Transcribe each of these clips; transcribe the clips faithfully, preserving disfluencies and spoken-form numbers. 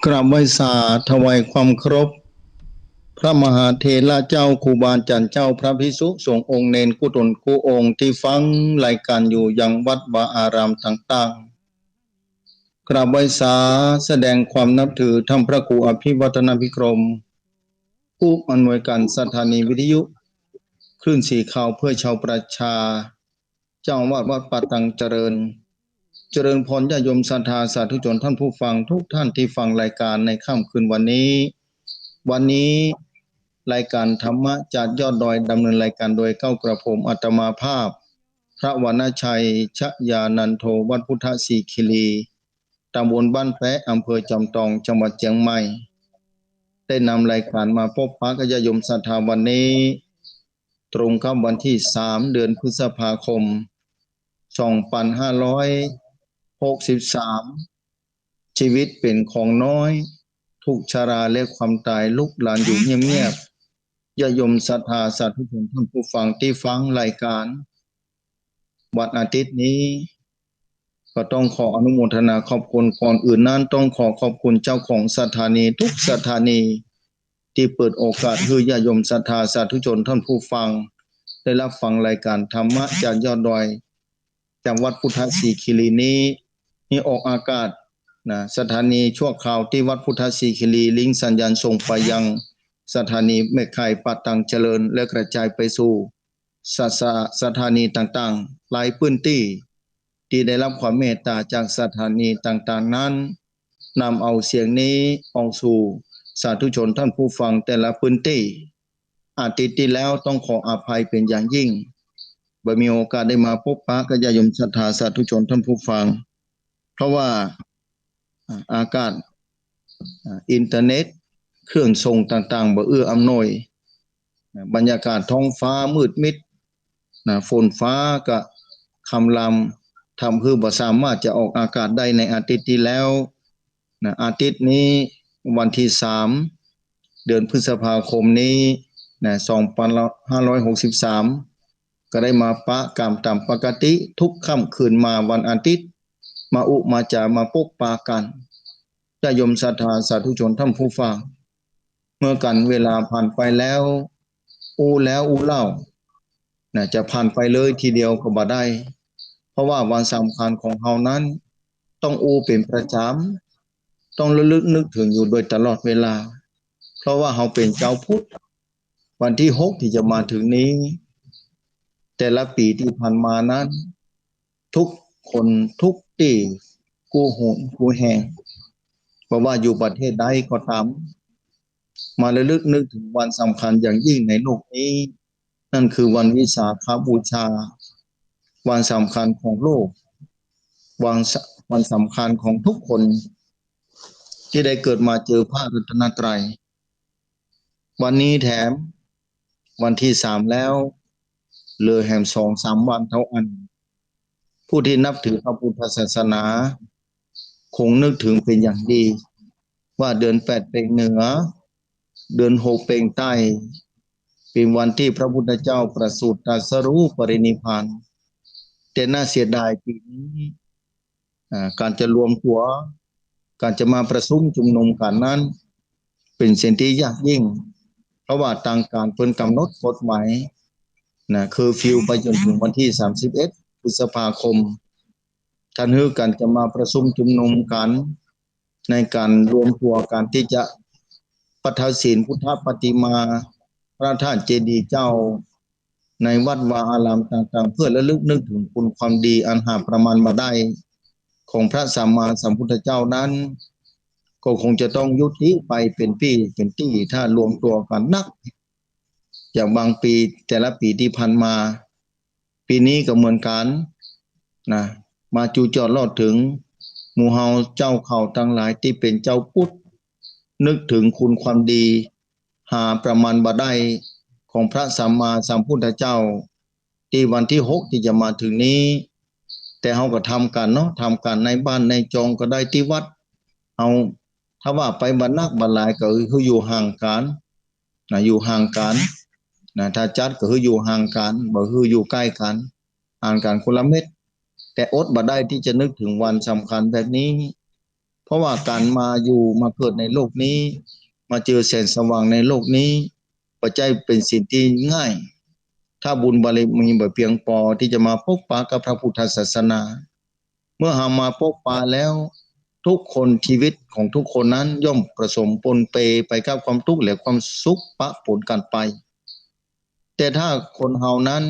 กราบไหว้สาถวายความเคารพ พระมหาเถระเจ้า ครูบาอาจ๋ารย์เจ้า พระภิกษุสงฆ์องค์เณรกู้ต๋นกู้องค์ตี้ฟังรายการอยู่ยังวัดวาอารามต่างๆ กราบไหว้สาแสดงความนับถือท่านพระครูอภิวัฒนภิกรม ผู้อำนวยการสถานีวิทยุคลื่นสีขาวเพื่อชาวประชา เจ้าอาวาสวัดป่าตังเจริญ เจริญพรญาติโยมศรัทธาสาธุชนท่านผู้ฟังทุกท่านตี้ฟังรายการในค่ำคืนวันนี้ วันนี้รายการธรรมะจากยอดดอยดำเนินรายการโดยเกล้ากระผมอาตมาภาพ พระวรรณชัย ชยานันโท วัดพุทธสีคีรี ตำบลบ้านแป๊ะ อำเภอจอมตอง จังหวัดเจียงใหม่ ได้นำรายการมาปะปะกับญาติโยมศรัทธาวันนี้ ตรงกับวันตี้สาม เดือนพฤษภาคม สองปันห้าร้อยหกสิบสาม ชีวิตเป๋นของน้อย ทุกข์ชราและความต๋าย ลูกหลานอยู่เงียบๆ ญาติโยมศรัทธาสาธุชนท่านผู้ฟังตี้ฟังรายการ วันอาทิตย์นี้ ก็ต้องขออนุโมทนาขอบคุณ ก่อนอื่นนั้นต้องขอขอบคุณเจ้าของสถานีทุกสถานี ตี้เปิดโอกาสหื้อญาติโยมศรัทธาสาธุชนท่านผู้ฟัง ได้รับฟังรายการธรรมะจากยอดดอย จากวัดพุทธสีคีรีนี้ นี้ออกอากาศนะ สถานีชั่วคราวตี้วัดพุทธสีคีรี ลิงก์สัญญาณส่งไปยังสถานีแม่ข่าย ป่าตังเจริญ และกระจายไปสู่ สะ สะ สถานีต่างๆ หลายพื้นตี้ ตี้ได้รับความเมตต๋าจากสถานีต่างๆ นั้น นำเอาเสียงนี้ออกสู่สาธุชนท่านผู้ฟังแต่ละพื้นตี้ อาทิตย์ตี้แล้วต้องขออภัยเป๋นอย่างยิ่ง บ่มีโอกาสได้มาปะปะกับญาติโยมศรัทธาสาธุชนท่านผู้ฟัง เพราะว่า อ่า อากาศ อ่า อินเทอร์เน็ต เครื่องส่งต่างๆ บ่เอื้ออำนวย นะ บรรยากาศท้องฟ้ามืดมิด นะ ฝนฟ้าก็คำราม ทำหื้อบ่สามารถจะออกอากาศได้ในอาทิตย์ตี้แล้ว นะ อาทิตย์นี้วันตี้สาม เดือนพฤษภาคมนี้ นะ สองปันห้าร้อยหกสิบสาม ก็ได้มาปะกั๋นต๋ามปกติทุกค่ำคืนมาวันอาทิตย์ มาอู้มาจ๋ามาปะปะกั๋น ญาติโยมศรัทธาสาธุชนท่านผู้ฟัง เมื่อกั๋นเวลาผ่านไปแล้ว อู้แล้วอู้เล่า นะ จะผ่านไปเลยทีเดียวก็บ่ได้ เพราะว่าวันสำคัญของเฮานั้น ต้องอู้เป๋นประจ๋ำ ต้องระลึกนึกถึงอยู่โดยตลอดเวลา เพราะว่าเฮาเป๋นจาวพุทธ วันตี้หกตี้จะมาเถิงนี้ แต่ละปี๋ตี้ผ่านมานั้น ทุกคนทุกตี้ กู้หนกู้แห่ง บ่ว่าอยู่ประเทศใดก็ต๋าม มาระลึกนึกถึงวันสำคัญอย่างยิ่งในโลกนี้ นั่นคือวันวิสาขบูชา วันสำคัญของโลก วันส- วันสำคัญของทุกคน ตี้ได้เกิดมาเจอพระรัตนตรัย วันนี้แถมวันตี้สามแล้ว เหลือแหมสองสามวันเต้าอั้น ผู้ตี้นับถือพระพุทธศาสนา คงนึกถึงเป๋นอย่างดี ว่าเดือนแปดเป่งเหนือ เดือนหกเป่งใต้ เป๋นวันตี้พระพุทธเจ้าประสูติตรัสรู้ปรินิพพาน แต่น่าเสียดายปี๋นี้ อ่า ก๋านจะรวมตั๋ว ก๋านจะมาประชุมจุมนุมกั๋นนั้น เป๋นสิ่งตี้ยากยิ่ง เพราะว่าตางก๋านเปิ้นก๋ำหนดกฎหมาย นะ เคอร์ฟิวไปจ๋นเถิงวันตี้สามสิบเอ็ดพฤษภาคม ต้านหื้อก๋านจะมาประชุมจุมนุมกั๋น ในก๋านรวมตั๋วกั๋นตี้จะประทศีลพุทธปฏิมา พระธาตุเจดีย์เจ้า ในวัดวาอารามต่างๆ เพื่อระลึกนึกถึงคุณความดีอันหาประมาณบ่ได้ ของพระสัมมาสัมพุทธเจ้านั้น ก็คงจะต้องยุติไปเป๋นปี๋เป๋นตี้ ถ้ารวมตั๋วกั๋นนัก อย่างบางปี๋ แต่ละปี๋ตี้ผ่านมา ปี๋นี้ก็เหมือนกั๋น นะ มาจุจอดรอดเถิง หมู่เฮาเจ้าเขาตังหลายตี้เป๋นจาวพุทธ นึกถึงคุณความดี หาประมาณบ่ได้ ของพระสัมมาสัมพุทธเจ้า ตี้วันตี้หกตี้จะมาเถิงนี้ แต่เฮาก็ทำกั๋นเนาะ ทำกั๋นในบ้านในจองก็ได้ ตี้วัด เฮา ถ้าว่าไปบ่นักบ่หลายก็คืออยู่ห่างกั๋น นะ อยู่ห่างกั๋น นะ ถ้าจัดก็คืออยู่ห่างกั๋น บ่คืออยู่ใก้กั๋น ห่างกั๋นคนละเม็ด แต่อดบ่ได้ตี้จะนึกถึงวันสำคัญแบบนี้ พ ราะว่าก๋านมาอยู่มาเกิดในโลกนี้ มาเจอแสงสว่างในโลกนี้ บ่ใจ้เป๋นสิ่งตี้ง่าย ถ้าบุญบารมีบ่เปียงปอตี้จะมาปบปะกับพระพุทธศาสนา เมื่อเฮามาปบปะแล้ว ทุกคน ชีวิตของทุกคนนั้นย่อมผสมปนเปไปกับความตุ๊กข์และความสุขปะปนกั๋นไป แต่ถ้าคนเฮานั้น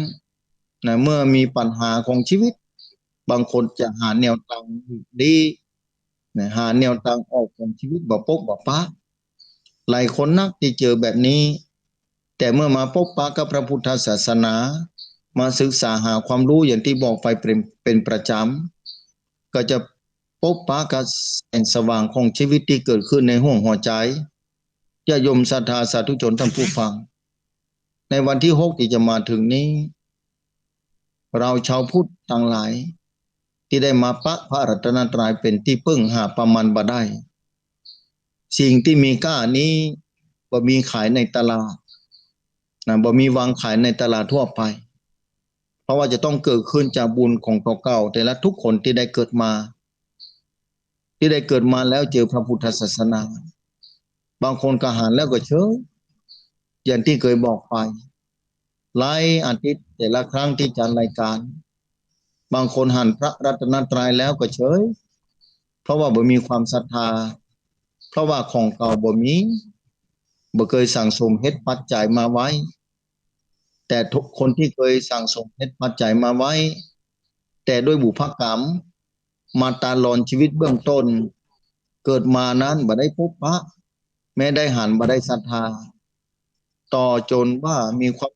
นะ เมื่อมีปัญหาของชีวิต บางคนจะหาแนวตางหลีกลี้ นะ หาแนวตางออกของชีวิตบ่ปบบ่ปะ หลายคนนักตี้เจอแบบนี้ แต่เมื่อมาปบปะกับพระพุทธศาสนา มาศึกษาหาความรู้อย่างตี้บอกไปเป๋น เป๋นประจ๋ำ ก็จะปบปะกับแสงสว่างของชีวิตตี้เกิดขึ้นในห้วงหัวใจ๋ ญาติโยมศรัทธาสาธุชนท่านผู้ฟัง ในวันตี้หกตี้จะมาเถิงนี้ เฮาจาวพุทธตังหลาย ตี้ได้มาปะพระรัตนตรัยเป๋นตี้เปิ้งหาปะมาณบ่ได้ สิ่งตี้มีก้านี้บ่มีขายในตลาดนะ บ่มีวางขายในตลาดทั่วไป เพราะว่าจะต้องเกิดขึ้นจากบุญของตั๋วเก่าแต่ละทุกคนตี้ได้เกิดมา ตี้ได้เกิดมาแล้วเจอพระพุทธศาสนา บางคนก็หันแล้วก็เฉย อย่างตี้เกยบอกไป หลายอาทิตย์แต่ละครั้งตี้จัดรายการ บางคนหันพระรัตนตรัยแล้วก็เฉย เพราะว่าบ่มีความศรัทธา เพราะว่าของเก่าบ่มี บ่เกยสั่งสมเหตุปัจจัยมาไว้ แต่ทุกคนตี้เกยสั่งสมเหตุปัจจัยมาไว้ แต่ด้วยบุพกรรม มาตลอดชีวิตเบื้องต้น เกิดมานั้นบ่ได้ปบปะ แม้ได้หันบ่ได้ศรัทธา ต่อจนว่ามีความ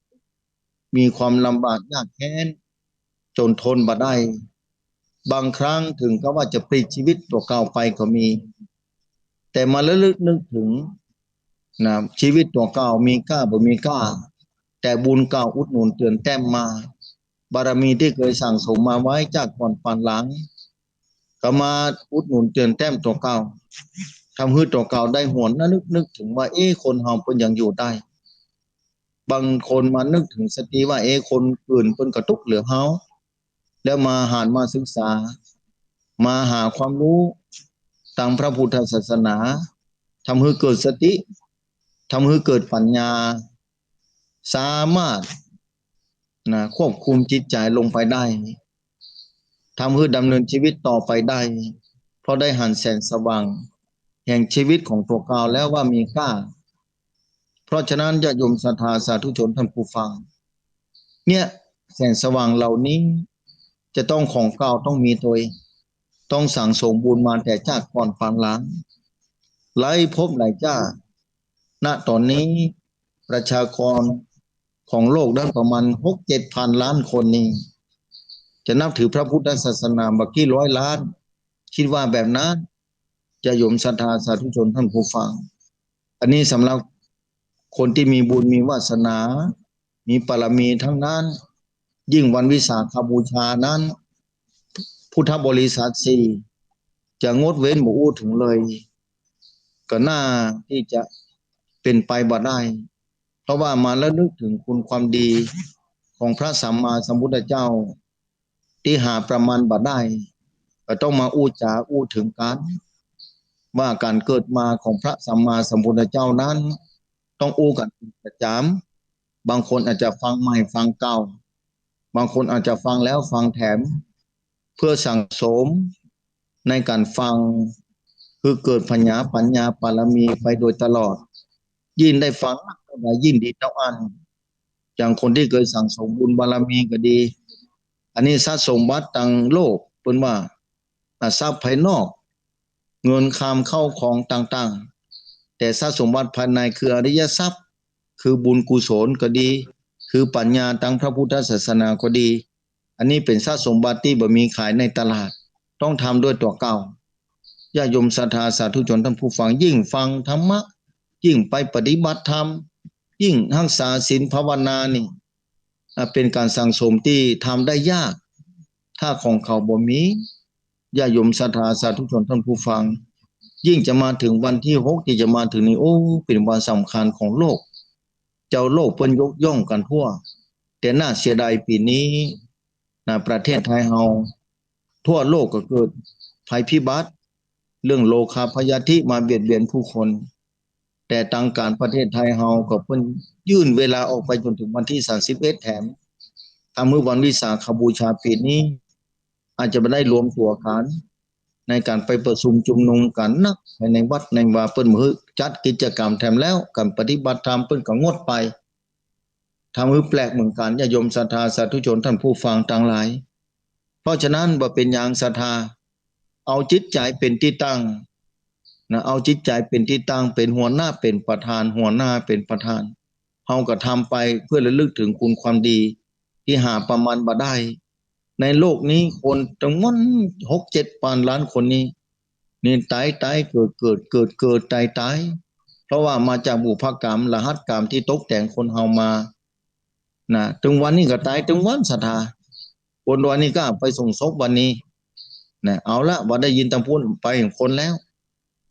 มีความลำบากยากแค้น จนทนบ่ได้ บางครั้งเถิงกับว่าจะปลิดชีวิตตั๋วเก่าไปก็มี แต่มาระลึกนึกเถิงนะ ชีวิตตั๋วเก่ามีก้าบ่มีก้า แต่บุญเก่าอุดหนุนเติมแต้มมา บารมีตี้เกยสั่งสมมาไว้จากก่อนปานหลัง ก็มาอุดหนุนเติมแต้มตั๋วเก่า ทำหื้อตั๋วเก่าได้หวนระลึกนึกเถิงว่า เอ๊ะ คนเฮาเปิ้นยังอยู่ได้ บางคนมานึกเถิงสติว่า เอ๊ะ คนอื่นเปิ้นก็ตุ๊กข์เหลือเฮา แล้วมาหันมาศึกษา มาหาความรู้ตางพระพุทธศาสนา ทำหื้อเกิดสติ ทำหื้อเกิดปัญญา สามารถ นะ ควบคุมจิตใจ๋ลงไปได้ ทำหื้อดำเนินชีวิตต่อไปได้ เพราะได้หันแสงสว่างแห่งชีวิตของตั๋วเก่าแล้วว่ามีก้า เพราะฉะนั้นญาติโยมศรัทธาสาธุชนท่านผู้ฟัง เนี่ย แสงสว่างเหล่านี้จะต้องของเก่าต้องมีตวย ต้องสั่งสมบุญมาแต่จากก่อนปานหลัง หลายภพหลายจ้า ณ ต๋อนนี้ประชากรของโลกนั้นประมาณหกเจ็ดพันล้านคนนี้ จะนับถือพระพุทธศาสนาบ่ากี่ร้อยล้าน กึ๊ดว่าแบบนั้น ญาติโยมศรัทธาสาธุชนท่านผู้ฟัง อันนี้สำหรับคนตี้มีบุญมีวาสนา มีบารมีทั้งนั้น ยิ่งวันวิสาขบูชานั้น พุทธบริษัทสี่จะงดเว้นบ่อู้เถิงเลย ก็น่าตี้จะเป๋นไปบ่ได้ เพราะว่ามาระลึกเถิงคุณความดีของพระสัมมาสัมพุทธเจ้า ตี้หาประมาณบ่ได้ ก็ต้องมาอู้จ๋าอู้เถิงกั๋น ว่าก๋านเกิดมาของพระสัมมาสัมพุทธเจ้านั้น ต้องอู้กั๋นเป๋นประจ๋ำ บางคนอาจจะฟังใหม่ฟังเก่า บางคนอาจจะฟังแล้วฟังแถม เพื่อสั่งสมในก๋านฟัง คือเกิดผญาปัญญาบารมีไปโดยตลอด ยิ่งได้ฟังนักเต้าใดยิ่งดีเต้าอั้น อย่างคนตี้เกยสั่งสมบุญบารมีก็ดี อันนี้ทรัพย์สมบัติตางโลกเปิ้นว่า อ่ะ ทรัพย์ภายนอก เงินคำเข้าของต่างๆ แต่ทรัพย์สมบัติภายในคืออริยทรัพย์ คือบุญกุศลก็ดี คือปัญญาตางพระพุทธศาสนาก็ดี อันนี้เป๋นทรัพย์สมบัติตี้บ่มีขายในตลาด ต้องทำด้วยตั๋วเก่า ญาติโยมศรัทธาสาธุชนท่านผู้ฟัง ยิ่งฟังธรรมะ ยิ่งไปปฏิบัติธรรม ยิ่งฮักษาศีลภาวนานี่ อ่ะ เป๋นก๋านสั่งสมตี้ทำได้ยาก ถ้าของเก่าบ่มี ญาติโยมศรัทธาสาธุชนท่านผู้ฟัง ยิ่งจะมาเถิงวันตี้หกตี้จะมาเถิงนี้ โอ้ เป๋นวันสำคัญของโลก จาวโลกเปิ้นยกย่องกั๋นทั่ว แต่น่าเสียดายปี๋นี้นะ ประเทศไทยเฮา ทั่วโลกก็เกิดภัยพิบัติ เรื่องโรคาพยาธิมาเบียดเบียนผู้คน แต่ตางก๋านประเทศไทยเฮาก็เปิ้นยื่นเวลาออกไปจ๋นเถิงวันตี้สามสิบเอ็ดแถม ถ้าหื้อวันวิสาขบูชาปี๋นี้ อาจจะบ่ได้รวมตั๋วกั๋นในก๋านไปประชุมจุมนุมกั๋นนักภายในวัดในวา เปิ้นบ่หื้อจัดกิจกรรมแถมแล้ว ก๋านปฏิบัติธรรมเปิ้นก็งดไป ทำหื้อแปลกเหมือนกั๋น ญาติโยมศรัทธาสาธุชนต้านผู้ฟังตังหลาย เพราะฉะนั้นบ่เป๋นหยังศรัทธา เอาจิตใจ๋เป๋นตี้ตั้งนะ เอาจิตใจ๋เป๋นตี้ตั้ง เป๋นหัวหน้าเป๋นประธาน หัวหน้าเป๋นประธาน เฮาก็ทำไปเปื้อระลึกเถิงคุณความดีตี้หาประมาณบ่ได้ ในโลกนี้คนตึงหมดหกเจ็ดปานล้านคนนี้ นี่ต๋ายต๋ายเกิดเกิด เกิดเกิด ต๋ายต๋าย เพราะว่ามาจากบุพกรรม รหัสกรรมตี้ตกแต่งคนเฮามา นะ ตึงวันนี้ก็ต๋ายตึงวันศรัทธา คนดอยนี่ก็ไปส่งศพวันนี้ นะ เอาละ ว่าได้ยินตางปู้นไปหนึ่งคนแล้ว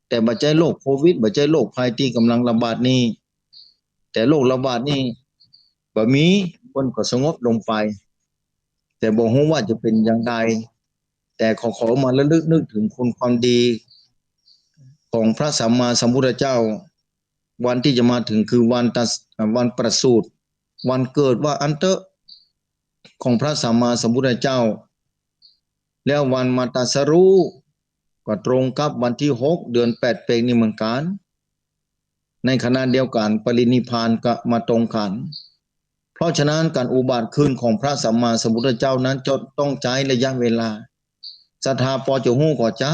แต่บ่ใจ้โรคโควิด บ่ใจ้โรคภัยตี้ก่ำลังระบาดนี้ แต่โรคระบาดนี้บ่มี เปิ้นก็สงบลงไป แต่บ่ฮู้ว่าจะเป๋นอย่างใด แต่ขอ ขอมาระลึกนึกเถิงคุณความดีของพระสัมมาสัมพุทธเจ้า วันตี้จะมาเถิงคือวันตรัส วันประสูติ วันเกิดว่าอั้นเต๊อะ ของพระสัมมาสัมพุทธเจ้า แล้ววันมาตรัสรู้ก็ตรงกับวันตี้หก เดือนแปดเปงนี่เหมือนกั๋น ในขณะเดียวกั๋นปรินิพพานก็มาตรงกั๋น เพราะฉะนั้นก๋านอุบัติขึ้นของพระสัมมาสัมพุทธเจ้านั้นจะต้องใจ๊ระยะเวลา ศรัทธาปอจะฮู้ก่อจ๊ะ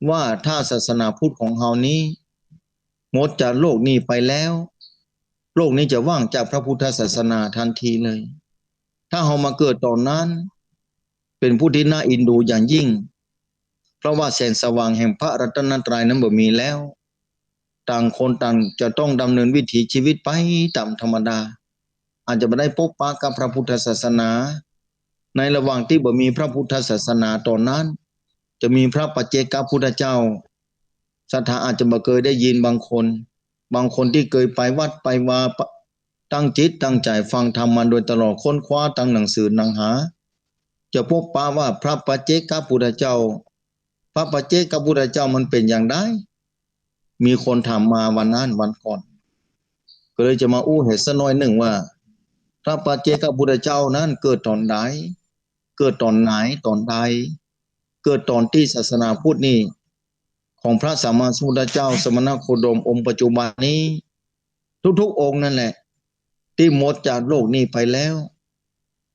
ว่าถ้าศาสนาพุทธของเฮานี้หมดจากโลกนี้ไปแล้ว โลกนี้จะว่างจากพระพุทธศาสนาทันทีเลย ถ้าเฮามาเกิดต๋อนนั้น เป๋นผู้ตี้น่าเอ็นดูอย่างยิ่ง เพราะว่าแสงสว่างแห่งพระรัตนตรัยนั้นบ่มีแล้ว ต่างคนต่างจะต้องดำเนินวิถีชีวิตไปต๋ามธรรมดา อาจจะบ่ได้ปบปะกับพระพุทธศาสนา ในระหว่างตี้บ่มีพระพุทธศาสนาต๋อนนั้น จะมีพระปัจเจกพุทธเจ้า ศรัทธาอาจจะบ่เกยได้ยินบางคน บางคนตี้เกยไปวัดไปวา ตั้งจิตตั้งใจ๋ฟังธรรมมาโดยตลอด ค้นคว้าตางหนังสือหนังหา จะปบปะว่าพระปัจเจกพุทธเจ้า พระปัจเจกพุทธเจ้ามันเป๋นอย่างใด มีคนถามมาวันนั้นวันก่อน ก็เลยจะมาอู้หื้อสักหน้อยนึ่งว่า พระปัจเจกพุทธเจ้านั้นเกิดต๋อนใด เกิดต๋อนไหน ต๋อนใด เกิดต๋อนตี้ศาสนาพุทธนี่ ของพระสัมมาสัมพุทธเจ้า สมณโคดมองค์ปัจจุบันนี้ ทุกๆองค์นั่นแหละ ตี้หมดจากโลกนี้ไปแล้ว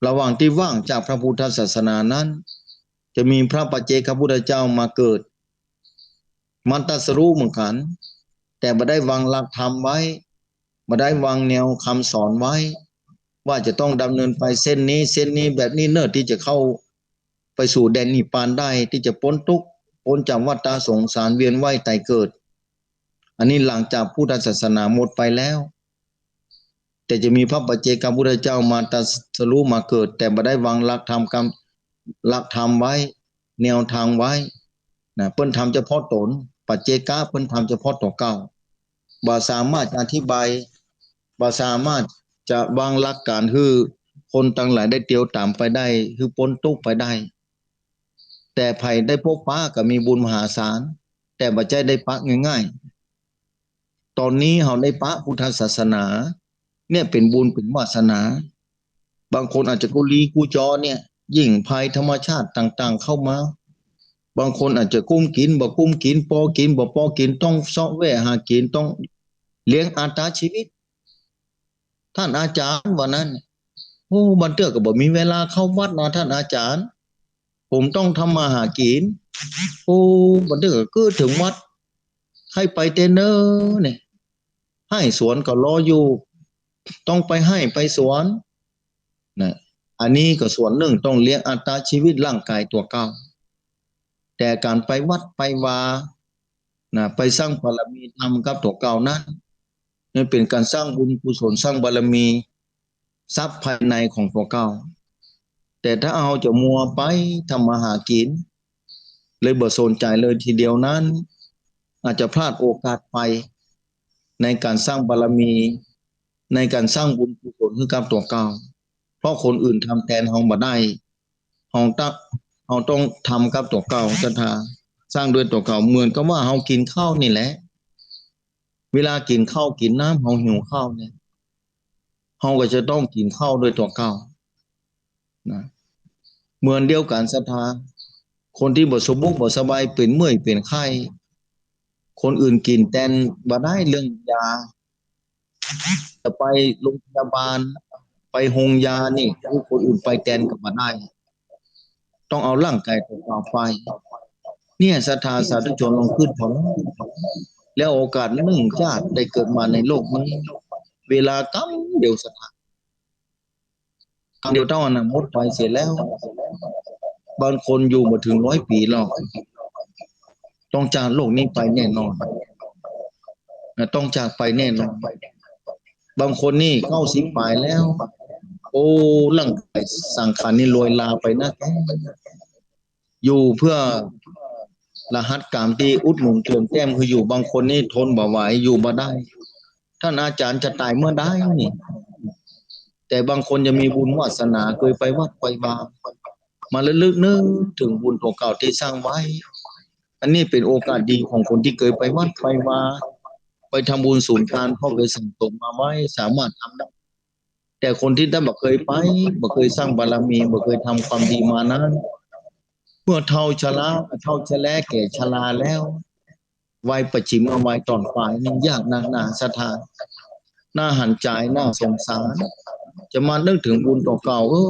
ระหว่างตี้ว่างจากพระพุทธศาสนานั้น จะมีพระปัจเจกพุทธเจ้ามาเกิด มาตรัสรู้เหมือนกั๋น แต่บ่ได้วางหลักธรรมไว้ บ่ได้วางแนวคำสอนไว้ ว่าจะต้องดำเนินไปเส้นนี้ เส้นนี้ แบบนี้เน่อ ตี้จะเข้าไปสู่แดนนิพพานได้ ตี้จะป๊นตุ๊กข์ ป๊นจากวัฏฏะสงสารเวียนว่ายต๋ายเกิด อันนี้หลังจากพุทธศาสนาหมดไปแล้ว แต่จะมีพระปัจเจกพุทธเจ้ามาตรัสรู้มาเกิด แต่บ่ได้วางหลักธรรมกำ หลักธรรมไว้ แนวทางไว้ นะ เปิ้นทำเฉพาะต๋น ปัจเจกะเปิ้นทำเฉพาะตั๋วเก่า บ่สามารถจะอธิบาย บ่สามารถจะวางหลักก๋านหื้อคนตังหลายได้เตียวต๋ามไปได้ หื้อป๊นตุ๊กข์ไปได้ แต่ใผได้ปบปะก็มีบุญมหาศาล แต่บ่ใจ้ได้ปะง่ายๆ ต๋อนนี้เฮาได้ปะพุทธศาสนา เนี่ยเป๋นบุญเป๋นวาสนา บางคนอาจจะกู้ลี้กู้จอเนี่ย ยิ่งภัยธรรมชาติต่างๆเข้ามา บางคนอาจจะกุ้มกิ๋นบ่กุ้มกิ๋น ปอกิ๋นบ่ปอกิ๋น ต้องเซาะแวะหากิ๋น ต้องเลี้ยงอัตชีวิต ต้านอาจ๋ารย์ว่านั้น โอ้ บางเตื้อก็บ่มีเวลาเข้าวัดนะต้านอาจ๋ารย์ ผมต้องทำมาหากิ๋น โอ้ บางเตื้อก็กึ๊ดเถิงวัด ใค่ไปเต๊อะเน่อเนี่ย ไฮ่สวนก็รออยู่ ต้องไปไฮ่ไปสวน นะ อันนี้ก็ส่วนนึ่งต้องเลี้ยงอัตชีวิตร่างก๋ายตั๋วเก่า แต่ก๋านไปวัดไปวา นะ ไปสร้างบารมีธรรมกับตั๋วเก่านั้น นี่เป๋นก๋านสร้างบุญกุศล สร้างบารมี ทรัพย์ภายในของตั๋วเก่า แต่ถ้าเฮาจะมัวไปทำมาหากิ๋น เลยบ่สนใจ๋เลยทีเดียวนั้น อาจจะพลาดโอกาสไป ในก๋านสร้างบารมี ในก๋านสร้างบุญกุศลหื้อกับตั๋วเก่า เพราะคนอื่นทำแตนเฮาบ่ได้ เฮาตัก เฮาต้องทำกับตั๋วเก่า ศรัทธา สร้างด้วยตั๋วเก่า เหมือนกับว่าเฮากิ๋นข้าวนี่แหละ เวลากิ๋นข้าวกิ๋นน้ำ เฮาหิวข้าวเนี่ย เฮาก็จะต้องกิ๋นข้าวด้วยตั๋วเก่านะ เหมือนเดียวกั๋นศรัทธา คนตี้บ่สะบกบ่สบาย เป๋นเมื่อยเป๋นไข้ คนอื่นกิ๋นแตนบ่ได้ เรื่องยา จะไปโรงพยาบาล ไปโฮงยานี่ คือคนอื่นไปแตนก็บ่ได้ ต้องเอาร่างก๋ายตั๋วเก่าไป เนี่ยศรัทธาสาธุชนลองกึ๊ดผ่อน แล้วโอกาสนึ่งจาติได้เกิดมาในโลกนี้ เวลากำเดียวศรัทธา กำเดียวเต้าอั้นนะหมดไปเสียแล้ว บางคนอยู่บ่เถิงร้อยปี๋หรอก ต้องจากโลกนี้ไปแน่นอนนะ ต้องจากไปแน่นอน บางคนนี่เก้าสิบป๋ายแล้ว โอ้ ร่างก๋ายสังขารนี่ลอยลาไปนะ อยู่เปื้อรหัสก๋รรมตี้อุดหนุนเติมแต้มหื้ออยู่ บางคนนี่ทนบ่ไหว อยู่บ่ได้ ต้านอาจ๋ารย์จะต๋ายเมื่อใดนี่ แต่บางคนยังมีบุญวาสนา เกยไปวัดไปวา มาระลึกนึกเถิงบุญตั๋วเก่าตี้สร้างไว้ อันนี้เป๋นโอกาสดีของคนตี้เกยไปวัดไปวา ไปทำบุญศูนย์กลาง เพราะเกยสั่งสมมาไว้ สามารถทำได้ แต่คนตี้ต้านบ่เกยไป บ่เกยสร้างบารมี บ่เกยทำความดีมานั้น เมื่อเฒ่าชรา เฒ่าชะแลแก่ชราแล้ว วัยประถม วัยต้อนป๋ายนี่ยากนักหนาศรัทธา น่าหันใจ๋ น่าสงสาร จะมานึกเถิงบุญตั๋วเก่า เออ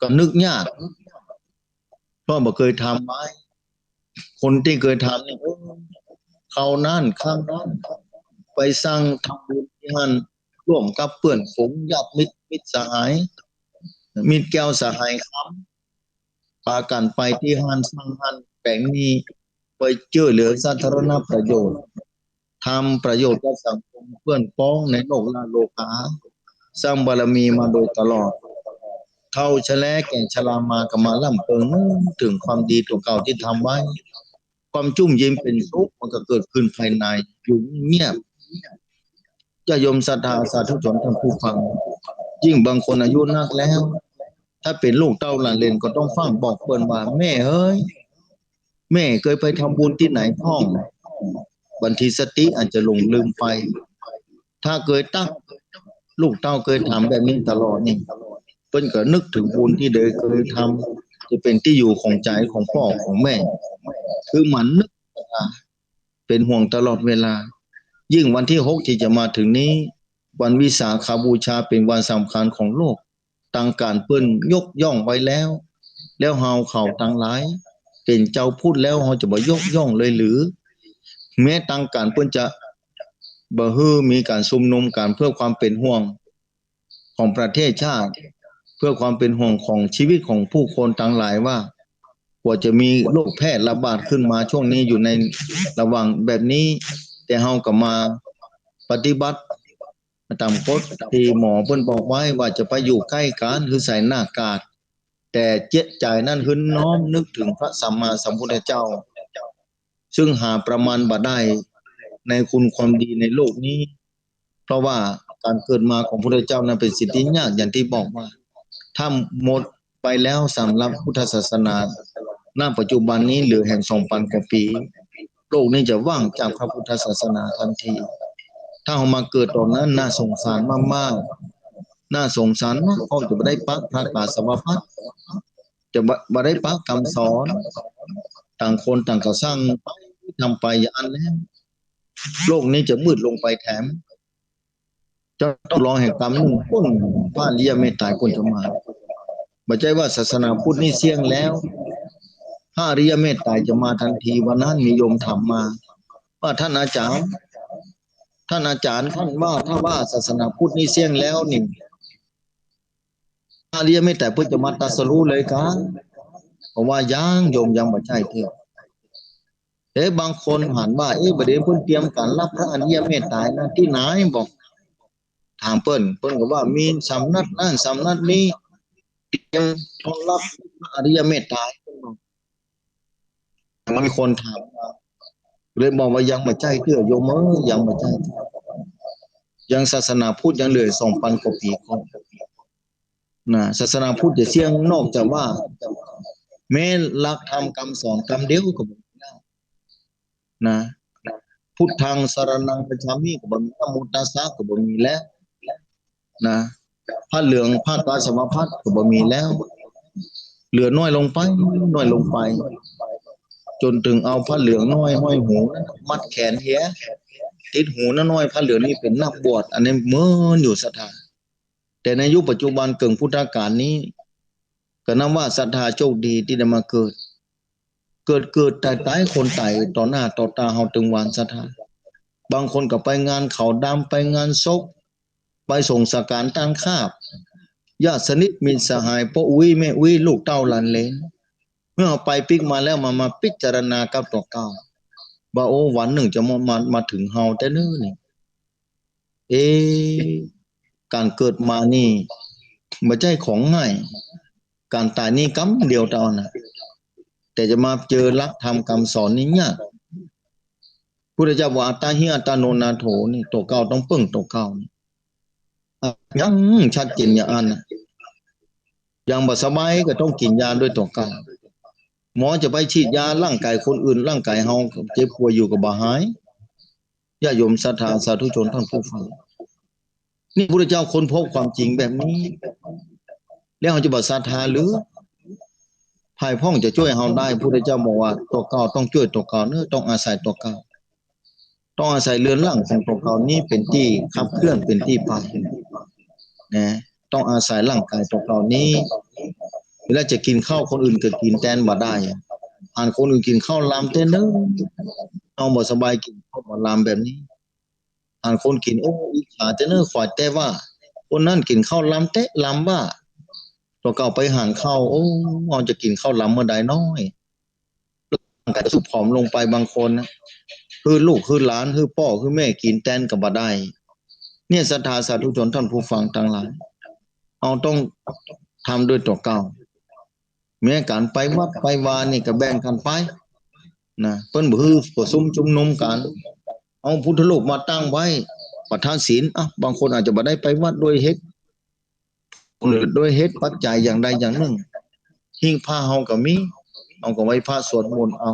ก็นึกยาก เพราะบ่เกยทำไว้ คนตี้เกยทำนี่ เออ คราวนั้นครั้งนั้น ไปสร้างทำบุญตี้หั้น ร่วมกับเปื้อนฝูงญาติมิตร มิตรสหาย มิตรแก้วสหายคำ ปากั๋นไปตี้หั้น สร้างหั้นแป๋งนี่ ไปจ้วยเหลือสาธารณประโยชน์ ทำประโยชน์กับสังคมเปื้อนป๊องในโลกล้านโลกา สร้างบารมีมาโดยตลอด เฒ่าชะแลแก่ชรามาก็มาร่ำเปิงเถิงความดีตั๋วเก่าตี้ทำไว้ ความจุ่มยิ้มเป๋นสุขมันก็เกิดขึ้นภายใน อยู่เงียบ ญาติโยมศรัทธาสาธุชนท่านผู้ฟัง ยิ่งบางคนอายุนักแล้ว ถ้าเป๋นลูกเต้าหลานเหลนก็ต้องฟั่งบอกเปิ้นว่า แม่เอ๋ย แม่เกยไปทำบุญตี้ไหนพ่อง บางทีสติอาจจะหลงลืมไป ถ้าเกยตั๊ก ลูกเต้าเกยถามแบบนี้ตลอดนี่ เปิ้นก็นึกเถิงบุญตี้เดยเกยทำ จะเป๋นตี้อยู่ของใจ๋ของป้อของแม่ คือหมั่นนึก เป๋นห่วงตลอดเวลา ยิ่งวันตี้หกตี้จะมาเถิงนี้ วันวิสาขบูชาเป๋นวันสำคัญของโลก ตางก๋านเปิ้นยกย่องไว้แล้ว แล้วเฮาเขาตังหลายเป๋นจาวพุทธแล้ว เฮาจะบ่ยกย่องเลยหรือ แม้ตางก๋านเปิ้นจะบ่หื้อมีก๋านชุมนุมกั๋นเพื่อความเป๋นห่วง ของประเทศชาติ เพื่อความเป๋นห่วงของชีวิตของผู้คนตังหลายว่า กลัวจะมีโรคแพร่ระบาดขึ้นมาช่วงนี้อยู่ในระหว่างแบบนี้ แต่เฮาก็มาปฏิบัติต๋ามกฎตี้หมอเปิ้นบอกไว้ว่าจะไปอยู่ใก้กั๋น หื้อใส่หน้ากาก แต่จิตใจ๋นั้นหื้อน้อมนึกเถิงพระสัมมาสัมพุทธเจ้า ซึ่งหาประมาณบ่ได้ในคุณความดีในโลกนี้ เพราะว่าก๋านเกิดมาของพุทธเจ้านั้นเป๋นสิ่งตี้ยาก อย่างตี้บอกว่า ถ้าหมดไปแล้วสำหรับพุทธศาสนา ณ ปัจจุบันนี้เหลือแหมสองปันกว่าปี๋ โลกนี้จะว่างจากพระพุทธศาสนาทันที ถ้าเฮามาเกิดต๋อนนั้น น่าสงสารมากๆ น่าสงสารมาก เพราะจะบ่ได้ปะพระต๋าสาวพัสตร์ จะบ่ บ่ได้ปะกำสอน ต่างคนต่างก็สร้างไป ทำไปอย่างอั้นแล้ว โลกนี้จะมืดลงไปแถม จะต้องรอแหมกำนึ่งปุ้น พระอริยเมตไตรปุ้นจะมา บ่ใจ้ว่าศาสนาพุทธนี่เสี้ยงแล้ว พระอริยเมตไตรจะมาทันที วันนั้นมีโยมถามมา ว่าท่านอาจ๋ารย์ ท่านอาจ๋ารย์ ท่านว่า ถ้าว่าศาสนาพุทธนี่เสี้ยงแล้วนี่ พระอริยเมตไตรเปิ้นจะมาตรัสรู้เลยกา เพราะว่ายัง โยม ยังบ่ใจ้เตื้อ เอ๊ะ บางคนหันว่า เอ๊ะ บ่าเดี่ยวเปิ้นเตรียมก๋านฮับพระอริยเมตไตรนะ ตี้ไหนบอก ถามเปิ้น เปิ้นก็ว่ามีสำนักนั้นสำนักนี้ เตรียมต้อนฮับพระอริยเมตไตร มันมีคนถามมา เลยบอกว่ายังบ่ใจ้เตื้อโยมเอ้ย ยังบ่ใจ้ ยังศาสนาพุทธยังเหลือสองปันกว่าปี๋ก่อน นะ ศาสนาพุทธจะเสี้ยงนอกจากว่า แม้หลักธรรมกำสอนกำเดียวก็บ่มีแล้ว นะ พุทธังสรณังคัจฉามิก็บ่มี นะโมตัสสะก็บ่มีแล้ว นะ ผ้าเหลือง ผ้ากาสาวพัสตร์ก็บ่มีแล้ว เหลือน้อยลงไป น้อยลงไป จ๋นเถิงเอาผ้าเหลืองน้อยห้อยหูนั้นมัดแขนเหีย ติดหูน้อยๆ ผ้าเหลืองนี้เป๋นนักบวช อันนี้เหมือนอยู่ศรัทธา แต่ในยุคปัจจุบันเกิ่งพุทธกาลนี้ ก็นับว่าศรัทธาโชคดีตี้ได้มาเกิด เกิด เกิดต๋าย ต๋าย คนต๋ายต่อหน้าต่อต๋าเฮาตึงวานศรัทธา บางคนก็ไปงานขาวดำ ไปงานศพ ไปส่งสังฆารต้านคาบ ญาติสนิทมิตรสหาย ป้ออุ๊ยแม่อุ๊ย ลูกเต้าหลานเหลน เมื่อเอาไปปิ๊กมาแล้วมา มาพิจารณากับตั๋วเก่า ว่า โอ้ วันหนึ่งจะมา มา มาเถิงเฮาแต๊เน้อนี่ เอ๊ะ ก๋านเกิดมานี่บ่ใจ้ของง่าย ก๋านต๋ายนี่กำเดียวเต้านั้น แต่จะมาเจอหลักธรรมกำสอนนี่ยาก พุทธเจ้าว่า อัตตาหิ อัตตาโน นาโถ นี่ ตั๋วเก่าต้องเปิ้งตั๋วเก่านี่ อะ ยังชัดเจนอย่างอั้นนะ ยังบ่สบายก็ต้องกิ๋นยาด้วยตั๋วเก่า หมอจะไปฉีดยาร่างก๋ายคนอื่น ร่างก๋ายเฮาเจ็บป่วยอยู่ก็บ่หาย ญาติโยมศรัทธาสาธุชนท่านผู้ฟัง นี่พุทธเจ้าค้นพบความจริงแบบนี้ แล้วเฮาจะบ่ศรัทธาหรือ ใผพ่องจะจ้วยเฮาได้ พุทธเจ้าบอกว่าตั๋วเก่าต้องจ้วยตั๋วเก่าเน้อ ต้องอาศัยตั๋วเก่า ต้องอาศัยเรือนร่างของตั๋วเก่านี้เป๋นตี้ขับเคลื่อน เป๋นตี้ไป นะ ต้องอาศัยร่างก๋ายตั๋วเก่านี้ เวลาจะกิ๋นข้าวคนอื่นก็กิ๋นแตนบ่ได้ หันคนอื่นกิ๋นข้าวลำแต๊เน้อ เฮาบ่สบายกิ๋นข้าวบ่ลำแบบนี้ หันคนกิ๋น โอ้ อิจฉาแต๊เน้อ ขวายแต๊ว่า คนนั้นกิ๋นข้าวลำแต๊ลำว่า ตั๋วเก่าไปหันข้าว โอ้ เฮาจะกิ๋นข้าวลำเมื่อใดน้อย ร่างก๋ายก็ทรุดผอมลงไปบางคนนะ หื้อลูกหื้อหลาน หื้อป้อหื้อแม่กิ๋นแตนก็บ่ได้ เนี่ยศรัทธาสาธุชนท่านผู้ฟังตังหลาย เฮาต้องทำด้วยตั๋วเก่า แม้ก๋านไปวัดไปวานี่ก็แบ่งกั๋นไป นะ เปิ้นบ่หื้อประชุมชุมนุมกั๋น เอาพุทธรูปมาตั้งไว้ ประทานศีล อ่ะ บางคนอาจจะบ่ได้ไปวัดด้วยเหตุ ด้วยเหตุปัจจัยอย่างใดอย่างนึ่ง หิ้งพระเฮาก็มี เฮาก็ไหว้พระสวดมนต์เอา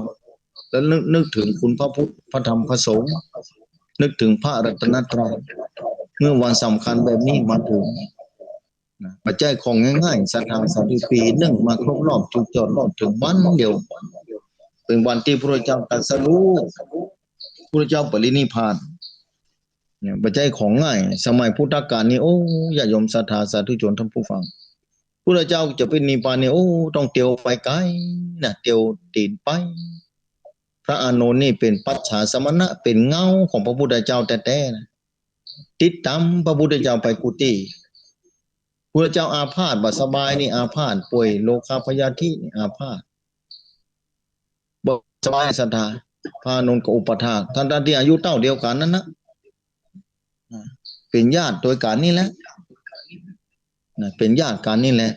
แล้วนึก นึกเถิงคุณพระพุทธ พระธรรม พระสงฆ์ นึกเถิงพระรัตนตรัย เมื่อวันสำคัญแบบนี้มาเถิง นะ บ่ใจ้ของง่ายๆ ศรัทธาสาธุ ปี๋นึ่งมาครบรอบจุดจอดรอบเถิงวันเดียว เป๋นวันตี้พระพุทธเจ้าตรัสรู้ พระพุทธเจ้าปรินิพพาน เนี่ย บ่ใจ้ของง่าย สมัยพุทธกาลนี่ โอ้ ญาติโยมศรัทธาสาธุชนท่านผู้ฟัง พุทธเจ้าจะปรินิพพานนี่ โอ้ ต้องเตียวไปไก๋นะ เตียวตี๋นไป พระอานนท์นี่เป๋นปัจฉาสมณะ เป๋นเงาของพระพุทธเจ้าแต๊ๆ นะ ติดต๋ามพระพุทธเจ้าไปกุฏิ พุทธเจ้าอาพาธบ่สบายนี่ อาพาธป่วยโรคาพยาธินี่ อาพาธบ่สบายศรัทธา พระอานนท์ก็อุปัฏฐาก ทั้งๆ ตี้อายุเต้าเดียวกั๋นนั้นนะ นะ เป๋นญาติตวยกั๋นนี่แหละ นะ เป๋นญาติกั๋นนี่แหละ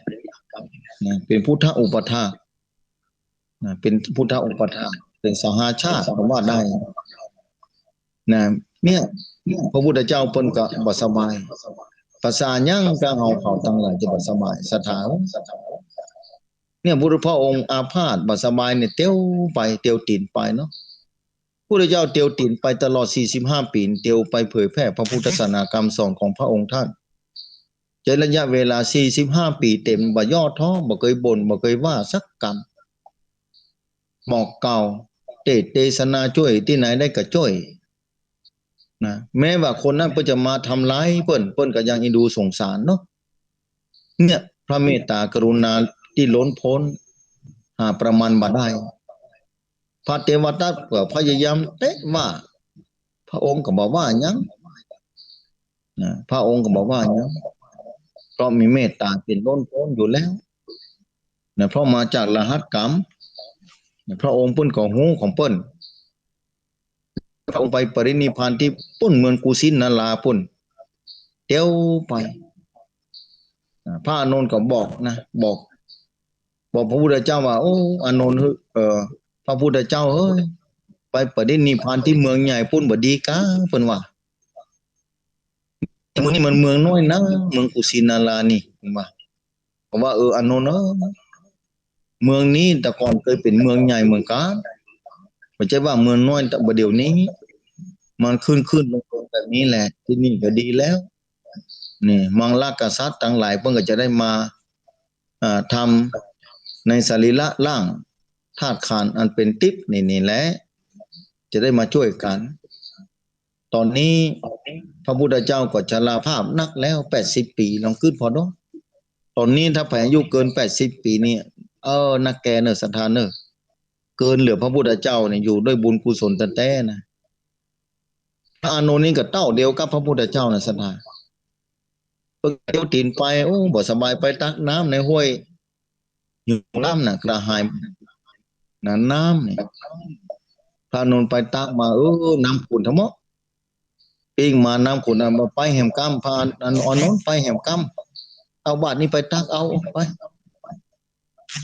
นะ เป๋นพุทธอุปัฏฐาก นะ เป๋นพุทธอุปัฏฐาก เป๋นสหาชาติก็ว่าได้ นะ เนี่ย พระพุทธเจ้าเปิ้นก็บ่สบาย ภาษาหยังกะเฮาเขาตังหลายจะบ่สบาย ศรัทธา เนี่ย พุทธพระองค์อาพาธบ่สบายเนี่ย เตียวไป เตียวตี๋นไปเนาะ พุทธเจ้าเตียวตี๋นไปตลอดสี่สิบห้าปี๋ เตียวไปเผยแผ่พระพุทธศาสนากำสอนของพระองค์ท่าน ใจ๊ระยะเวลาสี่สิบห้าปี๋เต๋ม บ่ย่อท้อ บ่เกยบ่น บ่เกยว่าสักกำ บอกกล่าว เตสน์เตสนาจ้วยตี้ไหนได้ก็จ้วย นะ แม้ว่าคนนั้นเปิ้นจะมาทำร้ายเปิ้น เปิ้นก็ยังเอ็นดูสงสารเนาะ เนี่ย พระเมตตากรุณาตี้ล้นพ้น หาประมาณบ่ได้ พระเทวทัตก็พยายามแต๊ว่า พระองค์ก็บ่ว่าหยัง นะ พระองค์ก็บ่ว่าหยัง เพราะมีเมตตาตี้ล้นพ้นอยู่แล้ว นะ เพราะมาจากรหัสกรรม นะ พระองค์เปิ้นก็ฮู้ของเปิ้น พระองค์ไปปรินิพพานตี้ปู๊นเมืองกุสินาราปู๊น เตียวไป อ่า พระอานนท์ก็บอกนะ บอก บอกพระพุทธเจ้าว่า โอ้ อานนท์ เอ่อ พระพุทธเจ้าเอ้ย ไปปรินิพพานตี้เมืองใหญ่ปู๊นบ่ดีกา เปิ้นว่า เมืองนี้มันเมืองน้อยนะ เมืองกุสินารานี่ เปิ้นว่า ก็ว่า เออ อานนท์เอ้ย เมืองนี้แต่ก่อนเกยเป๋นเมืองใหญ่เหมือนกั๋น บ่ใจ้ว่าเมืองน้อย แต่บ่าเดี๋ยวนี้ มันขึ้นๆ ลงๆ แบบนี้แหละ ตี้นี่ก็ดีแล้ว นี่ มังลกษัตริย์ตังหลายเปิ้นก็จะได้มา อ่า ทำในสรีระร่างธาตุขันธ์อันเป๋นติ๊บนี่ นี่แหละ จะได้มาจ้วยกั๋น ต๋อนนี้พระพุทธเจ้าก็ชราภาพนักแล้ว แปดสิบปี๋ ลองกึ๊ดผ่อดู ต๋อนนี้ถ้าใผอายุเกินแปดสิบปี๋นี่ เออ นักแก่เน่อ ศรัทธาเน่อ เกินเหลือพระพุทธเจ้านี่ อยู่ด้วยบุญกุศลแต๊ๆ นะ พระอานนท์นี่ก็เต้าเดียวกับพระพุทธเจ้านะ ศรัทธา เปิ้นเตียวตี๋นไป โอ้ บ่สบาย ไปตักน้ำในห้วย หิวน้ำน่ะ กระหายน่ะ น้ำนี่ พระอานนท์ไปตักมา เออ น้ำขุ่นทั้งหมด ปิ้งมาน้ำขุ่น เอามาไปแหมกำ พระอานนท์ไปแหมกำ เอาบาตรนี่ไปตักเอาไป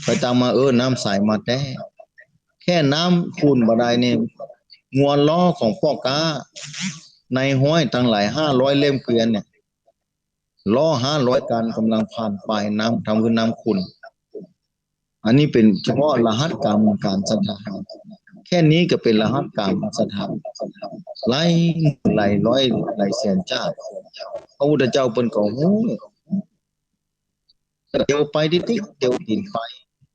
ไปตักมา เออ น้ำใสมาแต๊ แค่น้ำขุ่นบ่าดายนี่ งัวล้อของป้อก๊า ในห้วยตังหลายห้าร้อยเล่มเกวียนเนี่ย ล้อห้าร้อยคันก่ำลังผ่านปายน้ำ ทำหื้อน้ำขุ่น อันนี้เป๋นเฉพาะรหัสก๋ามเหมือนกั๋น ศรัทธา แค่นี้ก็เป๋นรหัสก๋าม ศรัทธา หลายหมื่นหลายร้อยหลายแสนจ้าด พระพุทธเจ้าเปิ้นก็ฮู้ เตียวไปติ๊กๆ เตียวตี๋นไป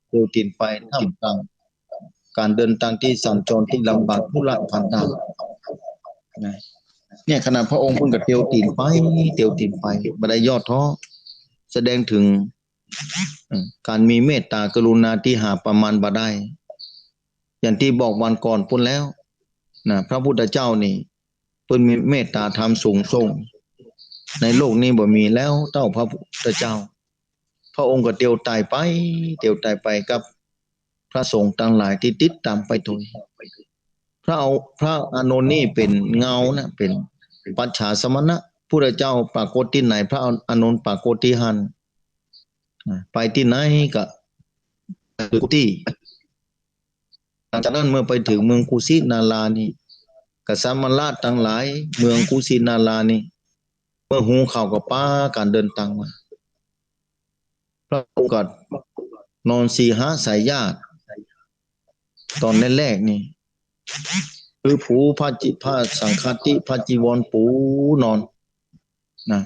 เตียวตี๋นไป ท่ามกลางก๋านเดินตางตี้สัญจรตี้ลำบากทุรกันดาร นะ เนี่ย ขนาดพระองค์เปิ้นก็เตียวตี๋นไป เตียวตี๋นไป บ่ได้ย่อท้อ แสดงเถิง เอ่อ ก๋านมีเมตตากรุณาตี้หาประมาณบ่ได้ อย่างตี้บอกวันก่อนปู้นแล้ว นะ พระพุทธเจ้านี่ เปิ้นมีเมตตาธรรมสูงส่ง ในโลกนี้บ่มีแล้วเต้าพระพุทธเจ้า พระองค์ก็เตียวไต่ไป เตียวไต่ไปกับพระสงฆ์ตังหลายตี้ติดต๋ามไปตวย พระเอา พระอานนท์นี่เป๋นเงานะ เป๋นปัจฉาสมณะ พุทธเจ้าปรากฏตี้ไหน พระอานนท์ปรากฏตี้หั้น นะ ไปตี้ไหนก็ไปกู้ตี้ หลังจากนั้นเมื่อไปเถิงเมืองกุสินารานี่ กษัตริย์มหาราชตังหลายเมืองกุสินารานี่ เมื่อฮู้ข่าวก็ปากั๋นเดินตางมา พระองค์ก็นอนสีหสายญาติ ต๋อนแรกๆ นี่ คือปูผ้าจิ ผ้าสังฆาติ ผ้าจีวรปูนอน นะ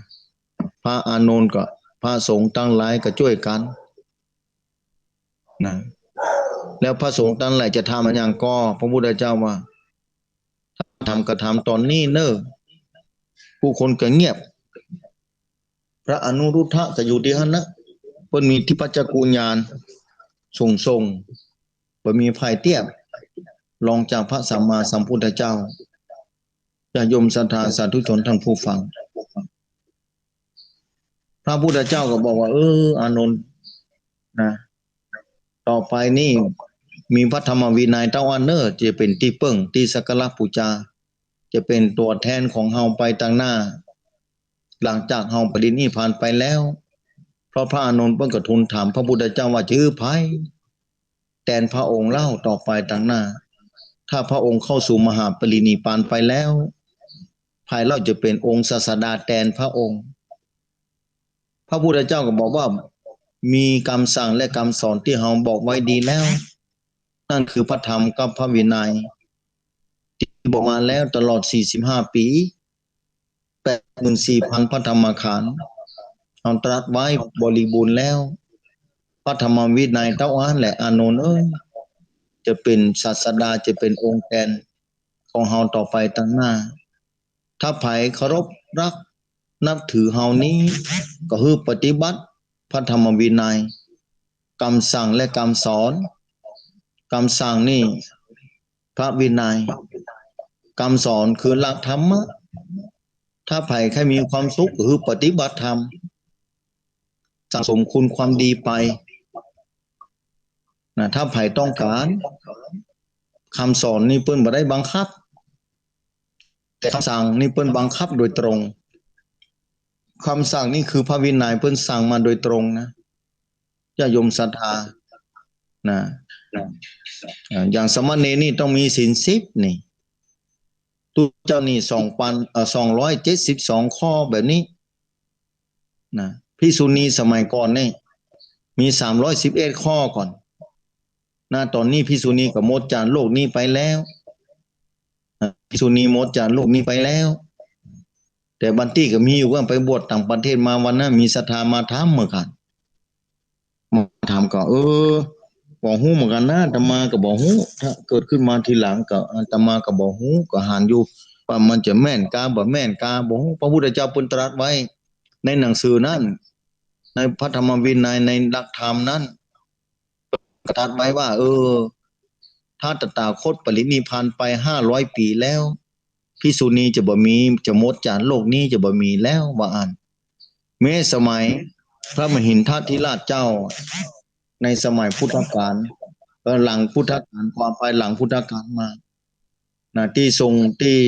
พระอานนท์กับพระสงฆ์ตังหลายก็จ้วยกั๋น นะ แล้วพระสงฆ์ตังหลายจะถามอะหยังก็ พระพุทธเจ้าว่า ถามก็ถามต๋อนนี้เน่อ กู้คนก็เงียบ พระอนุรุทธะก็อยู่ตี้หั้นนะ เปิ้นมีทิพยจักขุญาณสูงส่ง บ่มีใผเตียบ รองจากพระสัมมาสัมพุทธเจ้า ญาติโยมศรัทธาสาธุชนท่านผู้ฟัง พระพุทธเจ้าก็บอกว่า เออ อานนท์นะ ต่อไปนี่มีพระธรรมวินัยเต้าอั้นเน่อ จะเป๋นตี้เปิ้ง ตี้สักการะปู๋จา จะเป๋นตั๋วแตนของเฮาไปตางหน้า หลังจากเฮาปรินิพพานไปแล้ว เพราะพระอานนท์เปิ้นก็ทูลถามพระพุทธเจ้าว่า จื้อใผ แตนพระองค์เล่าต่อไปตางหน้า ถ้าพระองค์เข้าสู่มหาปรินิพพานไปแล้ว ใผเล่าจะเป๋นองค์ศาสดาแตนพระองค์ พระพุทธเจ้าก็บอกว่า มีกำสั่งและกำสอนตี้เฮาบอกไว้ดีแล้ว นั่นคือพระธรรมกับพระวินัย ตี้บอกมาแล้วตลอดสี่สิบห้าปี๋ แปดหมื่นสี่พันพระธรรมขันธ์ เฮาตรัสไว้บริบูรณ์แล้ว พระธรรมวินัยเต้าอั้นแหละ อานนท์เอ้ย จะเป๋นศาสดา จะเป๋นองค์แตนของเฮาต่อไปตางหน้า ถ้าใผเคารพรักนับถือเฮานี้ ก็หื้อปฏิบัติพระธรรมวินัย กำสั่งและกำสอน กำสั่งนี่ พระวินัย กำสอนคือหลักธรรมะ ถ้าใผใค่มีความสุข ก็คือปฏิบัติธรรม สั่งสมคุณความดีไป นะ ถ้าใผต้องก๋าน กำสอนนี่เปิ้นบ่ได้บังคับ แต่กำสั่งนี่เปิ้นบังคับโดยตรง กำสั่งนี่คือพระวินัย เปิ้นสั่งมาโดยตรงนะ ญาติโยมศรัทธา นะ อ่า อย่างสามเณรนี่ต้องมีศีลสิบนี่ ตุ๊เจ้านี่สองปัน เอ่อ สองร้อยเจ็ดสิบสองข้อแบบนี้ นะ ภิกษุณีสมัยก่อนนี่ มีสามร้อยสิบเอ็ดข้อก่อน นะ ต๋อนนี้ภิกษุณีก็หมดจากโลกนี้ไปแล้ว นะ ภิกษุณีหมดจากโลกนี้ไปแล้ว แต่บางตี้ก็มีอยู่ว่าไปบวชต่างประเทศมา วันนั้นมีศรัทธามาถามเหมือนกั๋น มาถามก็ เออ บ่ฮู้เหมือนกั๋นนะ อาตมาก็บ่ฮู้ ถ้าเกิดขึ้นมาทีหลังก็ อาตมาก็บ่ฮู้ ก็หันอยู่ ว่ามันจะแม่นกาบ่แม่นกา บ่ฮู้ พระพุทธเจ้าเปิ้นตรัสไว้ในหนังสือนั้น ในพระธรรมวินัย ในหลักธรรมนั้น ตรัสไว้ว่า เออ ถ้าตถาคตปรินิพพานไปห้าร้อยปี๋แล้ว ภิกษุณีจะบ่มี จะหมดจากโลกนี้ จะบ่มีแล้ว ว่าอั้น แม้สมัยพระมหินทธิราชเจ้า ในสมัยพุทธกาล เอ่อ หลังพุทธกาล ความภายหลังพุทธกาลมา นะ ตี้ทรง ตี้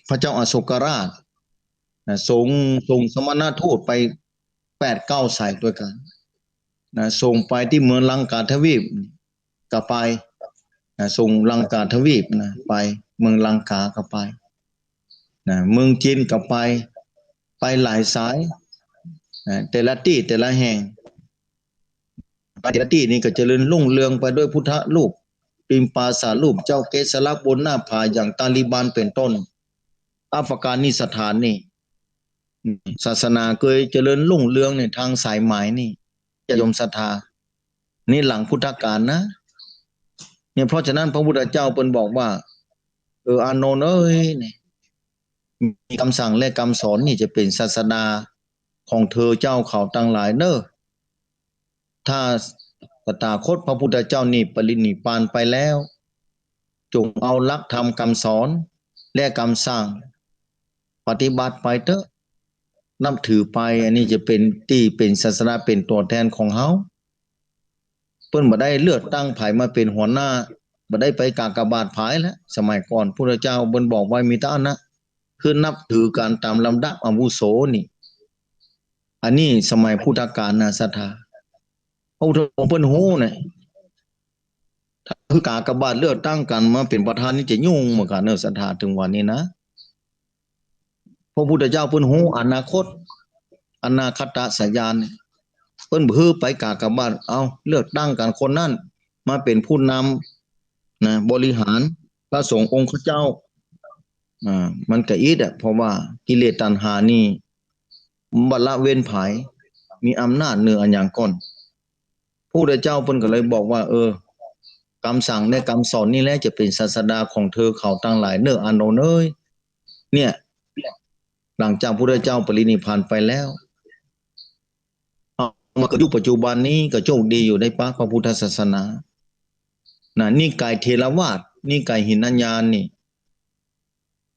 พระเจ้าอโศกราช นะ ส่ง ส่งสมณทูตไปแปดเก้าสายตวยกั๋น นะ ส่งไปตี้เมืองลังกาทวีปก็ไป นะ ส่งลังกาทวีปนะ ไป เมืองลังกาก็ไป นะ เมืองจีนก็ไป ไปหลายสาย นะ แต่ละตี้แต่ละแห่ง ไปแต่ละตี้นี่ก็เจริญรุ่งเรืองไปด้วยพุทธรูป ปิมปาสารูป เจ้าเกสรบนหน้าผาอย่างตาลีบานเป็นต้น อัฟกานิสถานนี่ ศาสนาเกยเจริญรุ่งเรืองในทางสายไหมนี่ ญาติโยมศรัทธา นี่หลังพุทธกาลนะ เนี่ย เพราะฉะนั้นพระพุทธเจ้าเปิ้นบอกว่า เออ อานนท์เอ้ย นี่ มีกำสั่งและกำสอนนี่จะเป๋นศาสดาของเธอเจ้าเขาตังหลายเน่อ ถ้าตถาคตพระพุทธเจ้านี่ปรินิพพานไปแล้ว จงเอาหลักธรรมกำสอนและกำสั่งปฏิบัติไปเต๊อะ นับถือไป อันนี้จะเป๋นตี้เป๋นศาสดา เป๋นตั๋วแทนของเฮา เปิ้นบ่ได้เลือกตั้งใผมาเป๋นหัวหน้า บ่ได้ไปกากบาทใผแล้ว สมัยก่อนพุทธเจ้าเปิ้นบอกไว้มีเต้าอั้นนะ คือนับถือกั๋นต๋ามลำดับอาวุโสนี่ อันนี้สมัยพุทธกาลนะศรัทธา พระพุทธองค์เปิ้นฮู้นะ ถ้าคือกากบาทเลือกตั้งกั๋นมาเป๋นประธานนี่จะยุ่งเหมือนกั๋นเน่อศรัทธา เถิงวันนี้นะ พระพุทธเจ้าเปิ้นฮู้อนาคต อนาคตญาณเนี่ย เปิ้นบ่หื้อไปกากบาท เอา เลือกตั้งกั๋นคนนั้นมาเป๋นผู้นำนะ บริหารพระสงฆ์องค์เจ้า อ่า มันก็อิดอะ เพราะว่ากิเลสตัณหานี่ บ่ละเว้นใผ มีอำนาจเหนืออะหยังก่อน พระพุทธเจ้าเปิ้นก็เลยบอกว่า เออ กำสั่งและกำสอนนี่แหละจะเป๋นศาสดาของเธอเขาตังหลายเน่อ อานนท์เอ้ย เนี่ย หลังจากพุทธเจ้าปรินิพพานไปแล้ว เอามาเกิดยุคปัจจุบันนี้ก็โชคดีอยู่ได้ปะพระพุทธศาสนา นะ นิกายเถรวาท นิกายหินนยานนี่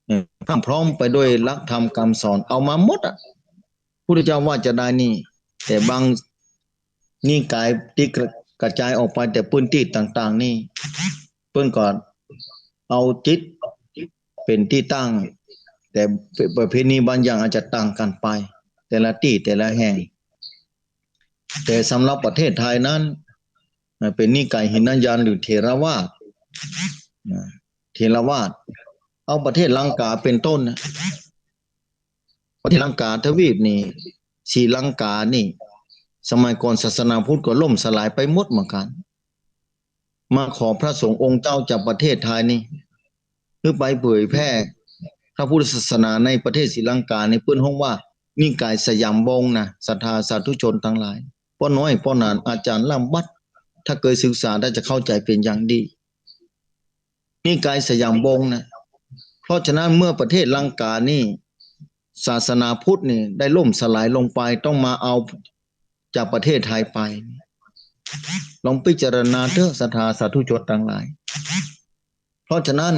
เอ่อ พร่ำพร้อมไปด้วยหลักธรรมคำสอน เอามาหมดอะ พุทธเจ้าว่าจะได้นี่ แต่บางนิกายตี้กระ กระจายออกไปแต่พื้นตี้ต่างๆ นี่ เปิ้นก็เอาจิตเป๋นตี้ตั้ง แต่ประเพณีบางอย่างอาจจะต่างกั๋นไป แต่ละตี้แต่ละแห่ง แต่สำหรับประเทศไทยนั้น นะ เป๋นนิกายหินนยานหรือเถรวาท นะ เถรวาท เอาประเทศลังกาเป๋นต้นนะ ประเทศลังกาทวีปนี่ ศรีลังกานี่ สมัยก่อนศาสนาพุทธก็ล่มสลายไปหมดเหมือนกั๋น มาขอพระสงฆ์องค์เจ้าจากประเทศไทยนี่ หื้อไปเผยแพร่พระพุทธศาสนาในประเทศศรีลังกานี่ เปิ้นฮ้องว่านิกายสยามวงศ์นะ ศรัทธาสาธุชนตังหลาย ป้อน้อย ป้อหนาน อาจ๋ารย์ล้ำวัด ถ้าเกยศึกษาได้จะเข้าใจ๋เป๋นอย่างดี นิกายสยามวงศ์นะ เพราะฉะนั้นเมื่อประเทศลังกานี่ ศาสนาพุทธนี่ได้ล่มสลายลงไป ต้องมาเอาจากประเทศไทยไป ลองพิจารณาเต๊อะ ศรัทธาสาธุชนตังหลาย เพราะฉะนั้น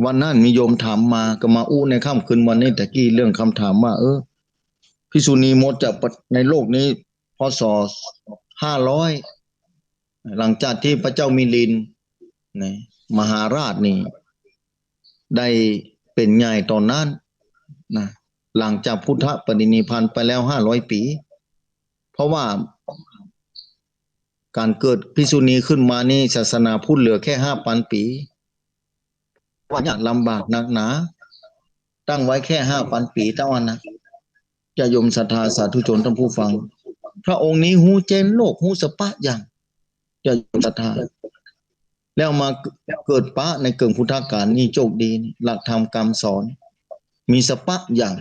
วันนั้นมีโยมถามมา ก็มาอู้ในค่ำคืนวันนี้ ตะกี้เรื่องคำถามว่า เออ ภิกษุณีหมดจากในโลกนี้ พ.ศ. ห้าร้อย หลังจากตี้พระเจ้ามิลินนะ มหาราชนี่ ได้เป๋นใหญ่ต๋อนนั้นนะ หลังจากพุทธปรินิพพานไปแล้วห้าร้อยปี๋ เพราะว่าก๋านเกิดภิกษุณีขึ้นมานี่ ศาสนาพุทธเหลือแค่ห้าปันปี๋ ว่ายากลำบากหนักหนา ตั้งไว้แค่ห้าปันปี๋เต้าอั้นนะ ญาติโยมศรัทธาสาธุชนท่านผู้ฟัง พระองค์นี้ฮู้แจ้งโลก ฮู้สะปะอย่าง ญาติโยมศรัทธา แล้วมาเกิดปะในเกิ่งพุทธกาลนี่โจคดีนี่ หลักธรรมกำสอน มีสะปะอย่าง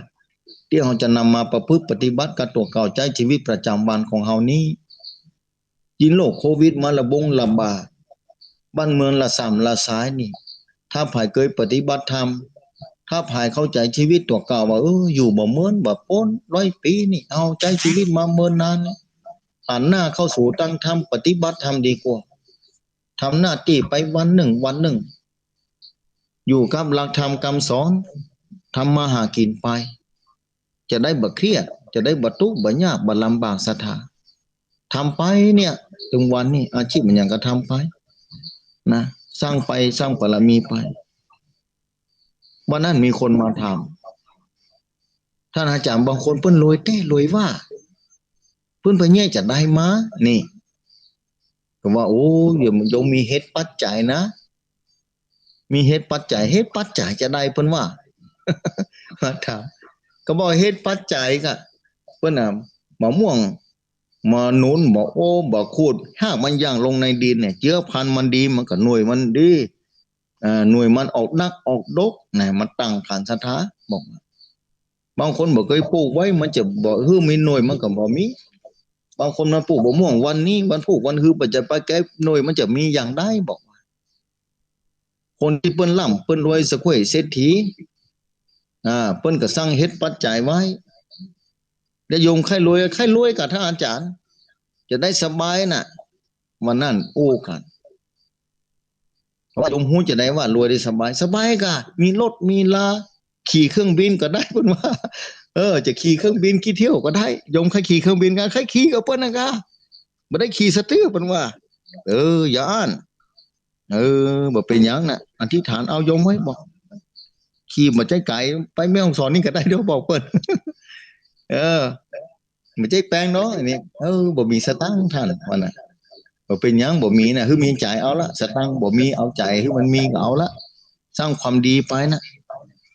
ตี้เฮาจะนำมาประพฤติปฏิบัติกับตั๋วเก่าใจ๊ชีวิตประจำวันของเฮานี้ ยิ่งโรคโควิดมาระบงระบาด บ้านเมืองละส่ำละสายนี่ ถ้าใผเกยปฏิบัติธรรม ถ้าใผเข้าใจ๋ชีวิตตั๋วเก่าว่า เออ อยู่บ่เหมือนบ่ปน ร้อยปี๋นี่ เฮาใจ๊ชีวิตมาเมินนานนี่ หันหน้าเข้าสู่ตังธรรม ปฏิบัติธรรมดีกว่า ทำหน้าตี้ไปวันนึ่งวันนึ่ง อยู่กับหลักธรรมกำสอน ทำมาหากิ๋นไป จะได้บ่เครียด จะได้บ่ตุ๊กข์บ่ยากบ่ลำบากศรัทธา ทำไปเนี่ย เถิงวันนี้ อาชีพอะหยังก็ทำไป นะ สร้างไป สร้างบารมีไป วันนั้นมีคนมาถาม ท่านอาจ๋ารย์ บางคนเปิ้นรวยแต๊รวยว่า เปิ้นไปเยียะจาใดมา นี่ ก็ว่า โอ้ โยม โยมมีเหตุปัจจัยนะ มีเหตุปัจจัย เหตุปัจจัยจาใดเปิ้นว่า มาถาม ก็บอกเหตุปัจจัยก็ เปิ้นน่ะ มะม่วง มะนุน บ่โอ้ บ่ขูด ฮากมันย่างลงในดินเนี่ย เจื๊อพันธุ์มันดี มันก็หน่วยมันดี เอ่อ หน่วยมันออกนักออกดกนะ มันตั้งฐานศรัทธา บอก บางคนบ่เกยปลูกไว้ มันจะบ่หื้อมีหน่วย มันก็บ่มี บางคนมาปลูกมะม่วงวันนี้ วันพูกวันฮือ บ่จะไปเก็บหน่วย มันจะมีอย่างใด บอก คนตี้เปิ้นร่ำเปิ้นรวย สะกล้วยเศรษฐี อ่า เปิ้นก็สร้างเหตุปัจจัยไว้ แล้วโยมใค่รวย ใค่รวยกาท่านอาจ๋ารย์ จะได้สบายน่ะ วันนั้นอู้กั๋น ว่าโยมฮู้จาใดว่ารวยได้สบาย สบายกา มีรถมีลา ขี่เครื่องบินก็ได้ เปิ้นว่า เออ จะขี่เครื่องบินกี่เที่ยวก็ได้ โยมใค่ขี่เครื่องบินกา ใค่ขี่กับเปิ้นนะกา บ่ได้ขี่สักเตื้อ เปิ้นว่า เออ อย่าอั้น เออ บ่เป๋นหยังน่ะ อธิษฐานเอาโยมเอ้ย บอก ขี่บ่ใจ้ไก๋ ไปแม่ฮ่องสอนนี่ก็ได้เด้อ บอกเปิ้น เออ บ่ใจ้แปงเนาะ อันนี้ เออ บ่มีสตางค์ท่าน ว่าน่ะ บ่เป๋นหยัง บ่มีน่ะ หื้อมีใจ๋เอาละ สตางค์บ่มี เอาใจ๋ หื้อมันมีก็เอาละ สร้างความดีไปน่ะ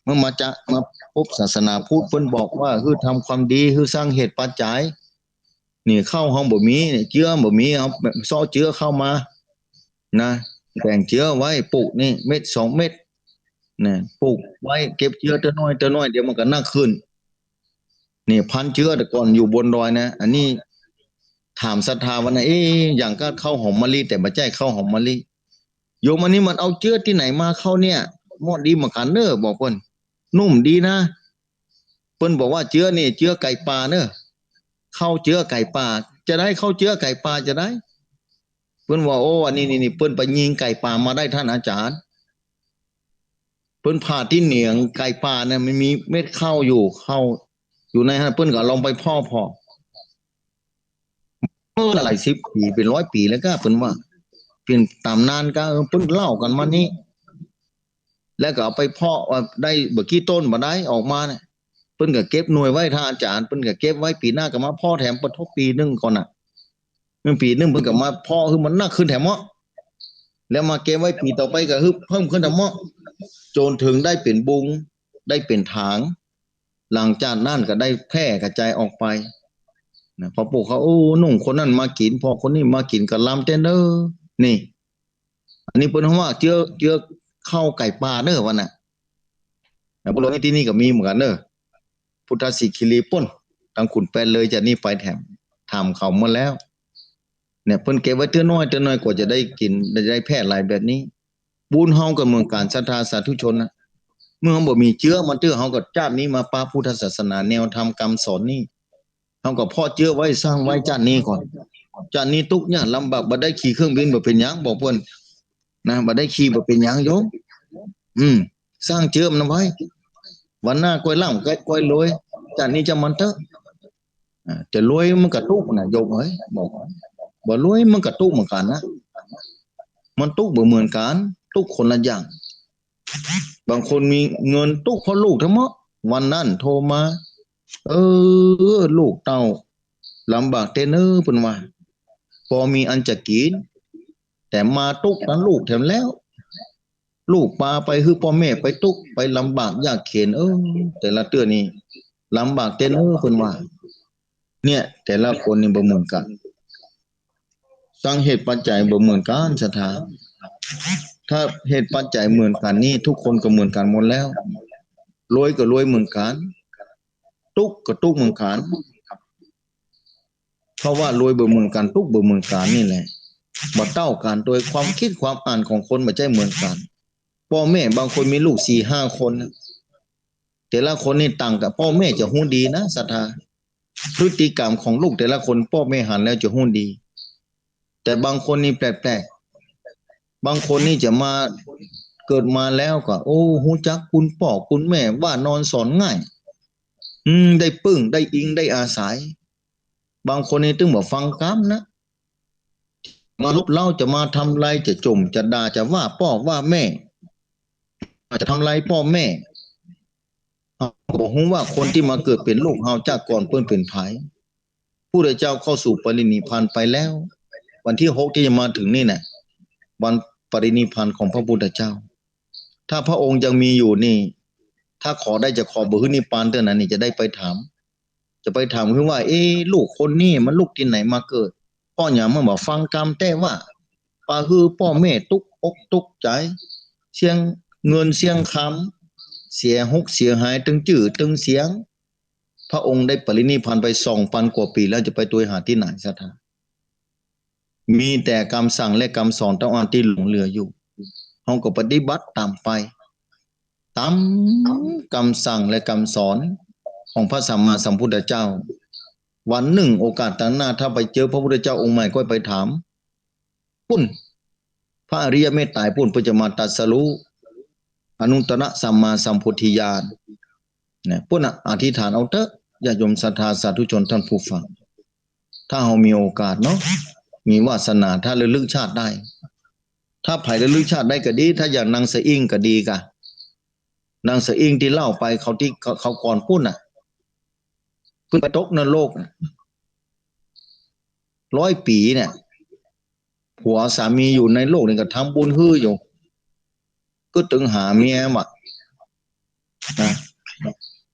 เมื่อมาจะ มาปบศาสนาพุทธ เปิ้นบอกว่า หื้อทำความดี หื้อสร้างเหตุปัจจัย นี่ข้าวเฮาบ่มี นี่เจื๊อบ่มี เฮาเซาะเจื๊อข้าวมา นะ แบ่งเจื๊อไว้ปลูกนี่เม็ดสองเม็ด นะ ปลูกไว้ เก็บเจื๊อเตื้อน้อยเตื้อน้อย เดี๋ยวมันก็นักขึ้น นี่พันธุ์เจื๊อแต่ก่อนอยู่บนดอยนะ อันนี้ถามศรัทธาว่านะ เอ๊ะ อย่างกับข้าวหอมมะลิ แต่บ่ใจ้ข้าวหอมมะลิ โยม อันนี้มันเอาเจื๊อตี้ไหนมาข้าวเนี่ย เมาะดีเหมือนกั๋นเน่อ บอกเปิ้น นุ่มดีนะ เปิ้นบอกว่าเจื๊อนี่เจื๊อไก่ป่าเน่อ ข้าวเจื๊อไก่ป่า จาใด ข้าวเจื๊อไก่ป่าจาใด เปิ้นว่า โอ้ อันนี้ นี่ นี่ เปิ้นไปยิงไก่ป่ามาได้ท่านอาจ๋ารย์ เปิ้นผ่าตี้เหนียงไก่ป่าเนี่ย มันมีเม็ดข้าวอยู่ ข้าวอยู่ในหั้น เปิ้นก็เอาลองไปเพาะผ่อ เออ หลายสิบปี๋ เป๋นร้อยปี๋แล้วกา เปิ้นว่า เป๋นต๋ำนานกา เออ เปิ้นเล่ากั๋นมานี่ แล้วก็เอาไปเพาะว่าได้บ่กี่ต้นบ่ได้ออกมาเนี่ย เปิ้นก็เก็บหน่วยไว้ ท่านอาจ๋ารย์ เปิ้นก็เก็บไว้ ปี๋หน้าก็มาเพาะแถม ปะทบปี๋นึ่งก่อนน่ะ เมื่อปี๋นึ่งเปิ้นก็มาเพาะหื้อมันนักขึ้นแถมเมาะ แล้วมาเก็บไว้ปี๋ต่อไปก็หื้อเพิ่มขึ้นแถมเมาะ จ๋นเถิงได้เป๋นบุง ได้เป๋นถาง หลังจากนั้นก็ได้แพร่กระจายออกไป นะ พอปลูกข้าว โอ้ นุ่งคนนั้นมากิ๋น พอคนนี้มากิ๋น ก็ลำแต๊เน่อ นี่ อันนี้เปิ้นฮ้องว่าเจื๊อ เจื๊อข้าวไก่ป่าเน่อ ว่าน่ะ นะ พวกเรานี่ตี้นี่ก็มีเหมือนกั๋นเน่อ พุทธสิขิริปุ้น ตางขุนแปนเลยจานี่ไปแถม ถามเขาหมดแล้ว เนี่ย เปิ้นเก็บไว้เตื้อน้อยเตื้อน้อย กว่าจะได้กิ๋น ได้ ได้แพร่หลายแบบนี้ บุญเฮาก็เหมือนกั๋น ศรัทธาสาธุชนนะ เมื่อเฮาบ่มีเจื๊อมาเตื้อ เฮาก็จาตินี้มาปะพุทธศาสนา แนวธรรมกำสอนนี่ เฮาก็เพาะเจื๊อไว้ สร้างไว้จาตินี้ก่อน จาตินี้ตุ๊กข์ยากลำบาก บ่ได้ขี่เครื่องบินบ่เป๋นหยัง บอกเปิ้น นะ บ่ได้ขี่บ่เป๋นหยังโยม อืม สร้างเจื๊อมันไว้ วันหน้าก้อยร่ำก้อย ก้อยรวย จาตินี้จามันเต๊อะ อ่า จะรวยมันก็ตุ๊กข์น่ะโยมเอ้ย บอก บ่รวยมันก็ตุ๊กข์เหมือนกั๋นนะ มันตุ๊กข์บ่เหมือนกั๋น ตุ๊กข์คนละอย่าง บางคนมีเงินตุ๊กข์เพราะลูกแถมเมาะ วันนั้นโทรมา เออ ลูกเต้าลำบากแต๊เน่อ เปิ้นว่า ปอมีอันจะกิ๋น แต่มาตุ๊กข์ตังลูกแถมแล้ว ลูกปาไปหื้อป้อแม่ไปตุ๊กข์ไปลำบากยากเข็ญ เออ แต่ละเตื้อนี่ลำบากแต๊เน่อ เปิ้นว่า เนี่ย แต่ละคนนี่บ่เหมือนกั๋น ตังเหตุปัจจัยบ่เหมือนกั๋น ศรัทธา ถ้าเหตุปัจจัยเหมือนกั๋นนี่ ทุกคนก็เหมือนกั๋นหมดแล้ว รวยก็รวยเหมือนกั๋น ตุ๊กข์ก็ตุ๊กข์เหมือนกั๋น เพราะว่ารวยบ่เหมือนกั๋น ตุ๊กข์บ่เหมือนกั๋นนี่แหละ บ่เต้ากั๋น โดยความกึ๊ดความอ่านของคนบ่ใจ้เหมือนกั๋น ป้อแม่บางคนมีลูกสี่ห้าคนนะ แต่ละคนนี่ต่างกั๋น ป้อแม่จะฮู้ดีนะ ศรัทธา พฤติกรรมของลูกแต่ละคน ป้อแม่หันแล้วจะฮู้ดี แต่บางคนนี่แปลกๆ บางคนนี่จะมา เกิดมาแล้วก็ โอ้ ฮู้จักคุณป้อคุณแม่ ว่านอนสอนง่าย อืม ได้ปึ้ง ได้อิง ได้อาศัย บางคนนี่ตึงบ่ฟังกำนะ มาลบเล้า จะมาทำลาย จะจ่ม จะด่า จะว่าป้อว่าแม่ อาจจะทำลายป้อแม่ เฮาก็บ่ฮู้ว่าคนตี้มาเกิดเป๋นลูกเฮาจากก่อนเปิ้นเป๋นใผ พุทธเจ้าเข้าสู่ปรินิพพานไปแล้ว วันตี้หกตี้จะมาเถิงนี่นะ วันปรินิพพานของพระพุทธเจ้า ถ้าพระองค์ยังมีอยู่นี่ ถ้าขอได้จะขอบ่หื้อนิพพานเตื้อนั้นนี่ จะได้ไปถาม จะไปถามคือว่า เอ๊ะ ลูกคนนี้มันลูกตี้ไหนมาเกิด ป้อหยังมันบ่ฟังกำแต๊ว่า ปาหื้อป้อแม่ตุ๊กอกตุ๊กใจ๋ เสียเงินเสียคำ เสียหกเสียหายตึงจื้อตึงเสียง พระองค์ได้ปรินิพพานไปสองปันกว่าปี๋แล้ว จะไปตวยหาตี้ไหน ศรัทธา มีแต่กำสั่งและกำสอนเต้าอั้นตี้หลงเหลืออยู่ เฮาก็ปฏิบัติต๋ามไป ต๋ามกำสั่งและกำสอนของพระสัมมาสัมพุทธเจ้า วันนึ่งโอกาสตางหน้า ถ้าไปเจอพระพุทธเจ้าองค์ใหม่ก็ไปถาม ปุ้น พระอริยเมตไตรปุ้น เปิ้นจะมาตรัสรู้ อนุตตรสัมมาสัมโพธิญาณ นะ ปุ้นน่ะ อธิษฐานเอาเต๊อะ ญาติโยมศรัทธาสาธุชนท่านผู้ฟัง ถ้าเฮามีโอกาสเนาะ มีวาสนา ถ้าระลึกชาติได้ ถ้าใผระลึกชาติได้ก็ดี ถ้าอย่างนางสะอิ้งก็ดีก่ะ นางสะอิ้งตี้เล่าไป เขาตี้ เขา เขาก่อนปุ้นน่ะ เปิ้นไปตกนรกน่ะ ร้อยปี๋เนี่ย ผัวสามีอยู่ในโลกนี่ก็ทำบุญหื้ออยู่ กึ๊ดเถิงหาเมียบ่ะ นะ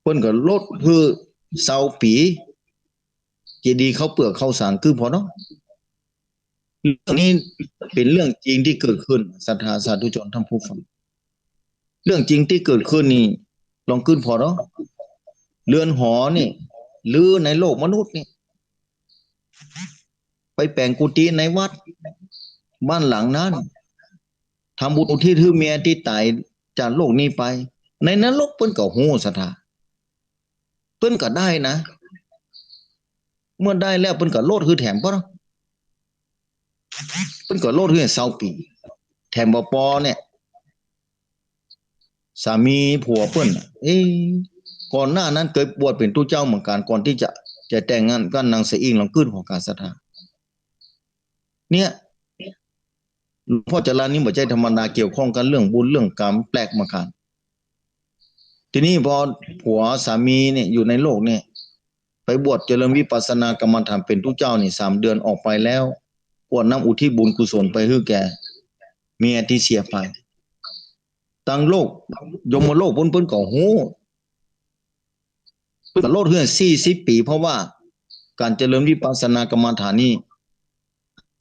เปิ้นก็ลดหื้อซาวปี๋ เจดีย์ข้าวเปลือกข้าวสารกึ๊ดผ่อเนาะ เรื่องนี้เป๋นเรื่องจริงตี้เกิดขึ้น ศรัทธาสาธุชนท่านผู้ฟัง เรื่องจริงตี้เกิดขึ้นนี่ ลองกึ๊ดผ่อเนาะ เรือนหอนี่ รื้อในโลกมนุษย์นี่ ไปแป๋งกุฏิในวัด บ้านหลังนั้น ทำบุญอุทิศหื้อเมียตี้ต๋ายจากโลกนี้ไป ในนรกเปิ้นก็ฮู้ ศรัทธา เปิ้นก็ได้นะ เมื่อได้แล้วเปิ้นก็ลดหื้อแถมป้อเนาะ เปิ้นก็ลดหื้อซาวปี๋ แถมบ่ปอเนี่ย สามีผัวเปิ้นน่ะ เอ๊ะ ก่อนหน้านั้นเกยบวชเป๋นตุ๊เจ้าเหมือนกั๋น ก่อนตี้จะ จะแต่งงานกับนางสะอิ้ง ลองกึ๊ดผ่อก่ะ ศรัทธา เนี่ย หลวงพ่อจรัญนี่บ่ใจ้ธรรมดา เกี่ยวข้องกับเรื่องบุญเรื่องกรรม แปลกเหมือนกั๋น ทีนี้พอผัวสามีเนี่ยอยู่ในโลกเนี่ย ไปบวชเจริญวิปัสสนากรรมฐานเป๋นตุ๊เจ้านี่ สามเดือนออกไปแล้ว กรวดน้ำอุทิศบุญกุศลไปหื้อแก่เมียตี้เสียไป ตางโลก ยมโลกปุ้น เปิ้นก็ฮู้ เปิ้นก็ลดหื้อสี่สิบปี๋ เพราะว่าก๋านเจริญวิปัสสนากรรมฐานนี่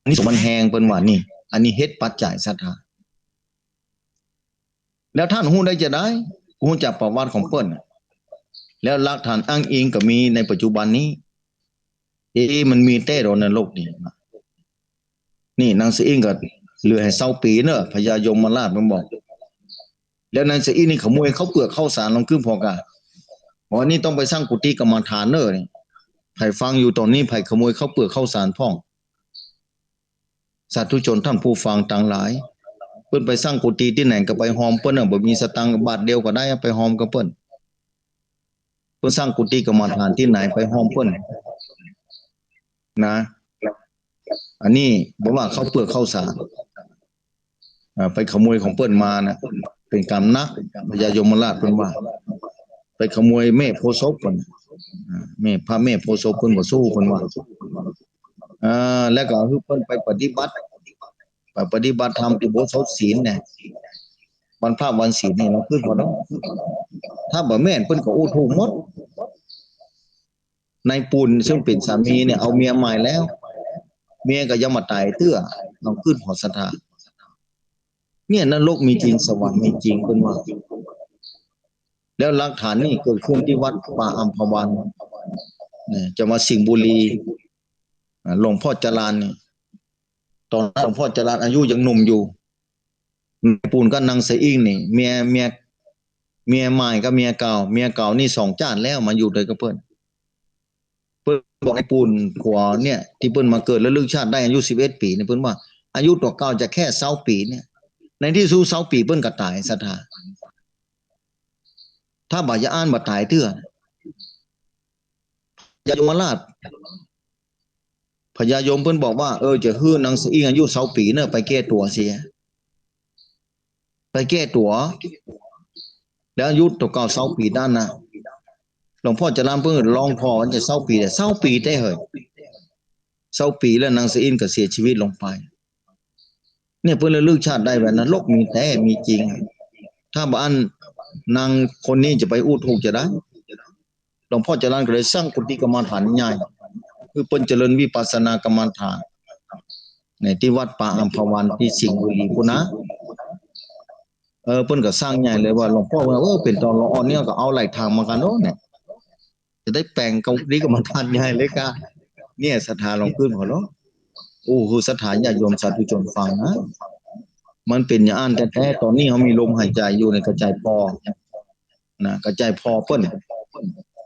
อานิสงส์มันแฮง เปิ้นว่านี่ อันนี้เหตุปัจจัย ศรัทธา แล้วต้านฮู้ได้จาใด ฮู้จากประวัติของเปิ้นน่ะ แล้วหลักฐานอ้างอิงก็มีในปัจจุบันนี้ เอ๊ะ มันมีแต๊เหรอในโลกนี้ นี่นางสะอิ้งก็เหลือหื้อซาวปี๋เน่อ พญายมราชมันบอก แล้วนางสะอิ้งนี่ขโมยข้าวเปลือกข้าวสาร ลองกึ๊ดผ่อก่ะ บอกว่านี่ต้องไปสร้างกุฏิกรรมฐานเน่อนี่ ใผฟังอยู่ต๋อนนี้ ใผขโมยข้าวเปลือกข้าวสารพ่อง สาธุชนท่านผู้ฟังตังหลาย เปิ้นไปสร้างกุฏิตี้ไหนก็ไปฮอมเปิ้นน่ะ บ่มีสตางค์บาทเดียวก็ได้ ไปฮอมกับเปิ้น เปิ้นสร้างกุฏิกรรมฐานตี้ไหนไปฮอมเปิ้น นะ อันนี้บ่ว่าข้าวเปลือกข้าวสาร อ่า ไปขโมยของเปิ้นมาน่ะ เป๋นกรรมหนัก พญายมราชเปิ้นว่า ไปขโมยแม่โพธิ์ศพเปิ้น อ่า แม่ พระแม่โพธิ์ศพเปิ้นบ่สู้เปิ้นว่า อ่า แล้วก็หื้อเปิ้นไปปฏิบัติ ไปปฏิบัติธรรมอุโบสถศีลเนี่ย วันพระวันศีลนี่ลองกึ๊ดผ่อเนาะ ถ้าบ่แม่นเปิ้นก็อู้ถูกหมด นายปูนซึ่งเป๋นสามีเนี่ยเอาเมียใหม่แล้ว เมียก็ยังบ่ต๋ายเตื้อ ลองกึ๊ดผ่อศรัทธา เนี่ยนรกมีจริง สวรรค์มีจริง เปิ้นว่า แล้วหลักฐานนี่เกิดขึ้นตี้วัดป่าอัมพวัน เนี่ย จังหวัดสิงห์บุรี อ่า หลวงพ่อจรัญนี่ ต๋อนนั้นหลวงพ่อจรัญอายุยังหนุ่มอยู่ ปูนกับนางสะอิ้งนี่ เมีย เมีย เมียใหม่กับเมียเก่า เมียเก่านี่สองจ๊าดแล้วมาอยู่ตวยกับเปิ้น เปิ้นบอกไอ้ปูนผัวเนี่ย ตี้เปิ้นมาเกิดระลึกชาติได้อายุสิบเอ็ดปี๋เนี่ย เปิ้นว่าอายุตั๋วเก่าจะแค่ซาวปี๋เนี่ย ในตี้สุดซาวปี๋เปิ้นก็ต๋ายศรัทธา ถ้าบ่าจะอั้นบ่ต๋ายเตื้อ พญายมราช พญายมเปิ้นบอกว่า เออ จะหื้อนางสะอิ้งอายุซาวปี๋เน่อ ไปแก้ตั๋วเสีย ไปแก้ตั๋ว แล้วอายุตั๋วเก่าซาวปี๋ด้านนะ หลวงพ่อจรัญเปิ้นก็ลองผ่อจะซาวปี๋ แต่ซาวปี๋แต๊เหย ซาวปี๋แล้วนางสะอิ้งก็เสียชีวิตลงไป เนี่ยเปิ้นระลึกชาติได้ว่านรกมีแต๊ มีจริง ถ้าบ่อั้นนางคนนี้จะไปอู้ถูกจาใด หลวงพ่อจรัญก็เลยสร้างกุฏิกรรมฐานใหญ่ คือเปิ้นเจริญวิปัสสนากรรมฐาน ในตี้วัดป่าอัมพวันตี้สิงห์บุรีปู้นนะ เออ เปิ้นก็สร้างใหญ่เลยว่า หลวงป้อว่า เออ เป๋นต๋อนละอ่อนเนี่ยก็เอาหลายทางเหมือนกั๋นเนาะเนี่ย จะได้แป๋งกุฏิกรรมฐานใหญ่เลยก้า เนี่ยศรัทธาลองกึ๊ดผ่อเนาะ โอ้ คือศรัทธาญาติโยมสาธุชนฟังนะ มันเป๋นอย่างอั้นแต๊ๆ ต๋อนนี้เฮามีลมหายใจ๋อยู่เนี่ย กระจายผ่อ นะ กระจายผ่อเปิ้น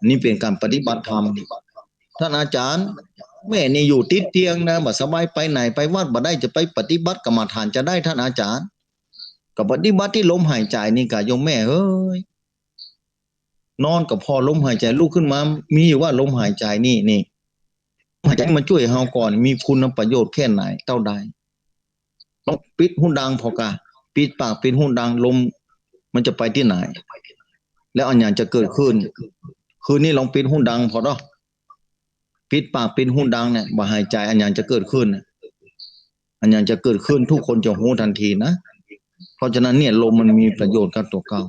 นี่เป๋นก๋านปฏิบัติธรรม ท่านอาจารย์ แม่นี่อยู่ติดเตียงนะ บ่สบายไปไหนไปวัดบ่ได้ จะไปปฏิบัติกรรมฐานจาใดท่านอาจารย์ ก็ปฏิบัติตี้ลมหายใจ๋นี่ก้าโยมแม่เอ้ย นอนก็ผ่อลมหายใจ๋ ลุกขึ้นมา มีอยู่ว่าลมหายใจ๋นี่ นี่ หายใจ๋มันจ้วยเฮาก่อน มีคุณประโยชน์แค่ไหน เต้าใด ลองปิดหูดังผ่อก้า ปิดปากปิดหูดัง ลมมันจะไปตี้ไหน แล้วอะหยังจะเกิดขึ้น คืนนี้ลองปิดหูดังผ่อเนาะ ปิดปากปิดหูดังเนี่ย บ่หายใจ๋ อะหยังจะเกิดขึ้นเนี่ย อะหยังจะเกิดขึ้น ทุกคนจะฮู้ทันทีนะ เพราะฉะนั้นเนี่ย ลมมันมีประโยชน์กับตั๋วเก่า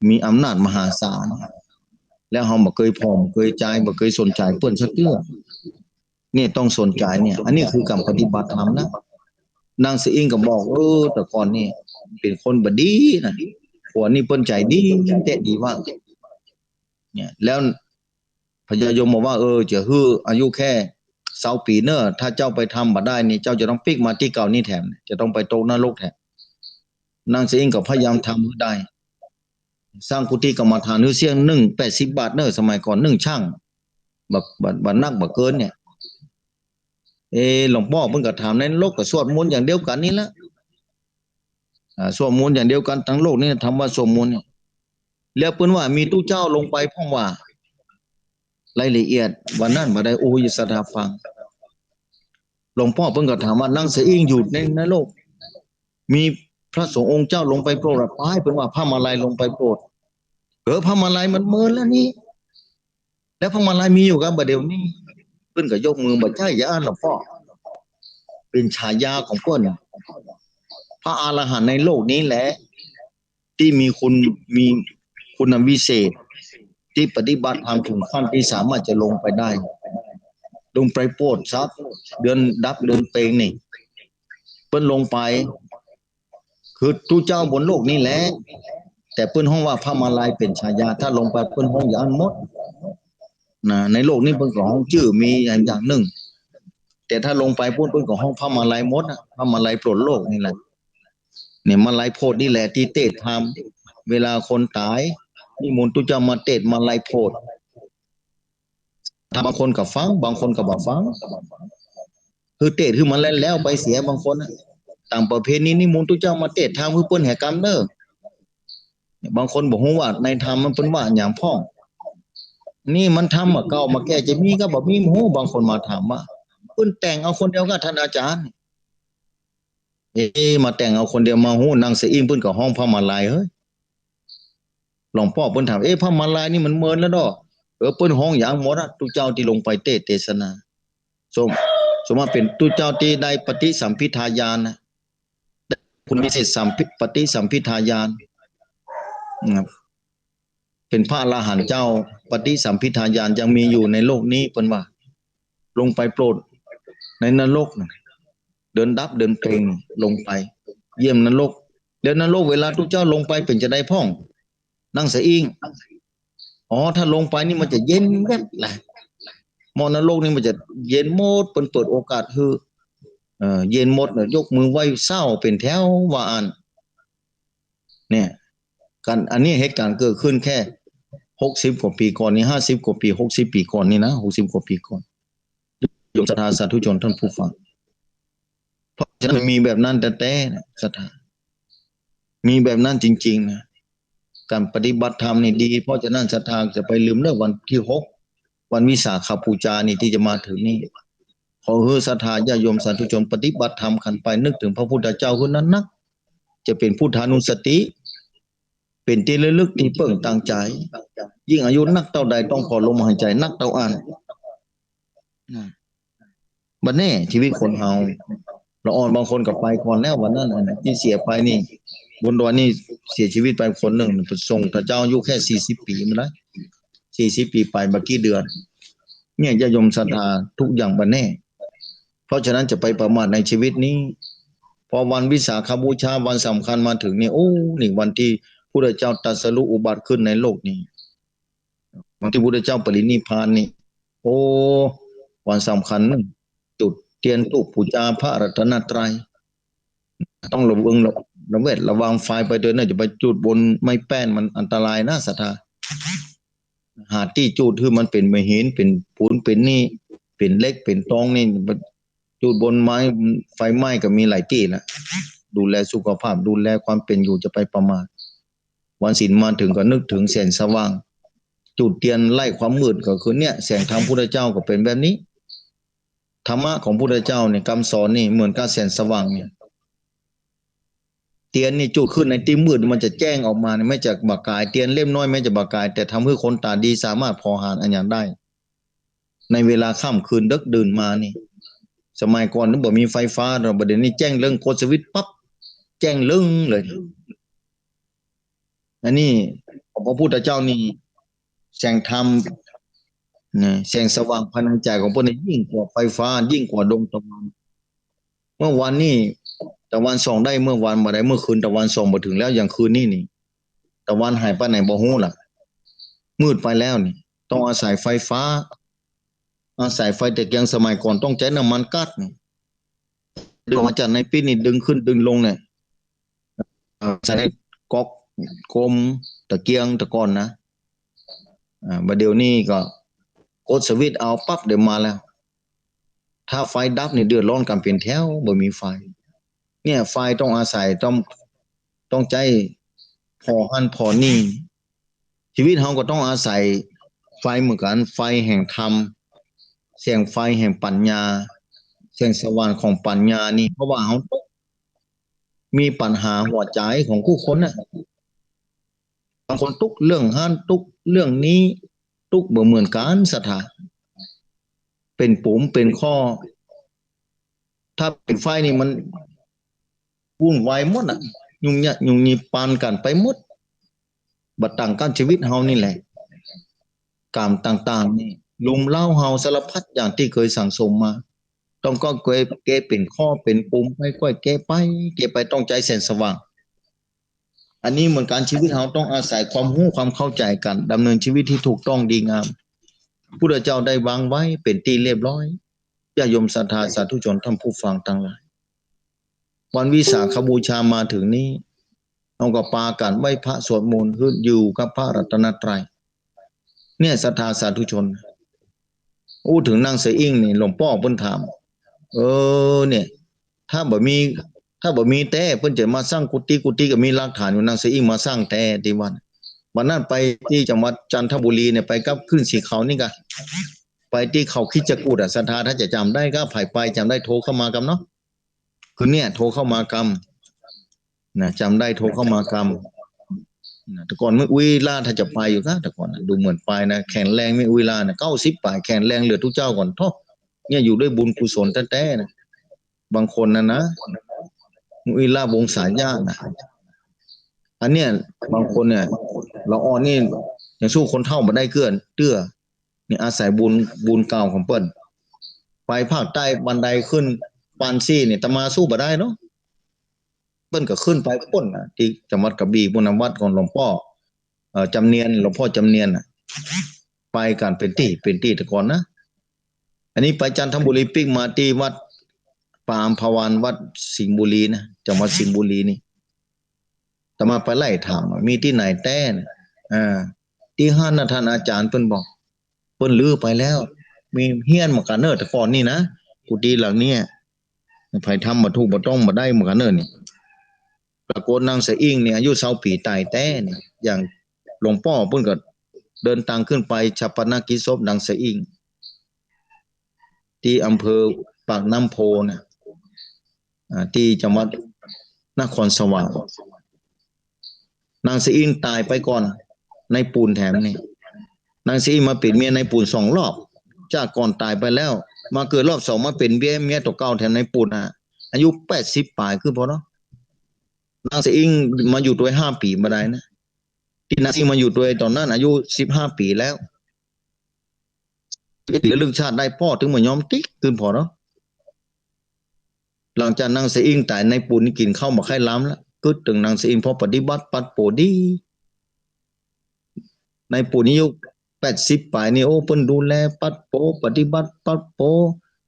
มีอำนาจมหาศาล แล้วเฮาบ่เกยผ่อ บ่เกยใจ๋ บ่เกยสนใจ๋เปิ้นสักเตื้อ เนี่ยต้องสนใจ๋เนี่ย อันนี้คือก๋านปฏิบัติธรรมนะ นางสะอิ้งก็บอก เออ แต่ก่อนนี่เป๋นคนบ่ดีนะ ผัวนี่เปิ้นใจ๋ดีแต๊ดีว่า เนี่ย แล้วพญายมบอกว่า เออ จะหื้ออายุแค่ซาวปี๋เน่อ ถ้าเจ้าไปทำบ่ได้นี่ เจ้าจะต้องปิ๊กมาตี้เก่านี่แถม จะต้องไปตกนรกแถม นางสะอิ้งก็พยายามทำหื้อได้ สร้างกุฏิกรรมฐานหื้อเสี้ยงหนึ่ง แปดสิบบาทเน่อ สมัยก่อนหนึ่งชั่ง บ่ บ่ บ่หนักบ่เกินเนี่ย เอ หลวงป้อเปิ้นก็ถาม ในนรกก็สวดมนต์อย่างเดียวกั๋นนี่ละ อ่า สวดมนต์อย่างเดียวกั๋น ตังโลกนี้ทำวัตรสวดมนต์เนี่ย แล้วเปิ้นว่ามีตุ๊เจ้าลงไปพ่องว่า รายละเอียดวันนั้นบ่ได้อู้หื้อศรัทธาฟัง หลวงป้อเปิ้นก็ถามว่า นางสะอิ้งอยู่ในนรก มีพระสงฆ์องค์เจ้าลงไปโปรดบ่ ไป เปิ้นว่าผ้ามาลัยลงไปโปรด เออ ผ้ามาลัยมันเมินแล้วนี่ แล้วผ้ามาลัยมีอยู่กั๋นบ่เดี่ยวนี้ เปิ้นก็ยกมือ บ่ใจ้ อย่าอั้นหลวงป้อ เป๋นฉายาของเปิ้น พระอรหันต์ในโลกนี้แหละ ตี้มีคุณ มีคุณวิเศษ ตี้ปฏิบัติธรรมถึงขั้นตี้สามารถจะลงไปได้ ลงไปโปรดสัตว์ เดือนดับเดือนเพ็ญนี่ เปิ้นลงไป คือตุ๊เจ้าบนโลกนี้แหละ แต่เปิ้นฮ้องว่าผ้ามาลัยเป๋นฉายา ถ้าลงไปเปิ้นฮ้องอย่างอั้นหมดนะ ในโลกนี้เปิ้นก็ฮ้องจื้อมีอย่าง อย่างนึ่ง แต่ถ้าลงไปปู้นเปิ้นก็ฮ้องผ้ามาลัยหมดนะ ผ้ามาลัยโปรดโลกนี่แหละ เนี่ยมาลัยโพธินี่แหละตี้เตศน์ธรรม เวลาคนต๋าย นิมนต์ตุ๊เจ้ามาเตศน์มาลัยโพธิ ถ้าบางคนก็ฟัง บางคนก็บ่ฟัง คือเตศน์หื้อมันแล้วๆ ไปเสีย บางคนน่ะ ต๋ามประเพณีนิมนต์ตุ๊เจ้ามาเตศน์ธรรมหื้อเปิ้นแหกรรมเน่อ บางคนบ่ฮู้ว่าในธรรมมันเปิ้นว่าหยังพ่อง นี่มันธรรมบ่าเก่าบ่าแก่ จะมีกับบ่มีบ่ฮู้ บางคนมาถามว่า เปิ้นแต่งเอาคนเดียวกับท่านอาจารย์ เอ๊ะ มาแต่งเอาคนเดียว มาฮู้นางสะอิ้งเปิ้นก็ฮ้องผ้ามาลัยเฮ้ย หลวงป้อเปิ้นถาม เอ๊ะ ผ้ามาลัยนี่มันเมินแล้วดอก เออ เปิ้นฮ้องอย่างหมดอะ ตุ๊เจ้าตี้ลงไปเตศน์เตสนา สม สมมาเป๋นตุ๊เจ้าตี้ได้ปฏิสัมภิทาญาณนะ ได้คุณวิเศษสัมภิ ปฏิสัมภิทาญาณนะครับ เป๋นพระอรหันต์เจ้า ปฏิสัมภิทาญาณยังมีอยู่ในโลกนี้ เปิ้นว่า ลงไปโปรด ในนรกน่ะ เดินดับเดินเปล่งลงไป เยี่ยมนรก แล้วนรกเวลาตุ๊เจ้าลงไปเป๋นจาใดพ่อง นั่งสะอิ้ง อ๋อ ถ้าลงไปนี่มันจะเย็นแวบแหละ หม้อนรกนี่มันจะเย็นหมด เปิ้นเปิดโอกาสหื้อ เอ่อ เย็นหมดน่ะ ยกมือไหว้เศร้าเป๋นแถวว่าอั้น เนี่ย การ อันนี้เหตุการณ์เกิดขึ้นแค่หกสิบกว่าปี๋ก่อนนี่ ห้าสิบกว่าปี๋ หกสิบปี๋ก่อนนี่นะ หกสิบกว่าปี๋ก่อน โยมศรัทธาสาธุชนท่านผู้ฟัง เพราะฉะนั้นมันมีแบบนั้นแต๊ๆ นะ ศรัทธา มีแบบนั้นจริงๆ นะ การปฏิบัติธรรมนี่ดี เพราะฉะนั้นศรัทธาจะไปลืมเด้อ วันที่หก วันวิสาขบูชานี่ตี้จะมาเถิงนี่ ขอหื้อศรัทธาญาติโยมสาธุชนปฏิบัติธรรมกั๋นไป นึกเถิงพระพุทธเจ้าหื้อนักๆ จะเป๋นพุทธานุสติ เป๋นตี้ระลึกตี้เปิ้งตางใจ๋ ยิ่งอายุนักเต้าใดต้องผ่อนลมหายใจ๋นักเต้าอั้น นะ บ่แน่ ชีวิตคนเฮา ละอ่อนบางคนก็ไปก่อนแล้ว วันนั้นอันตี้เสียไปนี่ บนดอยนี่เสียชีวิตไปคนนึ่ง ไปส่งตาเจ้าอายุแค่สี่สิบปี๋ บ่ได้ สี่สิบปี๋ไปบ่กี่เดือน เนี่ย ญาติโยมศรัทธา ทุกอย่างบ่แน่ เพราะฉะนั้นจะไปประมาทในชีวิตนี้ พอวันวิสาขบูชาวันสำคัญมาเถิงนี่ โอ้ นี่วันตี้พุทธเจ้าตรัสรู้อุบัติขึ้นในโลกนี่ วันตี้พุทธเจ้าปรินิพพานนี่ โอ้ วันสำคัญ จุดเตียนธูปบูชาพระรัตนตรัย ต้องระวัง ระ ระแวดระวังไฟไปตวยนะ จะไปจุดบนไม้แป้นมันอันตรายนะศรัทธา หาตี้จุดหื้อมันเป๋นไม้หิน เป๋นปูน เป๋นนี่ เป๋นเหล็ก เป๋นตองนี่ จุดบนไม้ ไฟไหม้ก็มีหลายตี้นะ ดูแลสุขภาพ ดูแลความเป๋นอยู่ จะไปประมาท วันศีลมาเถิงก็นึกเถิงแสงสว่าง จุดเตียนไล่ความมืดก็คือเนี่ย แสงธรรมพุทธเจ้าก็เป๋นแบบนี้ ธรรมะของพุทธเจ้าเนี่ย กำสอนนี่เหมือนกับแสงสว่างเนี่ย เตียนนี่จุดขึ้นในตี้มืดมันจะแจ้งออกมาเนี่ย แม้จะบ่ากาย เตียนเล่มน้อยแม้จะบ่ากาย แต่ทำหื้อคนต๋าดีสามารถผ่อหาอันหยังได้ ในเวลาค่ำคืนดึกดื่นมานี่ สมัยก่อนนี่บ่มีไฟฟ้าเนาะ บ่าเดี๋ยวนี้แจ้งเริง กดสวิตช์ปั๊บ แจ้งเริงเลย อันนี้ของพระพุทธเจ้านี่ แสงธรรม นะ แสงสว่างภายในใจ๋ของเปิ้นนี่ยิ่งกว่าไฟฟ้า ยิ่งกว่าดวงตะวัน เมื่อวานนี่ตะวันส่องได้ เมื่อวานบ่ได้ เมื่อคืนตะวันส่องบ่เถิงแล้ว อย่างคืนนี้นี่ ตะวันหายไปไหนบ่ฮู้ล่ะ มืดไปแล้วนี่ ต้องอาศัยไฟฟ้า อาศัยไฟตะเกียง สมัยก่อนต้องใจ๊น้ำมันก๊าซนี่ ดวงจันทร์ในปีนี่ดึงขึ้นดึงลงเนี่ย เอ่อ ใส่ก๊อกกลมตะเกียงแต่ก่อนนะ อ่า บ่าเดี๋ยวนี้ก็กดสวิตช์เอาปั๊บเดี๋ยวมาแล้ว ถ้าไฟดับนี่เดือดร้อนกั๋นเป๋นแถว บ่มีไฟ เนี่ย ไฟต้องอาศัย ต้อง ต้องใจ๊ผ่อหั้นผ่อนี่ ชีวิตเฮาก็ต้องอาศัยไฟเหมือนกั๋น ไฟแห่งธรรม แสงไฟแห่งปัญญา แสงสว่างของปัญญานี่ เพราะว่าเฮามีปัญหาหัวใจ๋ของกู้คนน่ะ บางคนตุ๊กข์เรื่องหั้น ตุ๊กข์เรื่องนี้ ตุ๊กข์บ่เหมือนกั๋นศรัทธา เป๋นปุ๋มเป๋นข้อ ถ้าเป๋นไฟนี่มันวุ่นวายหมดน่ะ ยุ่งยากยุ่งยีปานกั๋นไปหมด บ่ต่างกั๋น ชีวิตเฮานี่แหละ กรรมต่างๆ นี่รุมเร้าเฮาสารพัดอย่างตี้เกยสั่งสมมา ต้องก้อยแก้เป๋นข้อเป๋นปุ๋มไป ก้อยแก้ไป แก้ไป ต้องใจ๊แสงสว่าง อันนี้เหมือนกั๋น ชีวิตเฮาต้องอาศัยความฮู้ความเข้าใจ๋กั๋น ดำเนินชีวิตตี้ถูกต้องดีงาม พุทธเจ้าได้วางไว้เป๋นตี้เรียบร้อย ญาติโยมศรัทธาสาธุชนท่านผู้ฟังตังหลาย วันวิสาขบูชามาเถิงนี้ เฮาก็ปากั๋นไหว้พระสวดมนต์ หื้ออยู่กับพระรัตนตรัย เนี่ยศรัทธาสาธุชน อู้เถิงนางสะอิ้งนี่ หลวงป้อเปิ้นถาม เออ เนี่ย ถ้าบ่มี ถ้าบ่มีแต๊เปิ้นจะมาสร้างกุฏิ กุฏิก็มีหลักฐานอยู่ นางสะอิ้งมาสร้างแต๊ตี้วัด วันนั้นไปตี้จังหวัดจันทบุรีเนี่ย ไปกับขึ้นสีขาวนี่กะ ไปตี้เขาคิดจกูฏอะ ศรัทธาถ้าจะจ๋ำได้ก็ ใผไปจ๋ำได้โทรเข้ามากำเนาะ คือเนี่ย โทรเข้ามากำ นะ จ๋ำได้โทรเข้ามากำ นะ แต่ก่อนแม่อุ๊ยล่าถ้าจะไปอยู่นะ แต่ก่อนนะ ดูเหมือนไปนะ แข็งแรงแม่อุ๊ยล่านะ เก้าสิบป๋าย แข็งแรงเหลือตุ๊เจ้าก่อน โธ่ เนี่ยอยู่ด้วยบุญกุศลแต๊ๆ นะ บางคนน่ะนะ แม่อุ๊ยล่าวงศาญาตินะ อันเนี้ย บางคนเนี่ย ละอ่อนนี่ยังสู้คนเฒ่าบ่ได้เกื้อเตื้อ นี่อาศัยบุญ บุญเก่าของเปิ้น ไปภาคใต้บันไดขึ้นปานสี่นี่อาตมาสู้บ่ได้เนาะ เปิ้นก็ขึ้นไปปู๊นน่ะ ตี้จังหวัดกระบี่ปู๊นน่ะ วัดของหลวงป้อ เอ่อ จำเนียน หลวงป้อจำเนียนน่ะ ไปกั๋นเป๋นตี้ เป๋นตี้แต่ก่อนนะ อันนี้ไปจันทบุรีปิ๊กมาตี้วัดป่าอัมพวัน วัดสิงห์บุรีนะ จังหวัดสิงห์บุรีนี่ อาตมาไปไล่ถามว่ามีตี้ไหนแต๊นะ อ่า ตี้หั้นน่ะ ต้านอาจ๋ารย์เปิ้นบอก เปิ้นรื้อไปแล้ว มีเฮี้ยนเหมือนกั๋นเน่อ แต่ก่อนนี่นะ กุฏิหลังเนี่ย ใผทำบ่ถูกบ่ต้องบ่ได้เหมือนกั๋นเน่อนี่ ปรากฏนางสะอิ้งนี่อายุซาวปี๋ต๋ายแต๊นี่ อย่างหลวงป้อเปิ้นก็เดินตางขึ้นไปฌาปนกิจศพนางสะอิ้ง ตี้อำเภอปากน้ำโพนะ อ่า ตี้จังหวัดนครสวรรค์ นางสะอิ้งต๋ายไปก่อนนายปูนแถมนี่ นางสะอิ้งมาเป๋นเมียนายปูนสองรอบ จากก่อนต๋ายไปแล้ว มาเกิดรอบสองมาเป๋นเมีย เมียตั๋วเก่าแถมนายปูนอ่ะ อายุแปดสิบป๋ายขึ้นพอเนาะ นางสะอิ้งมาอยู่ตวยห้าปี๋บ่ได้นะ ตี้นางสะอิ้งมาอยู่ตวยต๋อนนั้นอายุสิบห้าปี๋แล้ว ระลึกชาติได้ป้อ ตึงบ่ยอมติ๊กขึ้นพอเนาะ หลังจากนางสะอิ้งต๋าย นายปูนนี่กิ๋นข้าวบ่ใค่ล้ำละ กึ๊ดเถิงนางสะอิ้ง เพราะปฏิบัติปัดโป๋ดี นายปูนนี่อายุแปดสิบป๋ายนี่ โอ้ เปิ้นดูแลปัดโป๋ ปฏิบัติปัดโป๋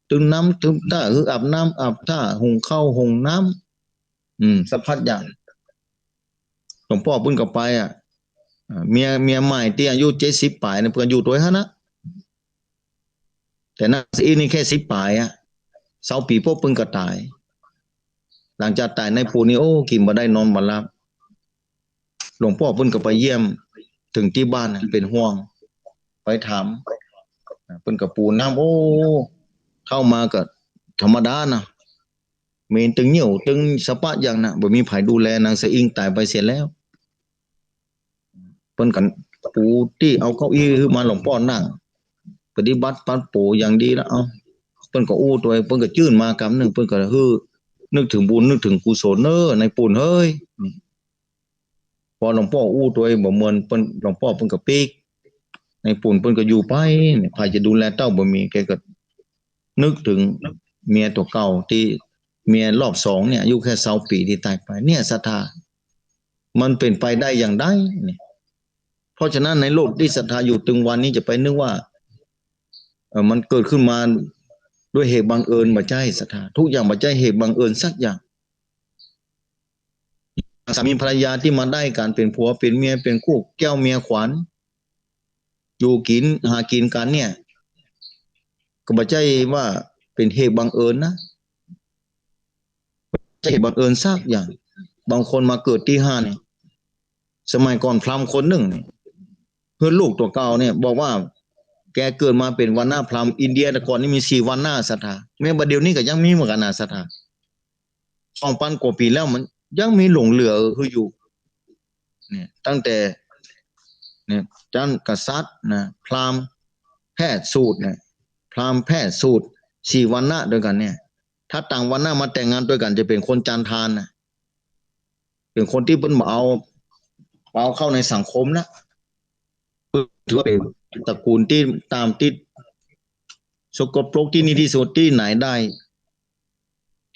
ตึงน้ำตึงต้า คืออาบน้ำอาบต้า หุงข้าวหุงน้ำ อืม สารพัดอย่าง หลวงป้อเปิ้นก็ไปอ่ะ อ่า เมีย เมียใหม่ตี้อายุเจ็ดสิบป๋ายเนี่ย เปิ้นอยู่ตวยหั้นนะ แต่นางสะอิ้งนี่แค่สิบป๋ายอ่ะ ซาวปี๋ปุ๊บเปิ้นก็ต๋าย หลังจากต๋ายนายปูนนี่ โอ้ กิ๋นบ่ได้นอนบ่หลับ หลวงป้อเปิ้นก็ไปเยี่ยมเถิงตี้บ้านน่ะ เป๋นห่วง ไปถาม เปิ้นก็ปูน้ำ โอ้ เข้ามาก็ธรรมดานะ เหม็นตึงเยี่ยวตึงสะปะอย่างน่ะ บ่มีใผดูแล นางสะอิ้งต๋ายไปเสียแล้ว เปิ้นก็ปูตี้เอาเก้าอี้หื้อมาหลวงป้อนั่ง ปฏิบัติปัดโป๋อย่างดีแล้ว เอ้า เปิ้นก็อู้ตวย เปิ้นก็จื้นมากำนึ่ง เปิ้นก็หื้อนึกเถิงบุญนึกเถิงกุศลเน่อ นายปูนเฮ้ย ปอหลวงป้ออู้ตวยบ่เมินเปิ้น หลวงป้อเปิ้นก็ปิ๊ก นายปูนเปิ้นก็อยู่ไปเนี่ย ใผจะดูแลเต้าบ่มี แกก็นึกเถิงเมียตั๋วเก่าตี้ เมียรอบสองเนี่ย อายุแค่ซาวปี๋ตี้ต๋ายไป เนี่ยศรัทธา มันเป๋นไปได้อย่างใดเนี่ย เพราะฉะนั้นในโลกตี้ศรัทธาอยู่ตึงวันนี้จะไปนึกว่า เอ่อ มันเกิดขึ้นมาด้วยเหตุบังเอิญ บ่ใจ้ศรัทธา ทุกอย่างบ่ใจ้เหตุบังเอิญสักอย่าง สามีภรรยาตี้มาได้กั๋นเป๋นผัวเป๋นเมีย เป๋นคู่แก้วเมียขวัญ อยู่กิ๋นหากิ๋นกั๋นเนี่ย ก็บ่ใจ้ว่าเป๋นเหตุบังเอิญนะ บ่ใจ้เหตุบังเอิญสักอย่าง บางคนมาเกิดตี้ห้านี่ สมัยก่อนพราหมณ์คนนึ่งนี่ หื้อลูกตั๋วเก่าเนี่ย บอกว่าแกเกิดมาเป๋นวรรณะพราหมณ์ อินเดียแต่ก่อนนี่มีสี่วรรณะศรัทธา แม้บ่าเดี๋ยวนี้ก็ยังมีเหมือนกั๋นนะศรัทธา สองปันกว่าปี๋แล้วมันยังมีหลงเหลือหื้ออยู่ เนี่ย ตั้งแต่ เนี่ย จั้นกษัตริย์นะ พราหมณ์ แพทย์ สูตรเนี่ย พราหมณ์ แพทย์ สูตร สี่วรรณะตวยกั๋นเนี่ย ถ้าต่างวรรณะมาแต่งงานตวยกั๋นจะเป๋นคนจานทานนะ เป๋นคนตี้เปิ้นบ่เอา บ่เอาเข้าในสังคมนะ ถือว่าเป๋นตระกูลตี้ต๋ามตี้สกปรกตี้นี่ตี้สุดตี้ไหนได้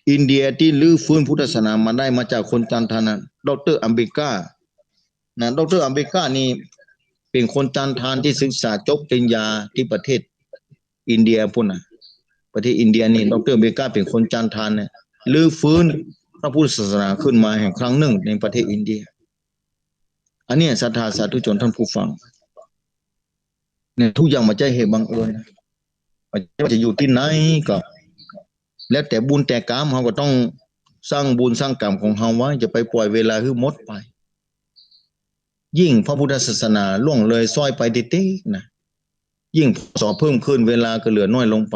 อินเดียตี้รื้อฟื้นพุทธศาสนามาได้มาจากคนจานทานนะ ด็อกเตอร์อัมเบกา นะ ด็อกเตอร์อัมเบกานี่เป๋นคนจานทานตี้ศึกษาจบปริญญาตี้ประเทศอินเดียปู๊นนะ ประเทศอินเดียนี่ ด็อกเตอร์อัมเบกาเป๋นคนจานทานเนี่ย รื้อฟื้นพระพุทธศาสนาขึ้นมาแห่งครั้งนึ่งในประเทศอินเดีย อันเนี้ยศรัทธาสาธุชนท่านผู้ฟัง เนี่ย ทุกอย่างบ่ใจ้เหตุบังเอิญนะ บ่ใจ้ว่าจะอยู่ตี้ไหนก็ แล้วแต่บุญแต่กรรม เฮาก็ต้องสร้างบุญสร้างกรรมของเฮาไว้ จะไปปล่อยเวลาหื้อหมดไป ยิ่งพระพุทธศาสนาล่วงเลยซ้อยไปติ๊กๆ นะ ยิ่ง พ.ศ. เพิ่มขึ้น เวลาก็เหลือน้อยลงไป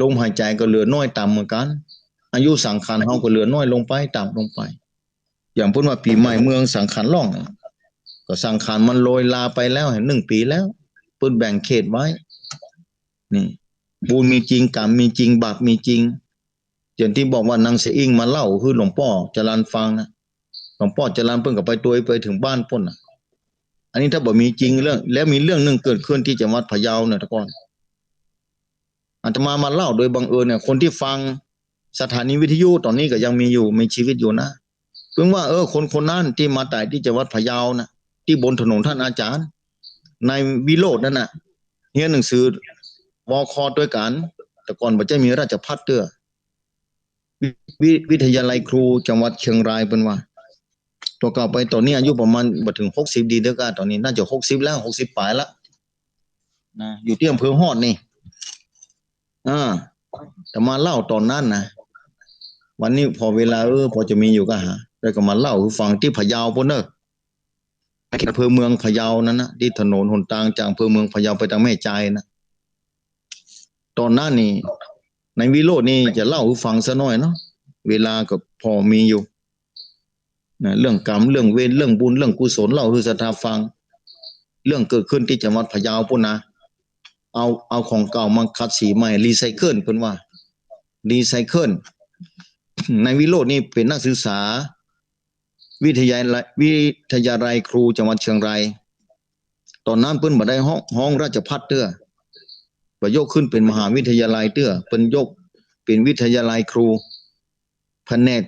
ลมหายใจ๋ก็เหลือน้อยต๋ามเหมือนกั๋น อายุสังขารเฮาก็เหลือน้อยลงไป ต๋ามลงไป อย่างเปิ้นว่าปี๋ใหม่เมืองสังขารล่อง ก็สังขารมันโรยลาไปแล้วนึ่งปี๋แล้ว เปิ้นแบ่งเขตไว้ นี่ บุญมีจริง กรรมมีจริง บาปมีจริง อย่างตี้บอกว่านางสะอิ้งมาเล่าหื้อหลวงป้อจรัญฟังนะ หลวงป้อจรัญเปิ้นก็ไปตวยไปเถิงบ้านปู๊นน่ะ อันนี้ถ้าบ่มีจริงเรื่อง แล้วมีเรื่องนึ่งเกิดขึ้นตี้จังหวัดพะเยาเนี่ยแต่ก่อน อาตมามาเล่าโดยบังเอิญเนี่ย คนตี้ฟังสถานีวิทยุต๋อนนี้ก็ยังมีอยู่ มีจีวิตอยู่นะ เปิ้นว่า เออ คนคนนั้นตี้มาต๋ายตี้จังหวัดพะเยานะ ตี้บนถนนท่านอาจ๋ารย์ นายวิโรจน์นั่นน่ะ เฮียนหนังสือ วค ตวยกั๋น แต่ก่อนบ่ใจ้มีราชภัฏเตื้อ วิ วิ วิทยาลัยครูจังหวัดเชียงราย เปิ้นว่า ตั๋วเก่าไปต๋อนนี้อายุประมาณบ่เถิงหกสิบดีเตื้อก้า ต๋อนนี้น่าจะหกสิบแล้ว หกสิบป๋ายละนะ อยู่ตี้อำเภอฮอดนี่ อ่า แต่มาเล่าต๋อนนั้นนะ วันนี้ผ่อเวลา เออ ผ่อจะมีอยู่ก็หา แล้วก็มาเล่าหื้อฟังตี้พะเยาปู้นเน่อ เขตอำเภอเมืองพะเยานั่นนะ ตี้ถนนหนตางจากอำเภอเมืองพะเยาไปตางแม่จายนะ ต๋อนนั้นนี่ นายวิโรจน์นี่จะเล่าหื้อฟังสักหน้อยเนาะ เวลาก็ผ่อมีอยู่นะ เรื่องกรรม เรื่องเวร เรื่องบุญ เรื่องกุศล เล่าหื้อศรัทธาฟัง เรื่องเกิดขึ้นตี้จังหวัดพะเยาปู้นนะ เอา เอาของเก่ามาขัดสีใหม่ รีไซเคิล เปิ้นว่า รีไซเคิล นายวิโรจน์นี่เป๋นนักศึกษา วิทยาลัย วิทยาลัยครูจังหวัดเชียงราย ต๋อนนั้นเปิ้นบ่ได้ฮ้อง ฮ้องราชภัฏเตื้อ บ่ยกขึ้นเป๋นมหาวิทยาลัยเตื้อ เปิ้นยกเป๋นวิทยาลัยครู แผนก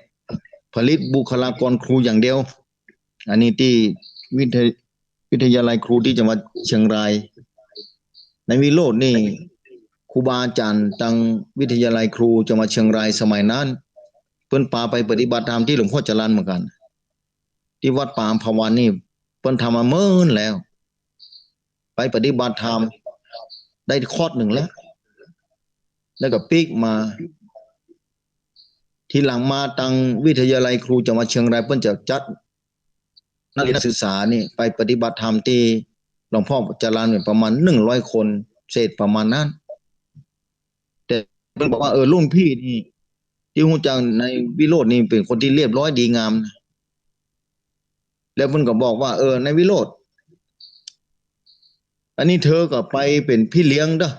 ผลิตบุคลากรครูอย่างเดียว อันนี้ตี้วิทย- วิทยาลัยครูตี้จังหวัดเชียงราย นายวิโรจน์นี่ ครูบาอาจ๋ารย์ตางวิทยาลัยครูจังหวัดเชียงรายสมัยนั้น เปิ้นปาไปปฏิบัติธรรมตี้หลวงพ่อจรัญเหมือนกั๋น ตี้วัดป่าอำไพวันนี่ เปิ้นทำมาเมินแล้ว ไปปฏิบัติธรรมได้คอร์สนึ่งแล้ว แล้วก็ปิ๊กมา ทีหลังมาตางวิทยาลัยครูจังหวัดเชียงราย เปิ้นจะจัดนักเรียนนักศึกษานี่ไปปฏิบัติธรรมตี้หลวงพ่อจรัญเนี่ยประมาณหนึ่งร้อยคนเศษประมาณนั้น แต่เปิ้นบอกว่า เออ รุ่นพี่นี่ ตี้ฮู้จักนายวิโรจน์นี่เป๋นคนตี้เรียบร้อยดีงามนะ แล้วเปิ้นก็บอกว่า เออ นายวิโรจน์ อันนี้เธอก็ไปเป๋นพี่เลี้ยงเด้อ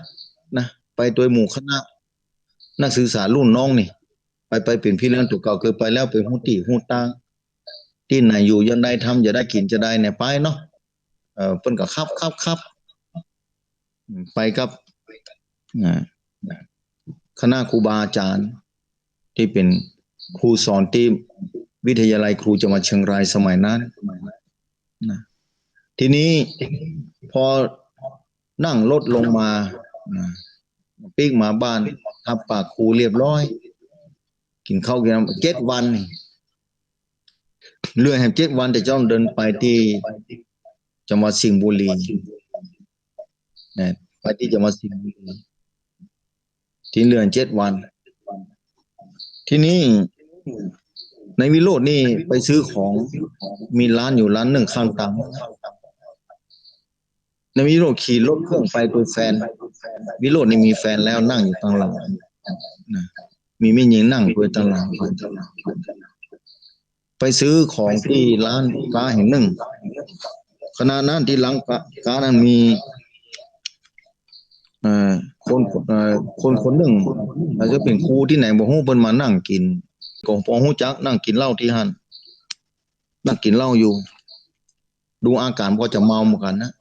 นะ ไปตวยหมู่คณะนักศึกษารุ่นน้องนี่ ไป ไปเป๋นพี่เลี้ยง ตั๋วเก่าเกยไปแล้ว ไปฮู้ตี้ฮู้ตาง ตี้ไหนอยู่จาใด ทำจาใด กิ๋นจาใดเนี่ย ไปเนาะ เออ เปิ้นก็ครับ ครับ ครับ อืม ไปกับ อ่า คณะครูบาอาจ๋ารย์ตี้เป๋นครูสอนตี้วิทยาลัยครูจังหวัดเชียงรายสมัยนั้นนะ ทีนี้ผ่อนั่งรถลงมานะ ปิ๊กมาบ้าน ฮับปากครูเรียบร้อย กิ๋นข้าวกิ๋นน้ำ เจ็ดวันนี่ เลื่อนแหมเจ็ดวัน แต่จ้องเดินไปตี้จังหวัดสิงห์บุรีนะ ไปตี้จังหวัดสิงห์บุรี ตี้เลื่อนเจ็ดวัน ทีนี้นายวิโรจน์นี่ไปซื้อของ มีร้านอยู่ร้านนึ่งข้างตาง นายวิโรจน์ขี่รถเครื่องไปตวยแฟน วิโรจน์นี่มีแฟนแล้ว นั่งอยู่ตางหลังนะ มีแม่ญิงนั่งตวยตางหลัง ไปซื้อของตี้ร้านก๊าแห่งนึ่ง ขณะนั้นตี้ร้านก๊า ก๊านั้นมี เอ่อ คน เอ่อ คนคนนึ่ง อาจจะเป๋นครูตี้ไหนบ่ฮู้ เปิ้นมานั่งกิ๋น ก็ผ่อฮู้จัก นั่งกิ๋นเหล้าตี้หั้น นั่งกิ๋นเหล้าอยู่ ดูอาก๋ารผ่อจะเมาเหมือนกั๋นนะ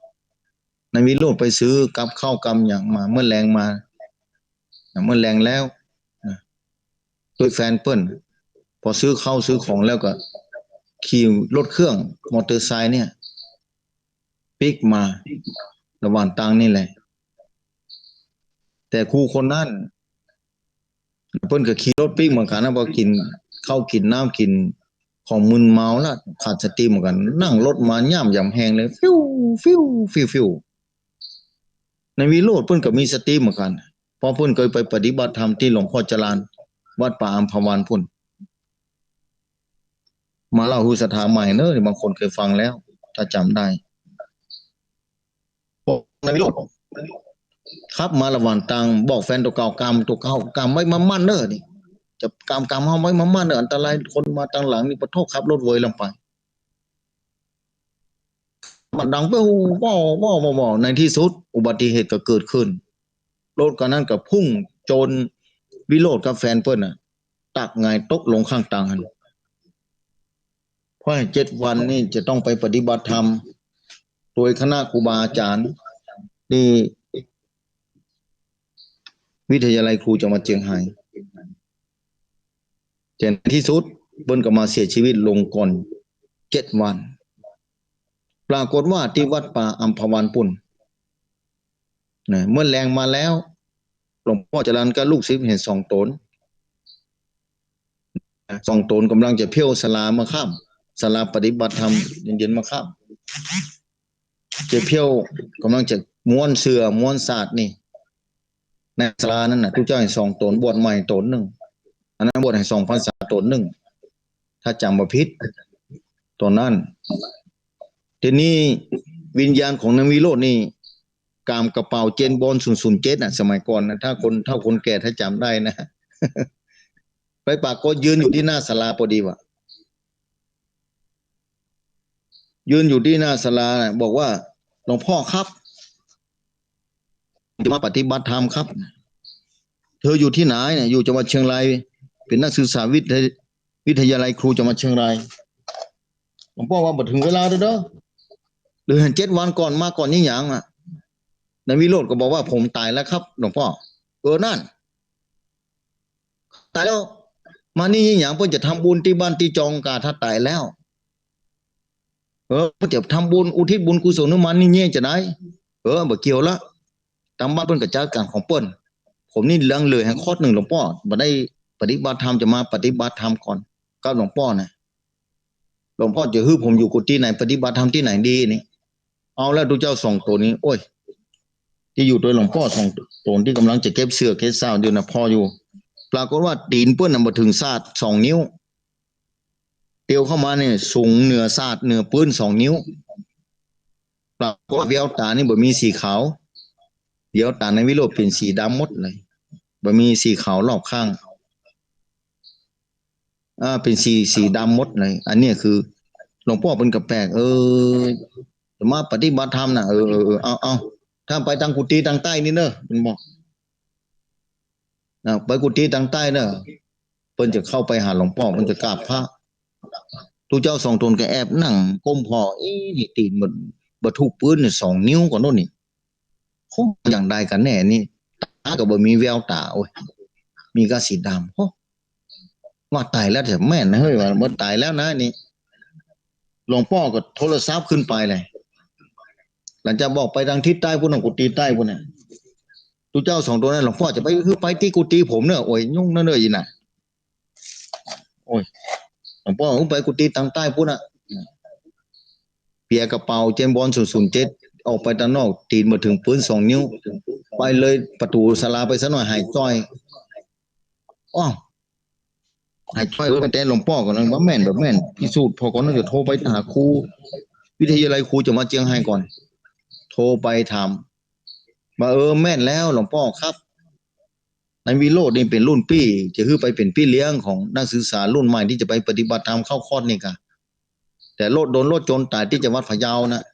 นายวิโรจน์ไปซื้อกับข้าวกับหยังมา เมื่อแลงมา เมื่อแลงแล้วนะ ตวยแฟนเปิ้น ผ่อซื้อข้าวซื้อของแล้วก็ขี่รถเครื่องมอเตอร์ไซค์เนี่ย ปิ๊กมา ระหว่างตางนี่แหละ แต่ครูคนนั้น เปิ้นก็ขี่รถปิ๊กเหมือนกั๋นนะ ผ่อกิ๋นข้าวกิ๋นน้ำกิ๋นของมึนเมาละ ขาดสติเหมือนกั๋น นั่งรถมาย่ำอย่างแฮงเลย ฟิว ฟิว ฟิว ฟิว นายวิโรจน์เปิ้นก็มีสติเหมือนกั๋น เพราะเปิ้นเกยไปปฏิบัติธรรมตี้หลวงพ่อจรัญ วัดป่าอำไพวันปู้น มาเล่าหื้อศรัทธาใหม่เน่อ บางคนเกยฟังแล้ว ถ้าจ๋ำได้ นายวิโรจน์ขับมาระหว่างตาง บอกแฟนตั๋วเก่า กำตั๋วเก่ากำไว้มั่นๆ เน่อ นี่ จะกำ กำเอาไว้มั่นๆ เน่อ อันตราย คนมาตางหลังนี่ ปะโธ่ ขับรถเวยลงไป มันดังเป้ว ว้าว ว้าว ว้าว ว้าว ในตี้สุดอุบัติเหตุก็เกิดขึ้น รถคันนั้นก็พุ่งจนวิโรจน์กับแฟนเปิ้นน่ะ ตักหงายตกลงข้างตางหั้น เพราะเจ็ดวันนี่จะต้องไปปฏิบัติธรรม โดยคณะครูบาอาจ๋ารย์ ตี้ เอ่อ วิทยาลัยครูจังหวัดเจียงไฮ้ แต่ในตี้สุดเปิ้นก็มาเสียชีวิตลงก่อนเจ็ดวัน ปรากฏว่าตี้วัดป่าอัมพวันปุ้นนะ เมื่อแลงมาแล้ว หลวงป้อจรัญกับลูกศิษย์หันสองต๋น สองต๋นก่ำลังจะเผี้ยวศาลาเมื่อค่ำ ศาลาปฏิบัติธรรมเย็นๆ เมื่อค่ำ จะเผี้ยว ก่ำลังจะม้วนเสื่อม้วนสาดนี่ ในศาลานั้นน่ะ ตุ๊เจ้าหันสองต๋น บวชใหม่ต๋นนึ่ง อันนั้นบวชหันสองพรรษาต๋นนึ่ง ถ้าจ๋ำบ่ผิด ต๋นนั้น ทีนี้วิญญาณของนายวิโรจน์นี่ ก๋ามกระเป๋าเจมส์บอนด์ศูนย์ศูนย์เจ็ดน่ะ สมัยก่อนนะ ถ้าคนเฒ่าคนแก่ถ้าจ๋ำได้นะ ไปปรากฏยืนอยู่ตี้หน้าศาลาปอดีวะ ยืนอยู่ตี้หน้าศาลาน่ะ บอกว่า "หลวงป้อครับ จะมาปฏิบัติธรรมครับ เธออยู่ตี้ไหนเนี่ย" "อยู่จังหวัดเชียงราย เป๋นนักศึกษาวิทย- วิทยาลัยครูจังหวัดเชียงราย" หลวงป้อว่า "บ่เถิงเวลาเต๊อะ เหลือหันเจ็ดวันก่อน มาก่อนยี่หยังอะ" นายวิโรจน์ก็บอกว่า "ผมต๋ายแล้วครับ หลวงป้อ" "เออ นั่น ต๋ายแล้ว มานี่ยี่หยัง เปิ้นจะทำบุญตี้บ้านตี้จองก่า ถ้าต๋ายแล้ว เออ เปิ้นจะทำบุญอุทิศบุญกุศลหื้อมันนี่เยียะจะได๋ เออ บ่เกี่ยวละ ตางบ้านเปิ้นก็จัดก๋านของเปิ้น ผมนี่ยังเหลือหันคอร์สนึ่ง หลวงป้อ บ่ได้ปฏิบัติธรรม จะมาปฏิบัติธรรมก่อนกับหลวงป้อนะ หลวงป้อจะหื้อผมอยู่กุฏิไหน ปฏิบัติธรรมตี้ไหนดีนี่" เอาแล้วตุ๊เจ้าสองต๋นนี่ โอ๊ย ตี้อยู่ตวยหลวงป้อสองต๋นตี้ก่ำลังจะเก็บเสื้อเก็บซาวอยู่น่ะ ผ่ออยู่ ปรากฏว่าตี๋นเปิ้นน่ะบ่เถิงสาดสองนิ้ว เตียวเข้ามาเนี่ย สูงเหนือสาดเหนือปื๊นสองนิ้ว ปรากฏว่าแววต๋านี่บ่มีสีขาว แววต๋านายวิโรจน์เป๋นสีดำหมดเลย บ่มีสีขาวรอบข้าง อ่า เป๋นสี สีดำหมดเลย อันเนี้ยคือ หลวงป้อเปิ้นก็แปลก เออ จะมาปฏิบัติธรรมน่ะ เออ เออ เออ เอา เอา ถ้าไปตางกุฏิตางใต้นี่เน่อ เปิ้นบอก อ่า ไปกุฏิตางใต้เน่อ เปิ้นจะเข้าไปหาหลวงป้อ เปิ้นจะกราบพระ ตุ๊เจ้าสองต๋นก็แอบนั่งก้มผ่อ เอ๊ะ นี่ตี๋นบ่ บ่ถูกปื๊นเนี่ย สองนิ้วก่อโน่นนี่ โห อย่างใดกั๋นแน่นี่ ต๋าก็บ่มีแววต๋า โอ๊ย มีก้าสีดำ โห ว่าต๋ายแล้วแท้แม่นนะเฮ้ย ว่าบ่ต๋ายแล้วนะนี่ หลวงป้อก็โทรศัพท์ขึ้นไปเลย หลังจากบอกไปตางทิศใต้ปุ้นน่ะ กุฏิใต้ปุ้นน่ะ ตุ๊เจ้าสองต๋นนั้น หลวงป้อจะไป คือไปตี้กุฏิผมเน่อ โอ๊ย ยุ่งเน่อ เน่อ อีน่ะ โอ๊ย หลวงป้อ ไปกุฏิตางใต้ปุ้นน่ะ เปียกระเป๋าเจมส์บอนด์ศูนย์ศูนย์เจ็ด ออกไปตางนอก ตี๋นบ่เถิงปื๊นสองนิ้ว ไปเลยประตู๋ศาลาไปสักหน่อย หายจ้อย อ้าว หายจ้อย ไปแต๊หลวงป้อก่อนนะ บ่แม่น บ่แม่น พิสูจน์ผ่อก่อนนะ จะโทรไปหาครู วิทยาลัยครูจังหวัดเจียงไฮ้ก่อน โทรไปถาม ว่า เออ แม่นแล้วหลวงป้อครับ นายวิโรจน์นี่เป๋นรุ่นปี้ จะหื้อไปเป๋นปี้เลี้ยงของนักศึกษารุ่นใหม่ตี้จะไปปฏิบัติธรรมเข้าคอร์สนี่ก่า แต่รถ โดนรถจนต๋ายตี้จังหวัดพะเยาน่ะ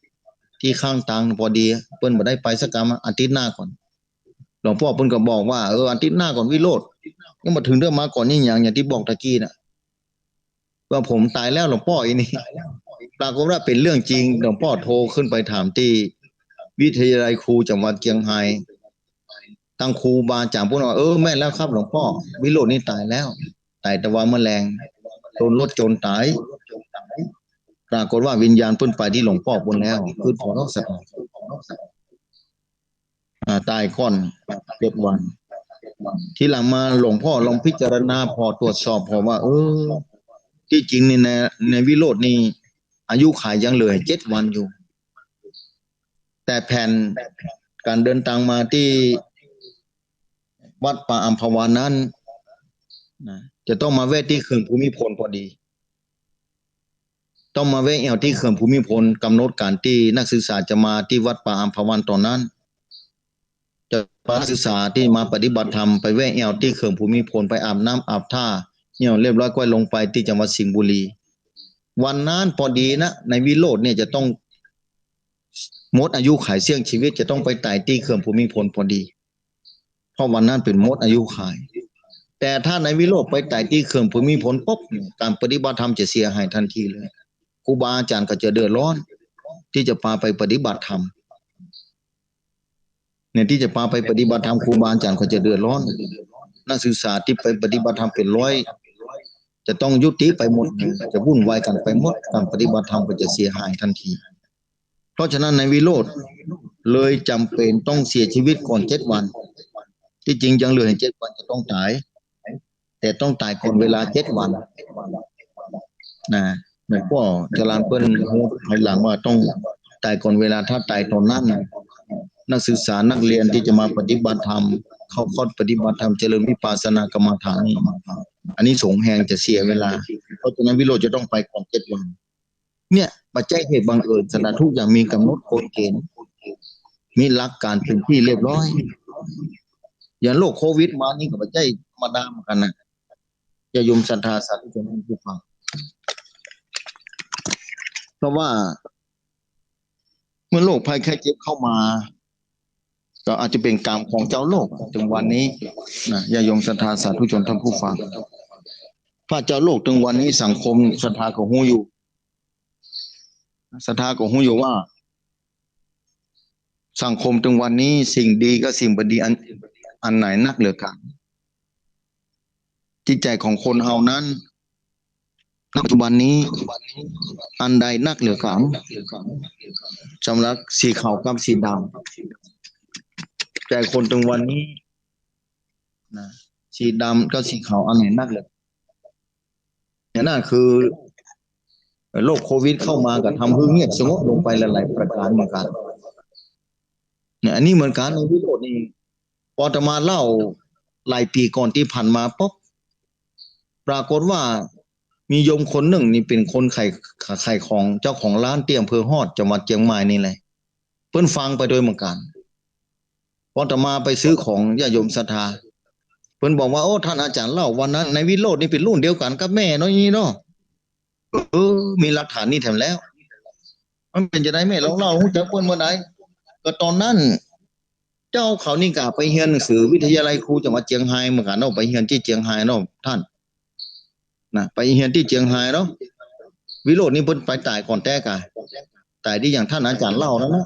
ตี้ข้างตางพอดี เปิ้นบ่ได้ไปสักกำ อาทิตย์หน้าก่อน หลวงป้อเปิ้นก็บอกว่า เออ อาทิตย์หน้าก่อนวิโรจน์ ยังบ่เถิงเตื้อ มาก่อนยี่หยัง อย่างตี้บอกตะกี้น่ะ ว่าผมต๋ายแล้วหลวงป้อ อีนี่ ปรากฏว่าเป๋นเรื่องจริง หลวงป้อโทรขึ้นไปถามตี้วิทยาลัยครูจังหวัดเจียงไฮ้ ตางครูบาอาจ๋ารย์ปุ้นว่า เออ แม่นแล้วครับหลวงป้อ วิโรจน์นี่ต๋ายแล้ว ต๋ายแต่ว่าเมื่อแลง โดนรถจนต๋าย ปรากฏว่าวิญญาณเปิ้นไปตี้หลวงป้อปุ้นแล้ว คือผ่อเนาะ อ่า ต๋ายก่อนเจ็ดวัน ทีหลังมาหลวงป้อลองพิจารณาผ่อ ตรวจสอบผ่อว่า เออ ตี้จริงนี่นะ นายวิโรจน์นี่อายุขัยยังเหลือเจ็ดวันอยู่ แต่แผนก๋านเดินตางมาตี้วัดป่าอัมพวันนั้นนะ จะต้องมาแวะตี้เขื่อนภูมิพลพอดี ต้องมาแวะแอ่วตี้เขื่อนภูมิพล ก๋ำหนดก๋านตี้นักศึกษาจะมาตี้วัดป่าอัมพวันต๋อนนั้น จะพานักศึกษาตี้มาปฏิบัติธรรมไปแวะแอ่วตี้เขื่อนภูมิพล ไปอาบน้ำอาบท่า แอ่วเรียบร้อยก้อยลงไปตี้จังหวัดสิงห์บุรี วันนั้นพอดีนะ นายวิโรจน์เนี่ยจะต้องหมดอายุขัยเสี้ยงชีวิต จะต้องไปต๋ายตี้เขื่อนภูมิพลพอดี เพราะวันนั้นเป๋นหมดอายุขัย แต่ถ้านายวิโรจน์ไปต๋ายตี้เขื่อนภูมิพลปุ๊บเนี่ย ก๋านปฏิบัติธรรมจะเสียหายทันทีเลย ครูบาอาจ๋ารย์ก็จะเดือดร้อนตี้จะปาไปปฏิบัติธรรม เนี่ย ตี้จะปาไปปฏิบัติธรรม ครูบาอาจ๋ารย์ก็จะเดือดร้อน นักศึกษาตี้ไปปฏิบัติธรรมเป๋นร้อย จะต้องยุติไปหมด จะวุ่นวายกั๋นไปหมด ก๋านปฏิบัติธรรมก็จะเสียหายทันที เพราะฉะนั้นนายวิโรจน์เลยจ๋ำเป๋นต้องเสียชีวิตก่อนเจ็ดวัน ตี้จริงยังเหลือเจ็ดวันจะต้องต๋าย แต่ต้องต๋ายก่อนเวลาเจ็ดวัน นะ หลวงป้อจรัญเปิ้นฮู้ภายหลังว่าต้องต๋ายก่อนเวลา ถ้าต๋ายต๋อนนั้นน่ะ นักศึกษานักเฮียนตี้จะมาปฏิบัติธรรม เข้าคอร์สปฏิบัติธรรม เจริญวิปัสสนากรรมฐานนี่ อานิสงส์แฮงจะเสียเวลา เพราะฉะนั้นวิโรจน์จะต้องไปก่อนเจ็ดวัน เนี่ย บ่ใจ้เหตุบังเอิญ ศรัทธา ทุกอย่างมีก๋ำหนดกฎเกณฑ์ มีหลักก๋านเป๋นตี้เรียบร้อย อย่างโรคโควิดมานี่ก็บ่ใจ้ธรรมดาเหมือนกั๋นนะ ญาติโยมศรัทธาสาธุชนท่านผู้ฟัง เพราะว่าเมื่อโรคภัยไข้เจ็บเข้ามา ก็อาจจะเป๋นกรรมของเจ้าโลกเถิงวันนี้นะ ญาติโยมศรัทธาสาธุชนท่านผู้ฟัง เพราะเจ้าโลกเถิงวันนี้สังคมศรัทธาก็ฮู้อยู่ ศรัทธาก็ฮู้อยู่ว่า สังคมเถิงวันนี้สิ่งดีกับสิ่งบ่ดีอัน อันไหนนักเหลือกั๋น จิตใจ๋ของคนเฮานั้น ณ ปัจจุบันนี้ อันใดนักเหลือกั๋น สำหรับสีขาวกับสีดำ ใจ๋คนเถิงวันนี้นะ สีดำกับสีขาวอันไหนนักเหลือ เนี่ยนะคือ โรคโควิดเข้ามาก็ทำหื้อเงียบสงบลงไปหลายๆประก๋านเหมือนกั๋น เนี่ย อันนี้เหมือนกั๋น นายวิโรจน์นี่ ปออาตมาเล่าหลายปี๋ก่อนตี้ผ่านมาป๊อก ปรากฏว่ามีโยมคนนึ่งนี่เป๋นคนขาย ขายของ เจ้าของร้านตี้อำเภอฮอด จังหวัดเจียงใหม่นี่แหละ เปิ้นฟังไปโดยเหมือนกั๋น ปออาตมาไปซื้อของญาติโยมศรัทธา เปิ้นบอกว่า โอ้ ต้านอาจ๋ารย์เล่าวันนั้น นายวิโรจน์นี่เป๋นรุ่นเดียวกั๋นกับแม่เนาะ นี่เนาะ เออ มีหลักฐานนี่แถมแล้ว มันเป๋นจาใดแม่ ลองเล่า ฮู้จักเปิ้นเมื่อใด ก็ต๋อนนั้น เจ้าเขานี่ก็ไปเฮียนหนังสือวิทยาลัยครูจังหวัดเจียงไฮ้เหมือนกั๋นเนาะ ไปเฮียนตี้เจียงไฮ้เนาะต้าน นะ ไปเฮียนตี้เจียงไฮ้เนาะ วิโรจน์นี่เปิ้นไปต๋ายก่อนแต๊ก่ะ ต๋ายตี้อย่างต้านอาจ๋ารย์เล่านั้นนะ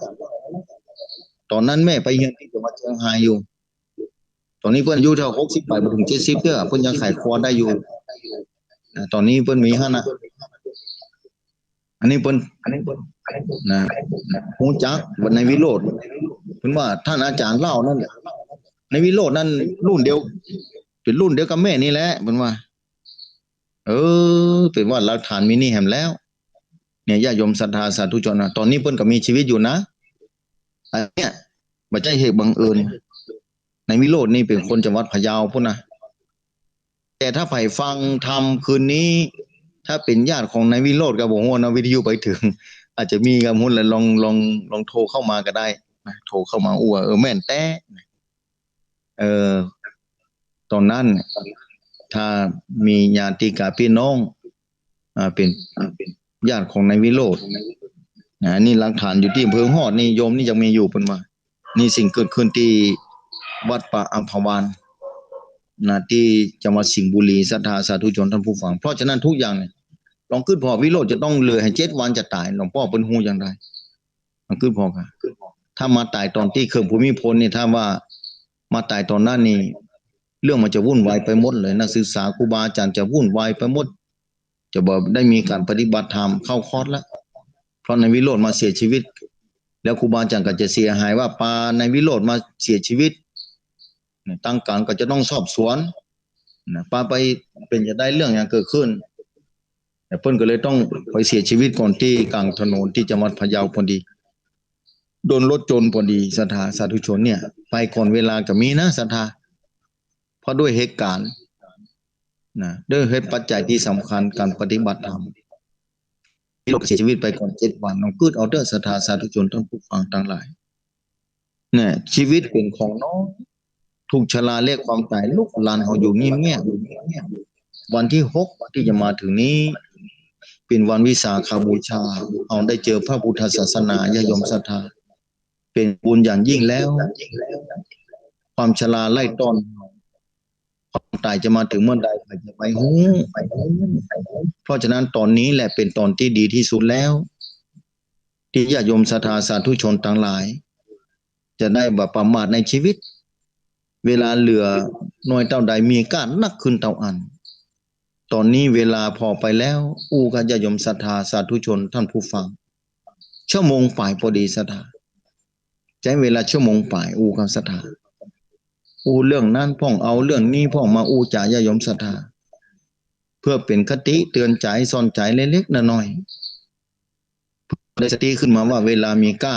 ต๋อนนั้นแม่ไปเฮียนตี้จังหวัดเจียงไฮ้อยู่ ต๋อนนี้เปิ้นอายุเต้าหกสิบป๋าย บ่เถิงเจ็ดสิบเตื้อ เปิ้นยังขายครัวได้อยู่ อ่า ต๋อนนี้เปิ้นมีหั้นนะ อันนี้เปิ้น อันนี้เปิ้น นะ ฮู้จักว่านายวิโรจน์ เปิ้นว่าต้านอาจ๋ารย์เล่านั้น นายวิโรจน์นั้นรุ่นเดียว เป๋นรุ่นเดียวกับแม่นี่แหละ เปิ้นว่า เออ เปิ้นว่าหลักฐานมีนี่แหมแล้ว เนี่ย ญาติโยมศรัทธาสาธุชนนะ ต๋อนนี้เปิ้นก็มีจีวิตอยู่นะ อันเนี้ย บ่ใจ้เหตุบังเอิญ นายวิโรจน์นี่เป๋นคนจังหวัดพะเยาปู๊นนะ แต่ถ้าใผฟังธรรมคืนนี้ ถ้าเป๋นญาติของนายวิโรจน์ก็บ่ฮู้นะ วิทยุไปเถิง อาจจะมีก็บ่ฮู้แหละ ลอง ลอง ลองโทรเข้ามาก็ได้นะ โทรเข้ามาอู้ว่า เออ แม่นแต๊ เออ ต๋อนนั้น ถ้ามีญาติกาปี้น้อง อ่า เป๋น อ่า เป๋นญาติของนายวิโรจน์ นะ นี่หลักฐานอยู่ตี้อำเภอฮอดนี่ โยมนี่ยังมีอยู่ เปิ้นว่า นี่สิ่งเกิดขึ้นตี้วัดป่าอัมพวัน นะ ตี้จังหวัดสิงห์บุรี ศรัทธาสาธุชนท่านผู้ฟัง เพราะฉะนั้นทุกอย่างเนี่ย ลองกึ๊ดผ่อ วิโรจน์จะต้องเหลือหื้อเจ็ดวันจะต๋าย หลวงป้อเปิ้นฮู้จาใด ลองกึ๊ดผ่อก่ะ ถ้ามาต๋ายต๋อนตี้เขื่อนภูมิพลนี่ ถ้าว่ามาต๋ายต๋อนนั้นนี่ เรื่องมันจะวุ่นวายไปหมดเลย นักศึกษาครูบาอาจ๋ารย์จะวุ่นวายไปหมด จะบ่ได้มีก๋านปฏิบัติธรรมเข้าคอร์สละ เพราะนายวิโรจน์มาเสียจีวิต แล้วครูบาอาจ๋ารย์ก็จะเสียหายว่าปานายวิโรจน์มาเสียจีวิต เนี่ย ตางก๋านก็จะต้องสอบสวน นะ ปาไปเป๋นจาใด เรื่องหยังเกิดขึ้น แต่เปิ้นก็เลยต้องไปเสียจีวิตก่อนตี้ก๋างถนนตี้จังหวัดพะเยาพอดี โดนรถจนพอดี ศรัทธาสาธุชนเนี่ย ไปก่อนเวลาก็มีนะ ศรัทธา เพราะด้วยเหตุก๋ารณ์ นะ ด้วยเหตุปัจจัยตี้สำคัญก๋านปฏิบัติธรรม วิโรจน์เสียจีวิตไปก่อนเจ็ดวัน ลองกึ๊ดเอาเต๊อะ ศรัทธาสาธุชนท่านผู้ฟังตังหลาย เนี่ย จีวิตเป๋นของน้อย ทุกข์ชราและความต๋ายลุกลานเฮาอยู่เงียบๆ วันตี้หกตี้จะมาเถิงนี้ เป๋นวันวิสาขบูชา เฮาได้เจอพระพุทธศาสนา ญาติโยมศรัทธา เป๋นบุญอย่างยิ่งแล้ว ความชราไล่ต้อน ความต๋ายจะมาเถิงเมื่อใด ใผจะไปฮู้ เพราะฉะนั้นต๋อนนี้แหละเป๋นต๋อนตี้ดีตี้สุดแล้ว ตี้ญาติโยมศรัทธาสาธุชนตังหลาย จะได้บ่ประมาทในชีวิต เวลาเหลือน้อยเต้าใดมีก้านักขึ้นเต้าอั้น ต๋อนนี้เวลาผ่อไปแล้ว อู้กับญาติโยมศรัทธาสาธุชนท่านผู้ฟัง ชั่วโมงป๋ายปอดีศรัทธา ใจ๊เวลาชั่วโมงป๋ายอู้กับศรัทธา อู้เรื่องนั้นพ่อง เอาเรื่องนี้พ่องมาอู้จ๋าญาติโยมศรัทธา เพื่อเป๋นคติเตือนใจ๋สอนใจ๋เล็กๆ น้อยๆ ได้สติขึ้นมาว่าเวลามีก้า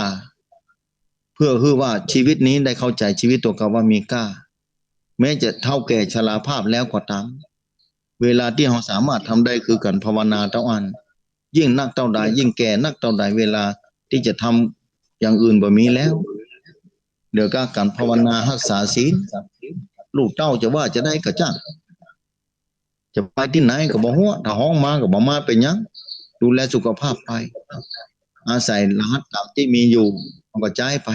เพื่อหื้อว่าชีวิตนี้ได้เข้าใจ๋ชีวิตตั๋วเก่าว่ามีก้า แม้จะเฒ่าแก่ชราภาพแล้วก็ต๋าม เวลาตี้เฮาสามารถทำได้คือก๋านภาวนาเต้าอั้น ยิ่งนักเต้าใด ยิ่งแก่นักเต้าใด เวลาตี้จะทำอย่างอื่นบ่มีแล้ว เหลือก้าก๋านภาวนาฮักษาศีล ลูกเต้าจะว่าจะใดก็จ้าง จะไปตี้ไหนก็บ่ฮู้ ถ้าฮ้องมาก็บ่มาเป๋นหยัง ดูแลสุขภาพไป อาศัยรหัสต๋ามตี้มีอยู่ เฮาก็ใจ๊ไป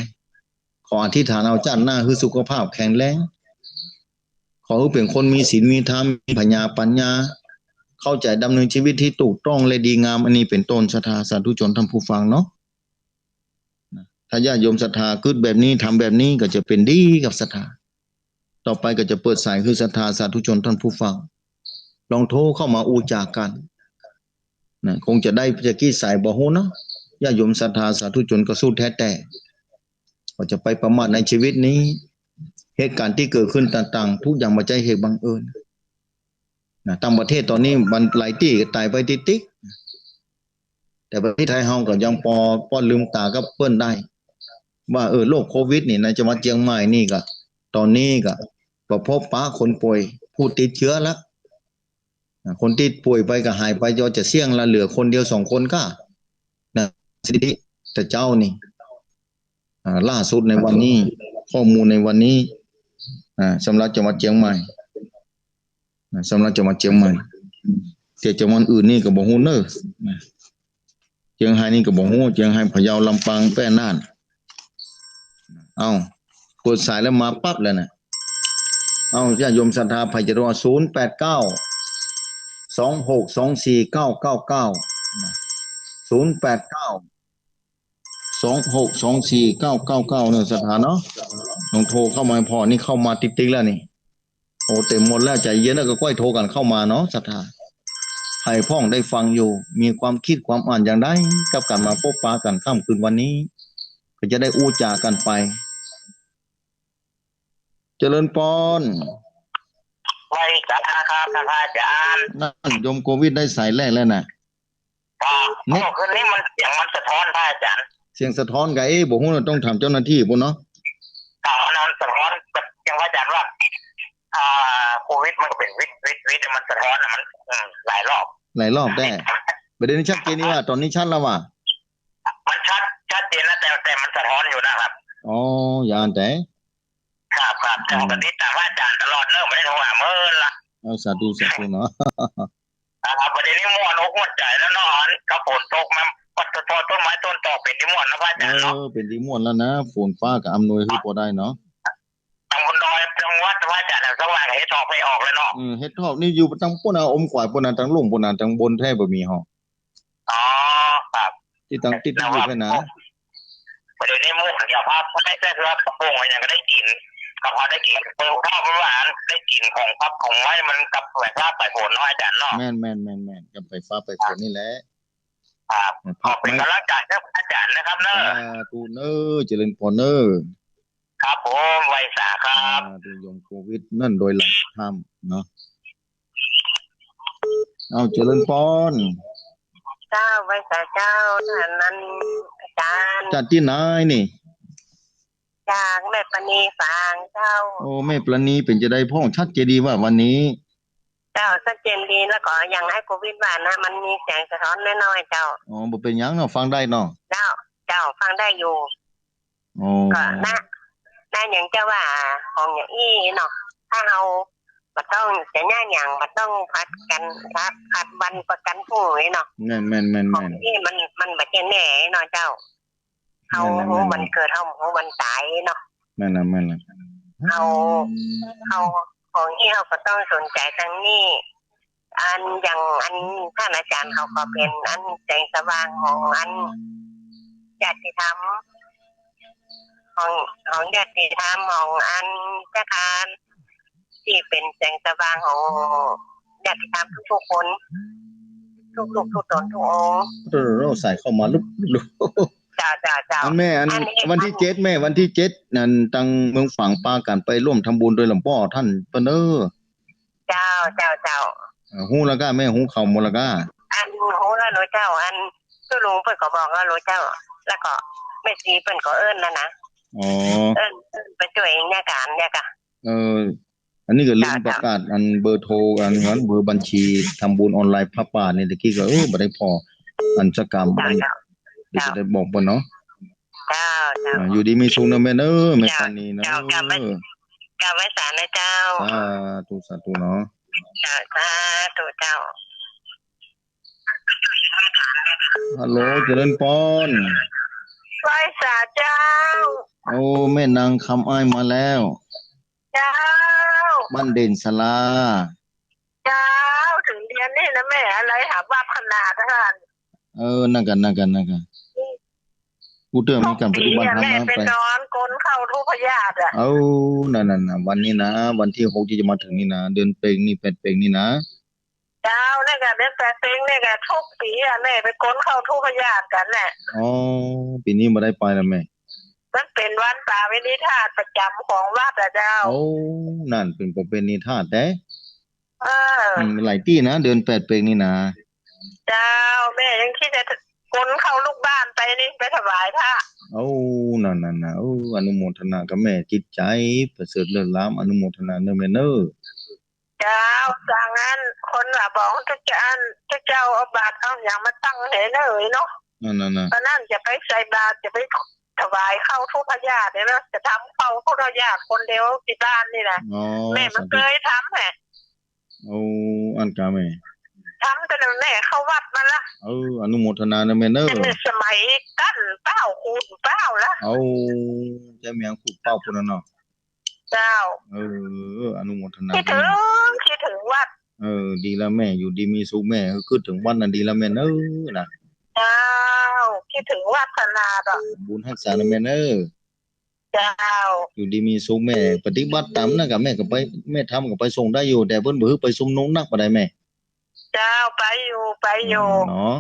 ขออธิษฐานเอาจ้าดหน้าหื้อสุขภาพแข็งแรง ขอหื้อเป๋นคนมีศีลมีธรรม มีผญาปั๋ญญา เข้าใจ๋ดำเนินชีวิตตี้ถูกต้องและดีงาม อันนี้เป๋นต้น ศรัทธาสาธุชนท่านผู้ฟังเนาะ นะ ถ้าญาติโยมศรัทธากึ๊ดแบบนี้ ทำแบบนี้ก็จะเป๋นดีกับศรัทธา ต่อไปก็จะเปิดสายหื้อศรัทธาสาธุชนท่านผู้ฟัง ลองโทรเข้ามาอู้จ๋ากั๋น นะ คงจะได้จะกี่สายบ่ฮู้เนาะ ญาติโยมศรัทธาสาธุชนก็สู้แท้แต่ ก็จะไปประมาทในชีวิตนี้ เหตุก๋ารณ์ตี้เกิดขึ้นต่างๆ ทุกอย่างบ่ใจ้เหตุบังเอิญ นะ ต่างประเทศต๋อนนี้มันหลายตี้ก็ต๋ายไปติ๊กๆ แต่ประเทศไทยเฮาก็ยังปอ ปอลืมต๋ากับเปิ้นได้ ว่า เออ โรคโควิดนี่ ในจังหวัดเจียงใหม่นี่ก็ ต๋อนนี้ก็ ก็พบปะคนป่วย ผู้ติดเชื้อแล้ว อ่า คนตี้ป่วยไปก็หายไป ก็จะเสี้ยงละเหลือคนเดียวสองคนก้า นะ สิริ แต่เจ๊านี่ อ่า ล่าสุดในวันนี้ ข้อมูลในวันนี้ อ่า สำหรับจังหวัดเจียงใหม่ นะ สำหรับจังหวัดเจียงใหม่ แต่จังหวัดอื่นนี่ก็บ่ฮู้เน้อ นะ เจียงรายนี่ก็บ่ฮู้ เจียงราย พะเยา ลำปาง แป้ น่าน เอ้า เปิดสายแล้วมาปั๊บเลยนะ เอ้า ญาติโยมศรัทธา ใผจะโทร ศูนย์แปดเก้า สองหกสองสี่เก้าเก้าเก้า นะ ศูนย์แปดเก้า สองหกสองสี่เก้าเก้าเก้า เน้อศรัทธาเนาะ ลองโทรเข้ามาผ่อ นี่เข้ามาติ๊กๆ แล้วนี่ โอ้ เต็มหมดแล้ว ใจ๋เย็นแล้ว ก็ก้อยโทรกั๋นเข้ามาเนาะศรัทธา ใผพ่องได้ฟังอยู่ มีความคิดความอ่านอย่างใดกับก๋านมาพบปะกั๋นค่ำคืนวันนี้ ก็จะได้อู้จ๋ากั๋นไป เจริญปอน ไหว้สาครับ ท่านพระอาจารย์ นั่น โยมโควิดได้สายแรกแล้วนะ ครับ เน็ต โอ้ คืนนี้มันเสียงมันสะท้อนพระอาจารย์ เสียงสะท้อนกะ เอ๊ะ บ่ฮู้เนาะ ต้องถามเจ้าหน้าตี้ปู้นเนาะ ครับ อันนั้นสะท้อน อย่างพระอาจารย์ว่า อ่า โควิดมันก็เป๋นวิด วิด วิด มันสะท้อนอะ มัน อืม หลายรอบ หลายรอบแต๊ บ่าเดี่ยวนี้ชัดเจนนี่หว่า ต๋อนนี้ชัดแล้วหว่า มันชัด ชัดเจนนะ แต่ แต่มันสะท้อนอยู่นะครับ อ๋อ อย่างอั้นแต๊ ครับ ครับ แต่ผมก็ติดต๋ามพระอาจารย์ตลอดเนอะ บ่ได้โทรหาเมินละ เอา สาธุ สาธุเนาะ ครับ บ่าเดี่ยวนี้ม่วนอกม่วนใจ๋แล้วเนาะ อันก็ฝนตกมา พอ พอต้นไม้ต้นตอเป๋นตี้ม่วนนะพระอาจารย์เนาะ เออ เป๋นตี้ม่วนแล้วนะ ฝนฟ้าก็อำนวยหื้อปอได้เนาะ ตางบนดอย ตางวัดพระอาจารย์สว่าง เห็ดถอบไปออกแล้วเนาะ อืม เห็ดถอบนี่อยู่ตางปู้นนะ อมก๋วายปู้นนะ ตางลุ่มปู้นนะ ตางบนแต๊บ่มีฮอ อ๋อ ครับ ตี้ตางตี้ตี้อยู่แต๊นะ บ่าเดี่ยวนี้ม่วน เดี๋ยวพระ พระได้แต๊คือว่าปรุงอะหยังก็ได้กิ๋น ก็พอได้กิ๋น เออ เพราะว่าได้กิ๋นของพักของไว้มันกับไฟฟ้าไปฝนเนาะอาจารย์เนาะ แม่น แม่น แม่น แม่น กับไฟฟ้าไปฝนนี่แหละ ครับ ขอเป๋นก๋ำลังใจ๋ให้อาจารย์นะครับเนอะ สาธุเน้อ เจริญปอนเน้อ ครับผม ไหว้สาครับ อ่า ตี้โยมโควิดนั่นโดยหลักธรรมเนาะ เอา เจริญปอน เจ้า ไหว้สาเจ้า อันนั้น อาจารย์ จากตี้ไหนนี่ จากแม่ปราณีฝางเจ้า โอ้ แม่ปราณีเป๋นจะใดพ่อง ชัดเจนดีว่าวันนี้ เจ้า ชัดเจนดี แล้วก็อย่างไอ้โควิดว่านะ มันมีเสียงสะท้อนน้อยๆ เจ้า อ๋อ บ่เป๋นหยังเนาะ ฟังได้เนาะ เจ้า เจ้า ฟังได้อยู่ อ๋อ ก็นะ นะ อย่างเจ้าว่า ของอย่างอี้เนาะ ถ้าเฮาบ่ต้องเสียหน้าหยัง บ่ต้องผัดกั๋น ผัด ผัดวันประกั๋นพรุ่งนี้เนาะ แม่น แม่น แม่น ของอี้มัน มันบ่ใจ้แน่เนาะเจ้า เฮา แม่น แม่น ฮู้วันเกิด เฮาฮู้วันต๋ายเนาะ แม่นละ แม่นละ เฮา เฮา ของอี้เฮาก็ต้องสนใจ๋ตางนี้ อันอย่างอันต้านอาจ๋ารย์เขาก็เป๋นอันแสงสว่างของอันญาติธรรม ของ ของญาติธรรม ของอันเจ้าค่ะ ตี้เป๋นแสงสว่างของญาติธรรมทุกๆ คน ทุกๆ ทุกต๋นทุกองค์ เออ สายเข้ามาลุกๆ เจ้า เจ้า เจ้า อันแม่ อัน อันนี้ วันตี้เจ็ดแม่ วันตี้เจ็ด อันตังเมืองฝางปากั๋นไปร่วมทำบุญตวยหลวงป้อต้านเปิ้นเน่อ เจ้า เจ้า เจ้า เอ่อ ฮู้แล้วก้าแม่ ฮู้ข่าวหมดแล้วก้า อันฮู้แล้วหลูเจ้า อันตุ๊ลุงเปิ้นก็บอกแล้วหลูเจ้า แล้วก็แม่ชีเปิ้นก็เอิ้นแล้วนะ อ๋อ เอิ้น เอิ้นไปจ้วยเองเนี่ยก้า เนี่ยก้า เออ อันนี้ก็ลืม เจ้า ประกาศอันเบอร์โทร อันนั้นเบอร์บัญชีทำบุญออนไลน์ผ้าป่านี่ตะกี้ก็ เออ บ่ได้ผ่ออันสักกำ เจ้า อัน เจ้า เดี๋ยวจะได้บอกเปิ้นเนาะ เจ้า เจ้า อ่า อยู่ดีมีสุขเน่อแม่เน่อ แม่ เจ้า ปานีเน่อ เจ้า กราบไหว้ กราบไหว้สานะเจ้า สาธุ สาธุเนาะ เจ้า สาธุเจ้า ฮัลโหล เจริญปอน ไหว้สาเจ้า โอ้ แม่นางคำอ้ายมาแล้ว เจ้า บ้านเด่นสารา เจ้า เถิงเดียวนี้นะแม่ อะไรหาวัดขนาดนั้น เออ นั่นกะ นั่นกะ นั่นกะ อืม กูเตื้อมีก๋านปฏิบัติธรรมนะ แม่ไป ไปนอนกลนเข้าทุพยาธิอะ เอ้า นั่นๆๆ วันนี้นะ วันตี้หกตี้จะมาเถิงนี่นะ เดือนเพ็ญนี่ แปดเพ็ญนี่นะ เจ้า นี่กะ เดือนแปดเพ็ญนี่กะ ทุกปี๋อะ แม่ไปกลนเข้าทุพยาธิกั๋นแหละ อ๋อ ปี๋นี้บ่ได้ไปแล้วแม่ มันเป๋นวันสาวินีธาตุประจ๋ำของวัดอะเจ้า โอ้ นั่นเป๋นประเพณีธาตุแต๊ เออ อืม หลายตี้นะ เดือนแปดเพ็ญนี่นะ เจ้า แม่ยังกึ๊ดจะกลนเข้าลูกบ้านไปนี่ ไปถวายพระ โอ้ นั่นๆๆ โอ้ อนุโมทนากับแม่ จิตใจ๋ประเสริฐเลิศล้ำ อนุโมทนาเน่อแม่เน่อ เจ้า จังอั้น คนว่าบอกจะ จะอั้น จะเจ้าเอาบาตรเอาหยังมาตั้งหื้อเน่อเนาะ นั่นๆๆ ต๋อนนั้นจะไปใส่บาตร จะไปถวายเข้าทุพยาธิเนี่ยนะ จะทำเข้าทุพยาธิคนเดียวตี้บ้านนี่นะ อ๋อ แม่บ่เกยทำแหม โอ้ อั้นกาแม่ ทำแต่แม่เข้าวัดมาละ เออ อนุโมทนาเน่อแม่เน่อ แต่สมัยกั๋นเป้า ครูเป้าละ โอ้ ใจ้แม่ครูเป้าปู้นน่ะเนาะ เจ้า เออ อนุโมทนา กึ๊ดเถิง กึ๊ดเถิงวัด เออ ดีแล้วแม่ อยู่ดีมีสุขแม่ เออ กึ๊ดเถิงวัดน่ะดีแล้วแม่เน่อนะ เจ้า กึ๊ดเถิงวัดขนาดอะ บุญฮักษาเน่อแม่เน่อ เจ้า อยู่ดีมีสุขแม่ ปฏิบัติต๋ามนั่นกะ แม่ก็ไป แม่ธรรมก็ไปส่งได้อยู่ แต่เปิ้นบ่หื้อไปชุมนุมนักปานใดแม่ เจ้า ไปอยู่ ไปอยู่ เนาะ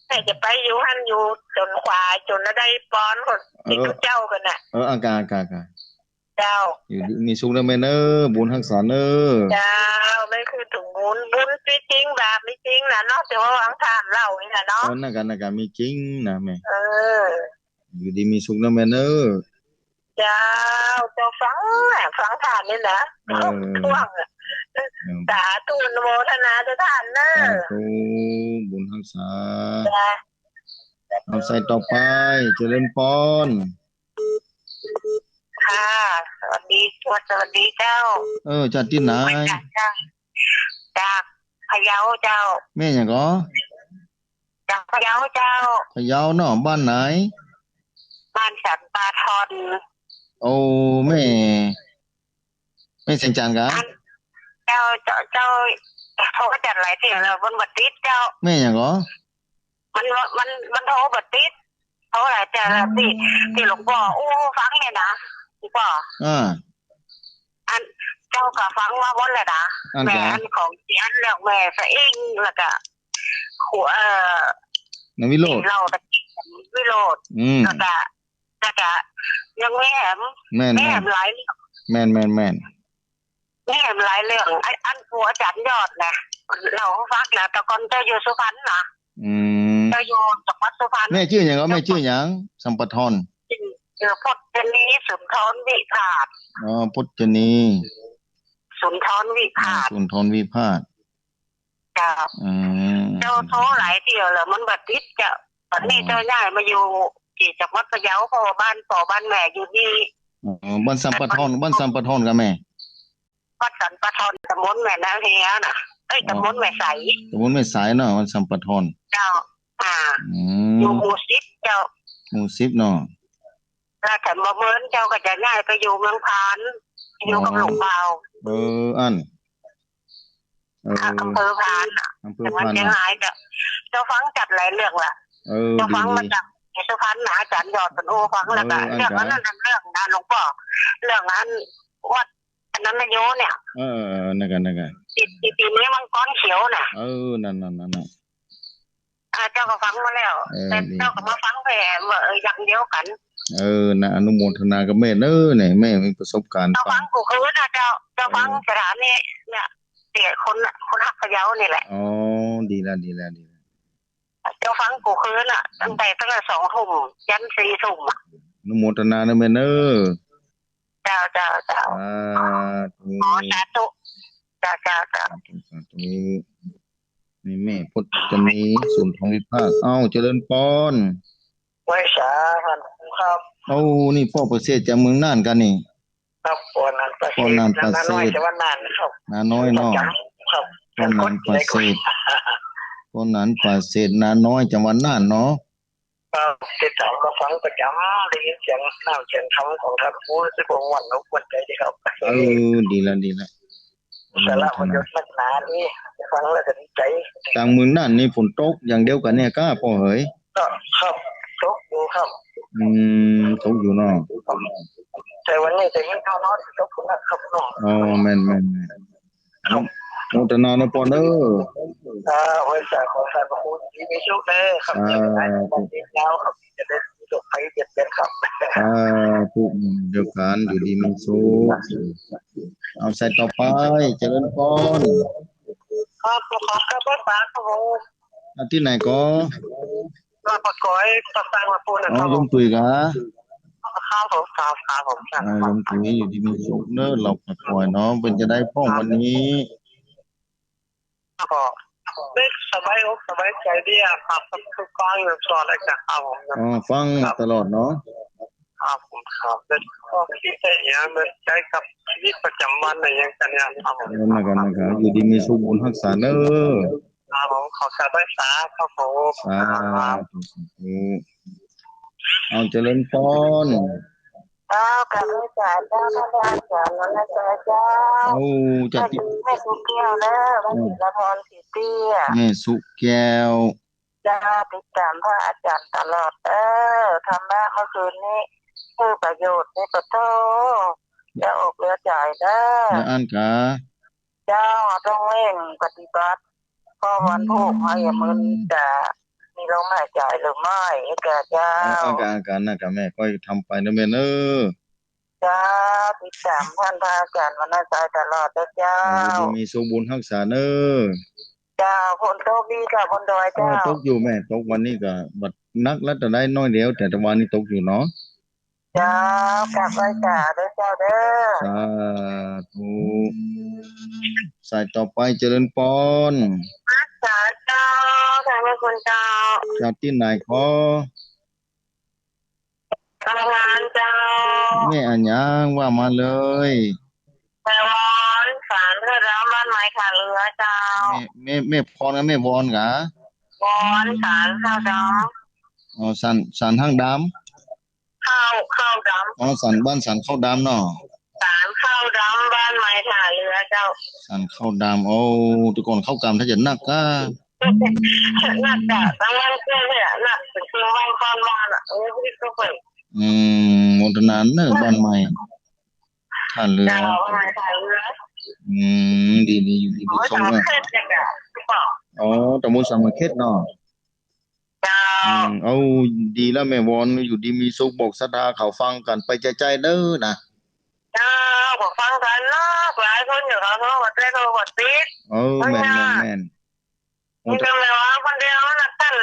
แม่จะไปอยู่หั้นอยู่จ๋นขวายจ๋นได้ปอนคนตี้ เออ เจ้ากั๋นน่ะ เออ อั้นกา อั้นกา อั้นกา เจ้า อยู่ดีมีสุขเน่อแม่เน่อ บุญฮักษาเน่อ เจ้า แม่กึ๊ดเถิงบุญ บุญมีจริง บาปมีจริงน่ะเนาะ แต่ว่าหวังต้านเล่านี่น่ะเนาะ เออ นั่นกะ นั่นกะ มีจริงนะแม่ เออ อยู่ดีมีสุขเน่อแม่เน่อ เจ้า เจ้าฟัง ฟังต้านนี่นะ เออ เข้าท่วงอะ เออ สาธุ อนุโมทนาตวยต้านเน่อ สาธุ บุญฮักษา เจ้า เอาสายต่อไป เจริญปอน ค่ะ สวัสดี สวัสดีเจ้า เออ จากตี้ไหน จาก จากพะเยาเจ้า แม่หยังก่อ จากพะเยาเจ้า พะเยาเนาะ บ้านไหน บ้านสันป่าถ่อน โอ้ แม่ แม่แสงจันทร์กา อัน เจ้า เจ้า เจ้า โทรจัดหลายเที่ยวแล้ว มันบ่ติดเจ้า แม่หยังก่อ มัน มัน มันโทรบ่ติด โทรหลายเที่ยวแล้ว ตี้ ตี้หลวงป้ออู้ฟังเนี่ยนะ หลวงป้อ อ่า อัน เจ้าก็ฟังมาหมดแล้วนะ อั้นกา แม่อันของเจียน แล้วแม่สะอิง แล้วก็ หัว เอ่อ นางวิโรจน์ เล่าตะกี้ วิโรจน์ อืม แล้วก็ แล้วก็ยังแม่แหม แม่น แม่แหม แม่น หลายเรื่อง แม่น แม่น แม่แหมหลายเรื่อง ไอ้อันผัวอาจ๋ารย์ยอดนะ เล่าหื้อฟังนะ แต่ก่อนเจ้าอยู่สุพรรณนะ อืม เจ้าอยู่จังหวัดสุพรรณ แม่จื้อหยังก่อ แม่จื้อหยัง สัมปทร จื้อ จื้อพจนี สุนทรวิพาส อ๋อ พจนี สุนทรวิพาส สุนทรวิพาส เจ้า อืม เจ้าโทรหลายเที่ยวแล้ว มันบ่ติดเจ้า บัดนี้ อ๋อ เจ้าย้ายมาอยู่ตี้จังหวัดพะเยา เพราะว่าบ้านป้อบ้านแม่อยู่นี่ อ๋อ บ้านสัมปทร บ้านสัมปทรกาแม่ บ้านสัมปทร ตำบลแม่นาเฮียนะ เอ้ย อ๋อ ตำบลแม่ใส ตำบลแม่ใสเนาะ บ้านสัมปทร เจ้า อ่า อืม อยู่หมู่สิบเจ้า หมู่สิบเนาะ แล้วแต่บ่เหมือนเจ้าก็จะย้ายไปอยู่เมืองพาน อยู่กับ อ๋อ หลวงบ่าว เออ อั้น เออ อำเภอพานน่ะ อำเภอพาน จังหวัดเชียงรายเจ้า เจ้าฟังจัดหลายเรื่องละ เออ เจ้าฟัง ดี มาจาก สุพรรณน่ะ อาจ๋ารย์ยอดเปิ้นอู้ฟัง แล้วก็ เออ เรื่องอันนั้น อันเรื่องนะหลวงป้อ เรื่องอันวัดอันนั้นนะโยเนี่ย เออ เออ เออ นั่นกะ นั่นกะ ตี้ ตี้ ตี้มีมังกรเขียวน่ะ เออ นั่น นั่น นั่น นั่น อ่า เจ้าก็ฟังมาแล้ว เออ แต่ ดี เจ้าก็มาฟังแผ่ว่า เออ อย่างเดียวกั๋น เออ นะ อนุโมทนากับแม่เน้อ เนี่ย แม่มีประสบการณ์ เจ้าฟังกู้คืนน่ะเจ้า เจ้าฟัง เออ สถานีเนี่ย เนี่ย คน คนฮักพะเยานี่แหละ อ๋อ ดีแล้ว ดีแล้ว ดีแล้ว เจ้าฟังกู้คืนน่ะ ตั้งแต่ ตั้งแต่สองทุ่มยันสี่ทุ่มอะ อนุโมทนาเน้อแม่เน้อ เจ้า เจ้า เจ้า สาธุ อ๋อ สาธุ เจ้า เจ้า เจ้า สาธุ สาธุ นี่แม่พจนี สุนทรวิภาค เอ้า เจริญปอน ไหว้สา ครับ เอ้า นี่ป้อประเสริฐจากเมืองน่านกั๋นนี่ ครับ ป้อหนานประเสริฐ ป้อหนานประเสริฐ นาน้อย จังหวัดน่านครับ นาน้อยเนาะ ประจ๋ำครับ ป้อหนานประเสริฐ ป้อหนานประเสริฐ นาน้อย จังหวัดน่านเนาะ ครับ ติดต๋ามมาฟังประจ๋ำ ได้ยินเสียงน้ำเสียงธรรมของต้านครู รู้สึกว่าม่วนอกม่วนใจ๋ดีครับ เออ ดีแล้ว ดีแล้ว สาระประโยชน์นักหนานี่ ฟังแล้วก็ดีใจ๋ ตางเมืองน่านนี่ฝนตกอย่างเดียวกั๋นเนี่ยก้าป้อเหย ก็ ครับ ตกอยู่ครับ อืม ตกอยู่เนาะ แต่วันนี้จะมีข่าวน้อยตกฝนนะครับเนาะ อ๋อ แม่น แม่น แม่น ครับ อนุโมทนาเน้อป้อเน้อ อ่า ไหว้สา ขอต้านครูอยู่ดีมีสุขเน้อครับ สาธุ เจอกั๋นใหม่คลิปหน้าครับ จะได้มีโชคภัยเบียดเบียนครับ สาธุ เดียวกั๋น อยู่ดีมีสุข เอาสายต่อไป เจริญปอน ครับ ขอกราบไหว้สาครับผม อ่ะ ตี้ไหนก็ มาปากก๋อย ปากซาง มาปูนนะ อ๋อ ครับ โยมตุ๋ยกา ครับผม ครับ ครับผม ครับ อ่า โยมตุ๋ยอยู่ดีมีสุขเน้อ ลาวปากก๋อยเนาะ เป๋นจะใดพ่องวันนี้ ก็ได้สบายอกสบายใจ๋ดีอะครับ ฟังอยู่ตลอดเลยครับผม อ๋อ ฟังตลอดเนาะ ครับผม ครับ แล้วก็คิดได้อย่างนั้นใจ๊กับชีวิตประจ๋ำวันอะไรอย่างเงี้ยครับผม เออ นั่นกะ นั่นกะ อยู่ดีมีสุข บุญฮักษาเน้อ ครับผม ขอกราบไหว้สาครับผม สาธุ สาธุ เอาเจริญปอน เจ้า กราบไหว้สาเจ้า ท่านพระอาจ๋ารย์วรรณชัยเจ้า โอ้ จ้ะ แม่ ตี้ แม่สุแก้วเน้อ แม่ อืม ศิลปพร ศรีเตี้ย แม่สุแก้ว เจ้า ติดต๋ามพระอาจ๋ารย์ตลอดเน้อ ธรรมะเมื่อคืนนี้ มีประโยชน์ มีประโยชน์ เจ้า อกเหลือใจ๋เน้อ แล้วอั้นกา เจ้า ต้องเร่งปฏิบัติ เพราะวันพูกเฮาอย่ามึนจะมีลมหายใจ๋หรือไม่ เจ้า เจ้า เออ เออ กา กา นั่นกาแม่ ก็ทำไปเน้อแม่เน้อ เจ้า ติดต๋ามท่านพระอาจ๋ารย์วรรณชัยตลอดเน้อเจ้า เออ อยู่ดีมีสุข บุญฮักษาเน้อ เจ้า ฝนตกดีเจ้า บนดอยเจ้า เออ ตกอยู่แม่ ตกวันนี้ก็บ่หนักแล้ว แต่ได้น้อยเดียว แต่ตะวันนี้ตกอยู่เนาะ เจ้า กราบไหว้สาเน้อเจ้าเน้อ สาธุ สายต่อไป เจริญปอน ฮักษาเจ้า ท่านพระคุณเจ้า จากตี้ไหนขอ ทำงานเจ้า แม่อะหยังว่ามาเลย แม่วอน ศาลเจ้าดำ บ้านใหม่ท่าเรือเจ้า แม่ แม่ แม่พรกับแม่วอนกา วอน ศาลเจ้าดำ อ๋อ ศาล ศาลข้าวดำ ข้าว ข้าวดำ อ๋อ ศาล บ้านศาลข้าวดำเนาะ ศาลข้าวดำ บ้านใหม่ท่าเรือเจ้า ศาลข้าวดำ โอ้ แต่ก่อนข้าวกำถ้าจะหนักกา หนักกา ตั้งวันเกิดเลยอะ หนักถึงคืนวันก่อนมาน่ะ เออ พี่ก็เปิด อืม โมทนาเน้อ บ้านใหม่ ท่าเรือ เจ้า บ้านใหม่ท่าเรือ อืม ดี ดี อยู่ดีมีสุขเนาะ ตำบลสามเข็ดเนาะ เจ้า อืม เอา ดีแล้วแม่วอน อยู่ดีมีสุข บอกศรัทธาเขาฟังกั๋นไปใจ้ๆ เน้อนะ เจ้า บอกฟังกั๋นเนาะ หลายคนอยู่เขาก็ว่าแต่เขาว่าติด เออ แม่น แม่น แม่น โอ้ มันก็เลยว่าคนเดียวนะท่าน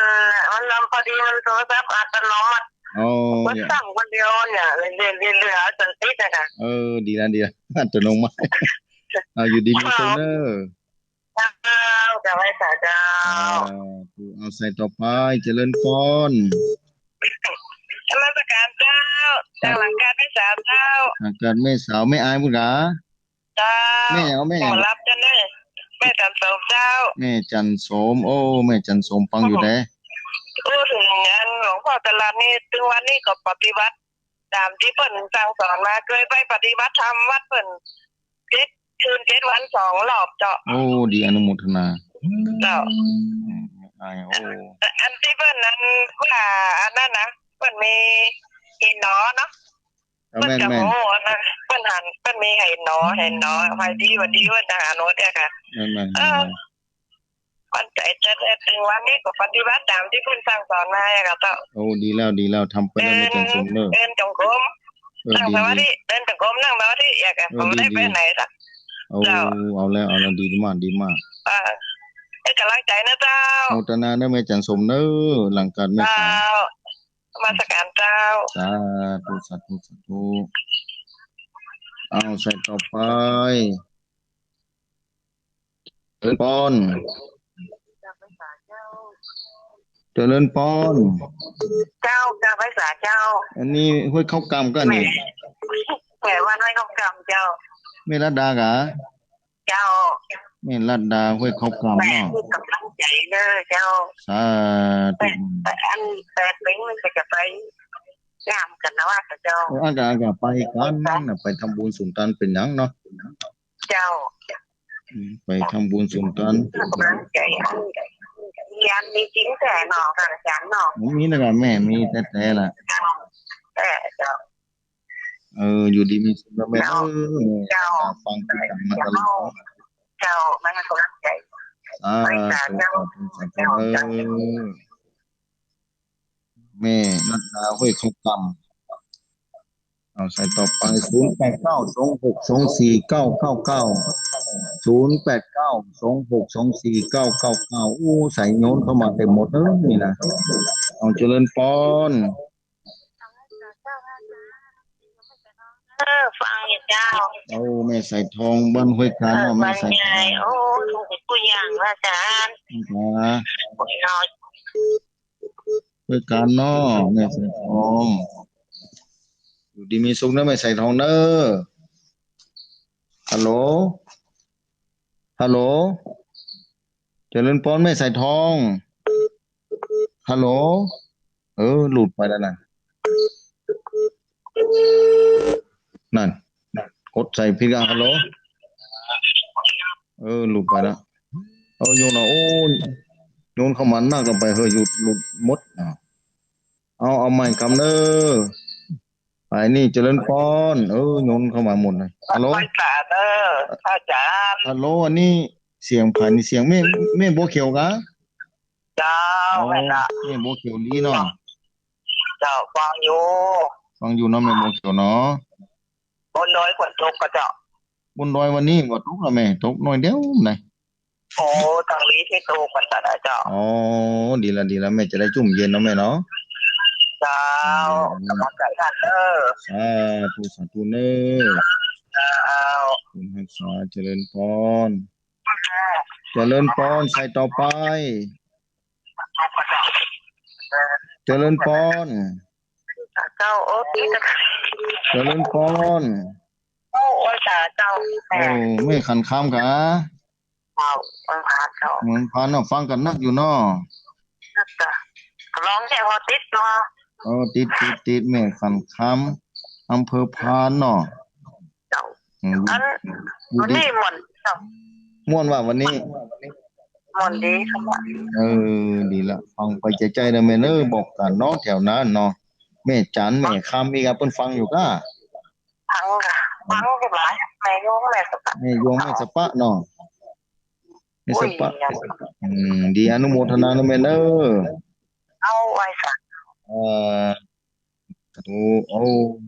มันลำพอดีมันโทรศัพท์อัตโนมัติ อ๋อ มันสั่งคนเดียวเนี่ย เรื่อยๆ เรื่อยๆ จนติดอะค่ะ เออ ดีแล้ว ดีแล้ว อัตโนมัติ เอา อยู่ดีมีสุขเน้อ เจ้า กราบไหว้สาเจ้า อ่า เอาสายต่อไป เจริญปอน นมัสการเจ้า จากหลังกาดแม่สาวเจ้า หลังกาดแม่สาว แม่อายพุ้นกา เจ้า แม่หยัง แม่หยัง ขอรับเจ้าเน้อ แม่จันโสมเจ้า แม่จันโสม โอ้ แม่จันโสมฟังอยู่แต๊ พูดถึงงานหลวงพ่อจรัญนี่ ตึงวันนี้ก็ปฏิบัติต๋ามตี้เปิ้นสั่งสอนมา เกยไปปฏิบัติธรรรมวัดเปิ้น เจ็ดคืนเจ็ดวันสองรอบเจ้า โอ้ ดี อนุโมทนา เจ้า อืม แม่อาย โอ้ อันตี้เปิ้นนั้นว่าอันนั้นนะ เปิ้นมีเห็นหนอเนาะ เออ เปิ้นก็ แม่นๆ โอ้ อันนั้น เปิ้นหัน เปิ้นมีเห็นหนอ เห็นหนอ ไปดี หวัดดี เปิ้นจะหาโน้ตเนี่ยค่ะ แม่นๆ เออ แม่นๆ ขวัญใจ๋เจ้า เออ เถิงวันนี้ก็ปฏิบัติต๋ามตี้เปิ้นสั่งสอนมาอะค่ะเจ้า โอ้ ดีแล้ว ดีแล้ว ทำไปแล้ว แม่จันทร์สมเนอะ เดินจงกรม เออ นั่งสมาธิ ดีๆ เดินจงกรม นั่งสมาธิ อยากจะ เออ ผมไม่ได้ ดีๆ ไปไหนสัก โอ้ เจ้า เอาแล้ว เอาแล้ว ดีมาก ดีมาก เออ ให้กำลังใจ๋นะเจ้า โมทนาเนอะ แม่จันทร์สมเนอะ หลังการเมตตา เจ้า นมัสการเจ้า สาธุ สาธุ สาธุ เอา สายต่อไป เจริญปอน เจริญปอน เจ้า เจ้า ไปสาเจ้า อันนี้ห้วยข้าวกำก่านี่ แม่ แม่ว่าห้วยข้าวกำเจ้า แม่รัตดาก่า เจ้า แม่รัตดาห้วยข้าวกำเนาะ แม่ให้กำลังใจ๋เด้อเจ้า สาธุ แต่ แต่อันแปดเป๋งมันก็จะไปงามกั๋นนะว่าเจ้า เออ อันก็ อันก็ไปกั๋นนะ ไปทำบุญสุนทานเป๋นหยังเนาะ เจ้า อืม ไปทำบุญสุนทาน กำลังใจ๋อัน มีอันมีจริงแต๊เนาะ ค่ะอาจ๋ารย์เนาะ มีนะก่าแม่ มีแต๊ๆ ละ เจ้า แต่เจ้า เออ อยู่ดีมีสุขนะแม่ เจ้า เออ เจ้า ฟังติดต๋ามมาตลอด เจ้า แม่ให้กำลังใจ๋ สาธุ สาธุ สาธุ เจ้า เออ แม่รัตดาห้วยข้าวกำ เอา สายต่อไป ศูนย์แปดเก้า สองหกสองสี่เก้าเก้าเก้า ศูนย์แปดเก้า สองหกสองสี่เก้าเก้าเก้า โอ้ สายโยนเข้ามาเต็มหมดเลยนี่นะ เอา เจริญปอน เออ ฟังอยู่เจ้า เอา แม่สายทองบ้านห้วยกาญเนาะ เออ แม่สายทอง ว่าไง โอ้ ถูกผู้อย่างพระอาจ๋ารย์ จ้า โอ้ยเนาะ ห้วยกาญเนาะ แม่สายทอง อยู่ดีมีสุขนะแม่สายทองเนอะ ฮัลโหล ฮัลโหล เจริญปอนแม่สายทอง ฮัลโหล เออ หลุดไปแล้วนะ นั่น กดใส่ผิดอ่ะ ฮัลโหล เออ หลุดไปแล้ว เอา โยนเอา โอ้ โยนเข้ามานัก เอาไป เฮ้ย หยุด หลุดหมดอ่ะ เอา เอาใหม่กำเน้อ ไปนี่ เจริญปอน เออ โยนเข้ามาหมดเลย ฮัลโหล ไหว้สาเน้อ พระอาจ๋ารย์ ฮัลโหล อันนี้เสียงใผนี่ เสียงแม่ แม่บัวเขียวกา เจ้า อ๋อ แม่นละ แม่บัวเขียวลีเนาะ เจ้า ฟังอยู่ ฟังอยู่เนาะ แม่บัวเขียวเนาะ บนดอยฝนตกก่าเจ้า บนดอยวันนี้บ่ตกละแม่ ตกหน้อยเดียวนะ โอ้ ตางนี้ตี้ตกเหมือนกั๋นนะเจ้า อ๋อ ดีละ ดีละ แม่จะได้จุ่มเย็นเนาะแม่เนาะ เจ้า อืม กำลังใจ๋หั้นเน้อ สาธุ สาธุเน้อ เจ้า บุญฮักษา เจริญปอน เจริญปอน สายต่อไป เจริญปอน เจ้า โอ้ ติด เจริญปอน โอ้ ไหว้สาเจ้า โอ้ แม่ขันคำกา เจ้า เมืองพานเจ้า เมืองพานเนาะ ฟังกั๋นนักอยู่เนาะ นักจ้ะ ร้องแค่พอติดเนาะ เออ ติด ติด ติด แม่ขันคำ อำเภอพานเนาะ เจ้า อืม อัน อยู่ดี วันนี้ม่วนเจ้า ม่วนว่าวันนี้ ม่วนดีครับ เออ ดีละ ฟังไปใจ้ๆ เน้อแม่เน้อ บอกกั๋นเนาะ แถวนั้นเนาะ แม่จันทร์ แม่คำ อีกอ่ะ เปิ้นฟังอยู่ก้า ฟังค่ะ ฟังอยู่หลาย แม่โยงแม่สะปะ แม่โยงแม่สะปะเนาะ แม่สะปะ อุ้ย อืม ดี อนุโมทนาเน้อแม่เน้อ เอา ไหว้สา เอ่อ สาธุ โอ้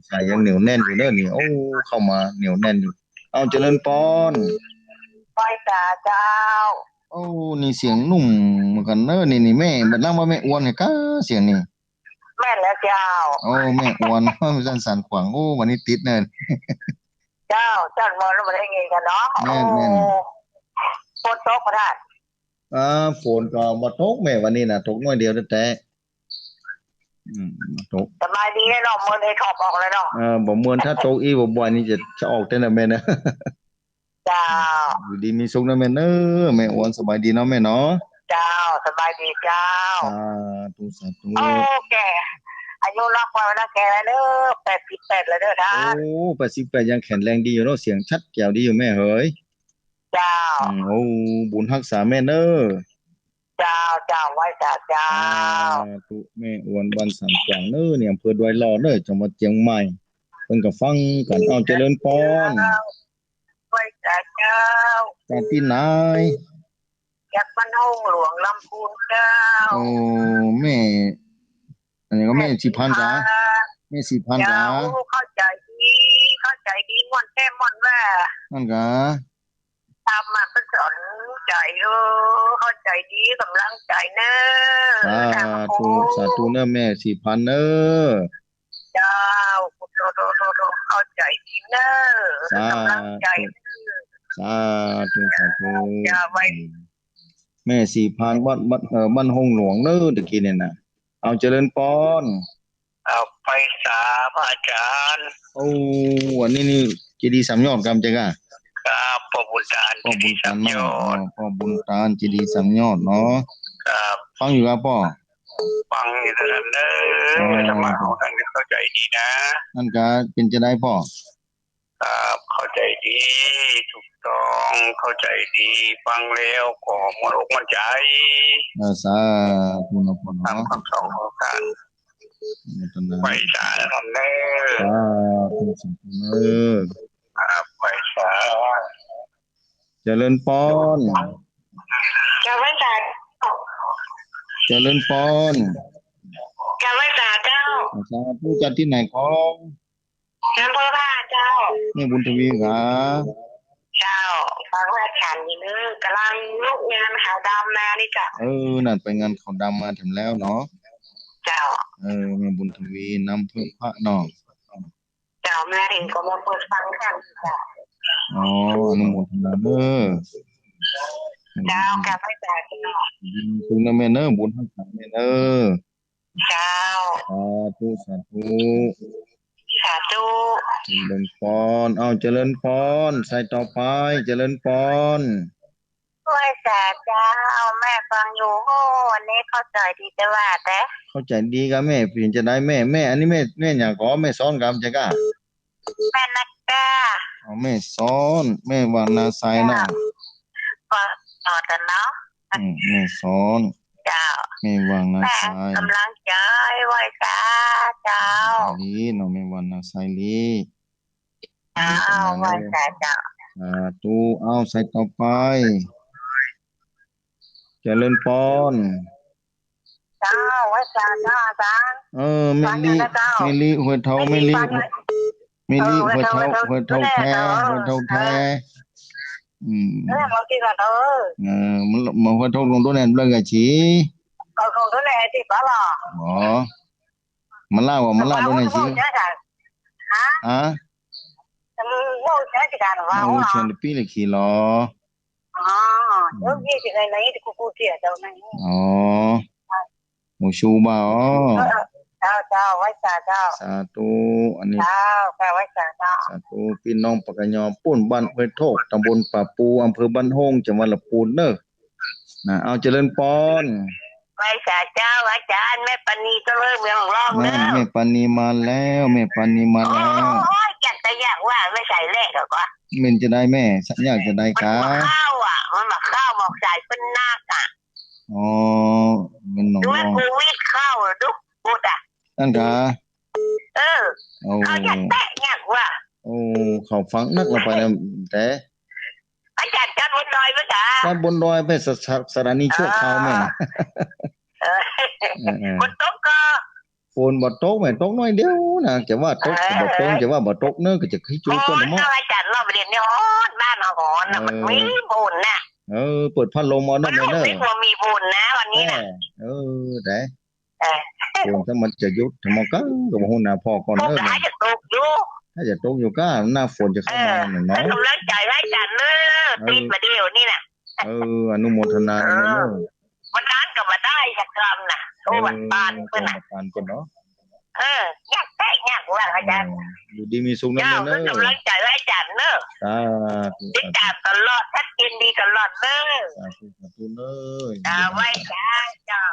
สายยังเหนียวแน่นอยู่เน้อนี่ โอ้ เข้ามาเหนียวแน่นอยู่ เอา เจริญปอน ไหว้สาเจ้า โอ้ นี่เสียงหนุ่มเหมือนกั๋นเน้อ นี่ นี่แม่ บัดนั้นว่าแม่อวนเนี่ยก้า เสียงนี่ แม่นแล้วเจ้า โอ้ แม่อวน มันสันๆ ขวาง โอ้ วันนี้ติดเน้อ เจ้า เจ้า บ่ได้ยินกั๋นเนาะ แม่นๆ โอ้ ฝนตกบ่ได้ อ่า ฝนก็บ่ตกแม่วันนี้นะ ตกหน้อยเดียวแต๊ๆ อืม บ่ตก สบายดีเนาะ เมินไอ้ถอบออกเลยเนาะ เออ บ่เมิน ถ้าตกอีกบ่อยๆ นี่จะ จะออกแต๊นะแม่นะ เจ้า อยู่ดีมีสุขนะแม่เน้อ แม่อวน สบายดีเนาะแม่เนาะ เจ้า สบายดีเจ้า สาธุ สาธุ โอเค อายุนักว่านักแก่แล้วเน้อ แปดสิบแปดแล้วเน้อท่าน โอ้ แปดสิบแปด ยังแข็งแรงดีอยู่เนาะ เสียงชัดแจ๋วดีอยู่แม่เหย เจ้า อืม โอ้ บุญฮักษาแม่เน้อ เจ้า เจ้า ไหว้สาเจ้า สาธุ แม่อวนบ้านสันกว้างเน้อ เนี่ย อำเภอดอยหล่อเน้อ จังหวัดเจียงใหม่ เปิ้นก็ฟังกั๋น เอ้า เจริญปอน ไหว้สาเจ้า จากตี้ไหน จากบ้านห้องหลวงลำพูนเจ้า โอ้ แม่ อันนี้ก็แม่สีพรรณจ๋า แม่สีพรรณจ๋า เจ้า เข้าใจ๋ดี เข้าใจ๋ดี ม่วนแท้ม่วนแว่ นั่นกา ธรรมะเปิ้นสอนใจ๋ เออ เข้าใจ๋ดี ก๋ำลังใจ๋เน้อ สาธุ สาธุเน้อ แม่สีพรรณเน้อ เจ้า โธ่ โธ่ โธ่ โธ่ เข้าใจ๋ดีเน้อ สาธุ ก๋ำลังใจ๋เน้อ สาธุ สาธุ เจ้า ไหว้ แม่สีพรรณ บ้าน บ้าน เอ่อ บ้านห้องหลวงเน้อ ตะกี้เนี่ยนะ เอา เจริญปอน เอา ไหว้สาพระอาจ๋ารย์ โอ้ อันนี้นี่เจดีย์สามยอดกำใจ้ก่ะ ครับ ป้อบุญตาน ป้อบุญตานเนาะ เจดีย์สามยอด อ๋อ ป้อบุญตาน เจดีย์สามยอดเนาะ ครับ ฟังอยู่ก่ะป้อ ฟังอยู่ตลอดเน้อ อ๋อ ธรรมะของต้านเข้าใจ๋ดีนะ นั่นกา เป๋นจาใดป้อ ครับ เข้าใจ๋ดี ถูกต้อง เข้าใจ๋ดี ฟังแล้วก็ม่วนอกม่วนใจ๋ เออ สาธุเนาะป้อเนาะ ต๋ามคำสอนของต้าน อนุโมทนา ไหว้สาต้านเน้อ สาธุ สาธุเน้อ ครับ ไหว้สา เจริญปอน เจ้า ไหว้สา เจริญปอน เจ้า ไหว้สาเจ้า สาธุ จากตี้ไหนก็ อำเภอพานเจ้า แม่บุญทวีกา เจ้า ฟังพระอาจ๋ารย์อยู่เน้อ ก๋ำลังลุกงานขาวดำมานี่เจ้า เออ นั่นไปงานขาวดำมาแถมแล้วเนาะ เจ้า เออ แม่บุญทวี น้ำเพิ่งพระเนาะ เจ้า มาเห็นก็มาเปิดฟังต้านเจ้า อ๋อ อนุโมทนาเน้อ เจ้า กราบไหว้สาเจ้า บุญคุณนะแม่เน้อ บุญฮักษาแม่เน้อ เจ้า สาธุ สาธุ สาธุ เจริญปอน เอา เจริญปอน สายต่อไป เจริญปอน ไหว้สาเจ้า แม่ฟังอยู่ โอ้ วันนี้เข้าใจ๋ดีแต่ว่าแต่ เข้าใจ๋ดีกาแม่ เป๋นจาใดแม่ แม่ อันนี้แม่ แม่หยังก็ แม่ซ้อนกาใจ้ก่ะ แม่นักกล้า อ๋อ แม่ซ้อน แม่วังนาไซเนาะ ก็ต่อกันเนาะ อืม แม่ซ้อน เจ้า แม่วังนาไซ แม่ก๋ำลังใจ๋ ไหว้สาเจ้า ลีเนาะ แม่วังนาไซลี เจ้า ไหว้สาเจ้า สาธุ เอา สายต่อไป เจริญปอน เจ้า ไหว้สาเจ้าอาจ๋ารย์ เออ แม่ลิ แม่ลิ ห้วยเฒ่า แม่ลิ แม่ลิ เออ ห้วยเฒ่า ห้วยเฒ่าแท้ ห้วยเฒ่าแท้ อืม เออ มากิ๋นก่อนเถอะ เออ มัน มันห้วยเฒ่าลงโดนแหนเปลือกอะฉี เออ ของโดนแหนสิ บ้าเหรอ อ๋อ มันเล่าอ่ะ มันเล่าโดนแหนสิ ฮะ ฮะ อืม โอ้ ใช่สิ การว่า โอ้ ชวนปี้เลยขี่ล้อ อ๋อ เออ ยี่สิบเลยนะ ยี่สิบกูกูเสียเจ้าไหน อ๋อ หมูชูบ่า อ๋อ เออ เจ้า เจ้า ไหว้สาเจ้า สาธุ อันนี้ เจ้า เจ้า ไหว้สาเจ้า สาธุ ปี้น้องปากกะยอปู๊น บ้านห้วยโทก ตำบลป่าปู อำเภอบ้านโฮ่ง จังหวัดลำพูนเน้อ นะ เอา เจริญปอน ไหว้สาเจ้าอาจ๋ารย์ แม่ปานีก็เริ่มเมืองร้อง นะ เน้อ แม่ปานีมาแล้ว แม่ปานีมาแล้ว โอ้ย อยากจะอยากว่าไม่ใส่แรกเหรอวะ เป๋นจาใดแม่ อยากจาใดกา มันมาเข้าอ่ะ มันมาเข้า บอกสายเปิ้นนักอ่ะ อ๋อ แม่นหนอง ดู ร้อง โควิดเข้าอ่ะ ดู พูดอ่ะ นั่นกา เออ โอ้ เขาอยากแตะอยากว่า โอ้ เขาฟังนักละไปนะ แต่ อาจ๋ารย์จัดบนดอยไหมจ๊ะ จัดบนดอยไปสะ สะ สถานีชั่วคราวแม่ เออ เออ เออ ฝนตกก็ ฝนบ่ตกแม่ ตกน้อยเดียวนะ จะว่าตก เออ ก็บ่ตก จะว่าบ่ตกเนอะ ก็จะขี้จู้ โอ้ ก้นหม้อ อาจ๋ารย์รอบเรียนเนี่ย ฮ้อนบ้านเราฮ้อนนะ เออ มันมีฝนน่ะ เออ เปิดพัดลมเอาเนอะ มัน แม่เนอะ รู้สึกว่ามีฝนนะวันนี้น่ะ แม่ เออ ได้ เออ ฝนถ้ามันจะหยุด ถ้ามันก็ ก็บ่ฮู้นะ ผ่อก่อนเนอะ ฝนก็อาจจะตกอยู่ ถ้าจะตกอยู่ก็หน้าฝนจะเข้ามา เออ น่ะเนาะ เป็นกำลังใจให้อาจ๋ารย์เนอะ เออ ติดมาเดียวนี่น่ะ เออ อนุโมทนา เออ เนอะ วันนั้นก็มาได้จากกรรมน่ะ โอ้ เออ วันปานเพิ่นน่ะ วันปานเพิ่นเนาะ เออ อยากได้อยากว่าอาจ๋ารย์ เออ อยู่ดีมีสุขนะ เจ้า แม่เนอะ เป็นกำลังใจให้อาจ๋ารย์เนอะ สาธุ ติดตามตลอด ชัดเจนดีตลอดเนอะ สาธุ สาธุเนอะ เจ้า ไหว้สาเจ้า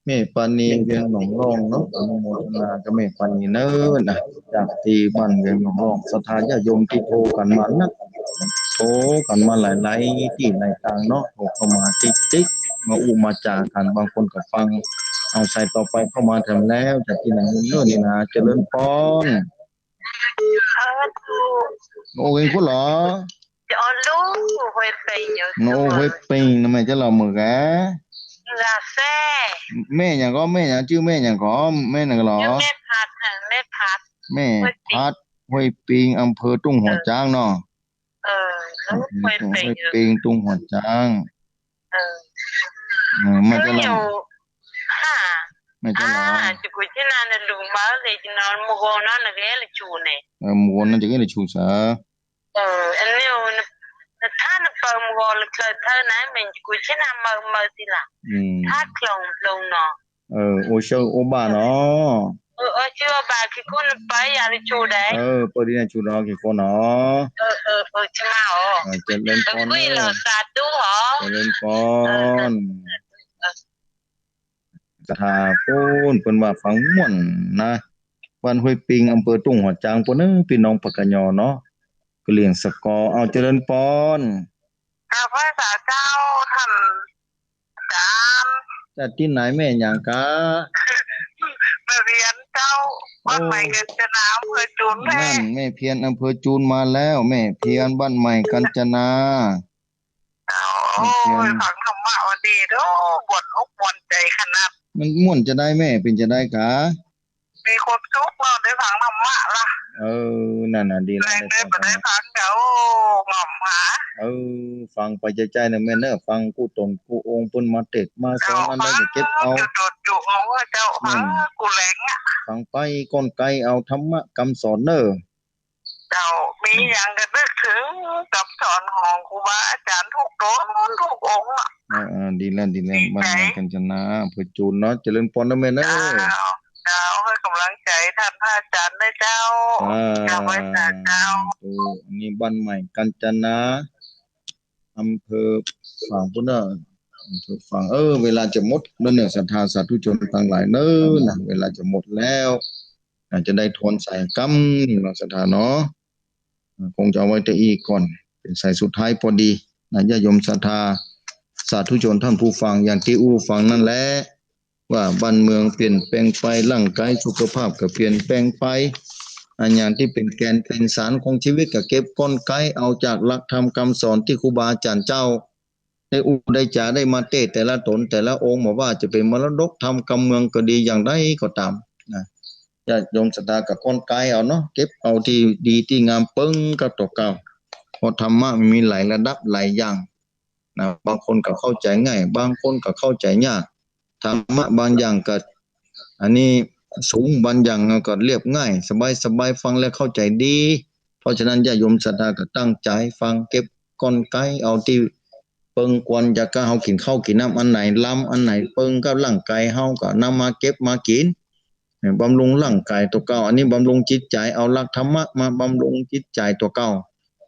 แม่ปานีเวียงหนองล่องเนาะ อนุโมทนากับแม่ปานีเนอะนะ จากตี้บ้านเวียงหนองล่อง ศรัทธาญาติโยมตี้โทรกั๋นมานะ โทรกั๋นมาหลายๆ ตี้หลายตางเนาะ โทรเข้ามาติ๊กๆ มาอู้มาจ๋ากั๋น บางคนก็ฟัง เอาสายต่อไปเข้ามาแถมแล้ว จากตี้ไหนเนาะนี่นะ เจริญปอน เออ ถูก โอ้ เห็นกูเหรอ จะเอาลูกห้วยเป่งอยู่ โอ้ ห้วยเป่งนะ แม่เจ้าเหล่าเหมือนกัน ลาแซ่ แม่หยังก่อ แม่หยัง จื้อแม่หยังก่อ แม่หยังก่อเหรอ จื้อแม่พัด แม่พัด แม่พัด ห้วยเป่ง ห้วยเป่ง อำเภอตุ้งหัวจ๊างเนาะ เออ แล้วห้วยเป่ง ห้วยเป่ง ตุ้งหัวจ๊าง เออ เออ แม่เจ้าเหล่า คืออยู่ ค่ะ แม่เจ้าเหล่า อ่า จะกุยที่นั่นน่ะลุงมาเลย จะนอนหมู่โกนอนน่ะ แกละชูเนี่ย เออ หมู่โกนอนจะแกละชูเสอ เออ อันนี้นะ ถ้าน่ะเปิงหมู่โกนเลย เคยเท่านั้น แม่นจะกุยที่นั่นเมินเมินทีหลัง อืม ถ้าคลองลงเนาะ เออ โอเชอโอบาเนาะ เออ เออ เชื่อบ่า ขี้คุ้นไป อย่าได้ชูได้ เออ เปิดดีนะ ชูดอกขี้คุ้นเนาะ เออ เออ เออ ใช่ไหมอ๋อ เออ เจริญปอน เออ เด้อ สาธุเหรอ เจริญปอน เออ เออ เออ ศรัทธาปู๊น เปิ้นว่าฟังม่วนนะ บ้านห้วยเป่ง อำเภอตุ้งหัวจ๊าง ปู๊นเอ้อ ปี้น้องปากกะยอเนาะ กะเหรี่ยงสะกอ เอา เจริญปอน ข้าพเจ้าเจ้า ท่านอาจ๋ารย์ จากตี้ไหน แม่หยังกา แม่เพียรเจ้า โอ้ บ้านใหม่กาญจนา อำเภอจูนแพร่ นั่น แม่เพียร อำเภอจูนมาแล้ว แม่เพียร บ้านใหม่กาญจนา เจ้า แม่เพียร โอ้ย ฟังธรรมะวันนี้เนาะ ม่วนอกม่วนใจ๋ขนาด มันม่วนจะใดแม่ เป๋นจะใดกา มีความสุขเนาะ ได้ฟังธรรมะละ เออ นั่นน่ะ ดีแล้ว แรงได้ ได้ฟัง บ่ได้ฟังเจ้า ง่อมหา เออ ฟังไปใจ้ๆ นะแม่เนอะ ฟังกู้ต๋นกู้องค์เปิ้นมาเตสน์มาสอนอันใดก็เก็บเอา จุดๆ จุดๆ เอาเจ้า ฟัง อืม กู้แหลงอะ ฟังไปก้อนไกลเอาธรรมะกำสอนเนอะ เจ้า มีหยังก็นึกเถิงกำสอนของครูบาอาจ๋ารย์กู้ต๋นกู้องค์อะ อ่าๆ ดีแล้ว ดีแล้ว ดีใจ๋ บ้านใหม่กาญจนา อำเภอจูนเนาะ เจริญปอนนะแม่เนอะ เจ้า เจ้า หื้อก๋ำลังใจ๋ท่านพระอาจ๋ารย์ด้วยเจ้า อ่า เจ้า ไหว้สาเจ้า โอ้ อันนี้บ้านใหม่กาญจนา อำเภอฝางปู๊นเนอะ อำเภอฝาง เออ เวลาจะหมดแล้วเนี่ย ศรัทธาสาธุชนตังหลายเนอะนะ เวลาจะหมดแล้ว อาจจะได้ทวนสายกำนึ่งเนาะ ศรัทธาเนาะ คงจะเอาไว้แต่อี้ก่อน เป๋นสายสุดท้ายปอดีนะ ญาติโยมศรัทธาสาธุชนต้านผู้ฟัง อย่างตี้อู้ฟังนั่นแหละ ว่าบ้านเมืองเปลี่ยนแปลงไป ร่างก๋ายสุขภาพก็เปลี่ยนแปลงไป อะหยังตี้เป๋นแก่นเป๋นสารของจีวิตก็เก็บก้อนไกลเอาจากหลักธรรมกำสอนตี้ครูบาอาจ๋ารย์เจ้า ได้อู้ได้จ๋าได้มาเตสน์แต่ละต๋นแต่ละองค์ บ่ว่าจะเป๋นมรดกธรรมกำเมืองก็ดี อย่างใดก็ต๋ามนะ ญาติโยมศรัทธาก็ก้อนไกลเอาเนาะ เก็บเอาตี้ดีตี้งามเปิงกับตั๋วเก่า เพราะธรรมะมันมีหลายระดับหลายอย่างนะ บางคนก็เข้าใจ๋ง่าย บางคนก็เข้าใจ๋ยาก ธรรมะบางอย่างก็ อันนี้สูง บางอย่างก็เรียบง่าย สบายๆ ฟังแล้วเข้าใจ๋ดี เพราะฉะนั้นญาติโยมศรัทธาก็ตั้งใจ๋ฟัง เก็บก้อนไกลเอาตี้เปิงควรจะก้าเฮากิ๋นข้าวกิ๋นน้ำอันไหน ลำอันไหนเปิงกับร่างก๋ายเฮาก็นำมาเก็บมากิ๋น เนี่ย บำรุงร่างก๋ายตั๋วเก่า อันนี้บำรุงจิตใจ๋ เอาหลักธรรมะมาบำรุงจิตใจ๋ตั๋วเก่า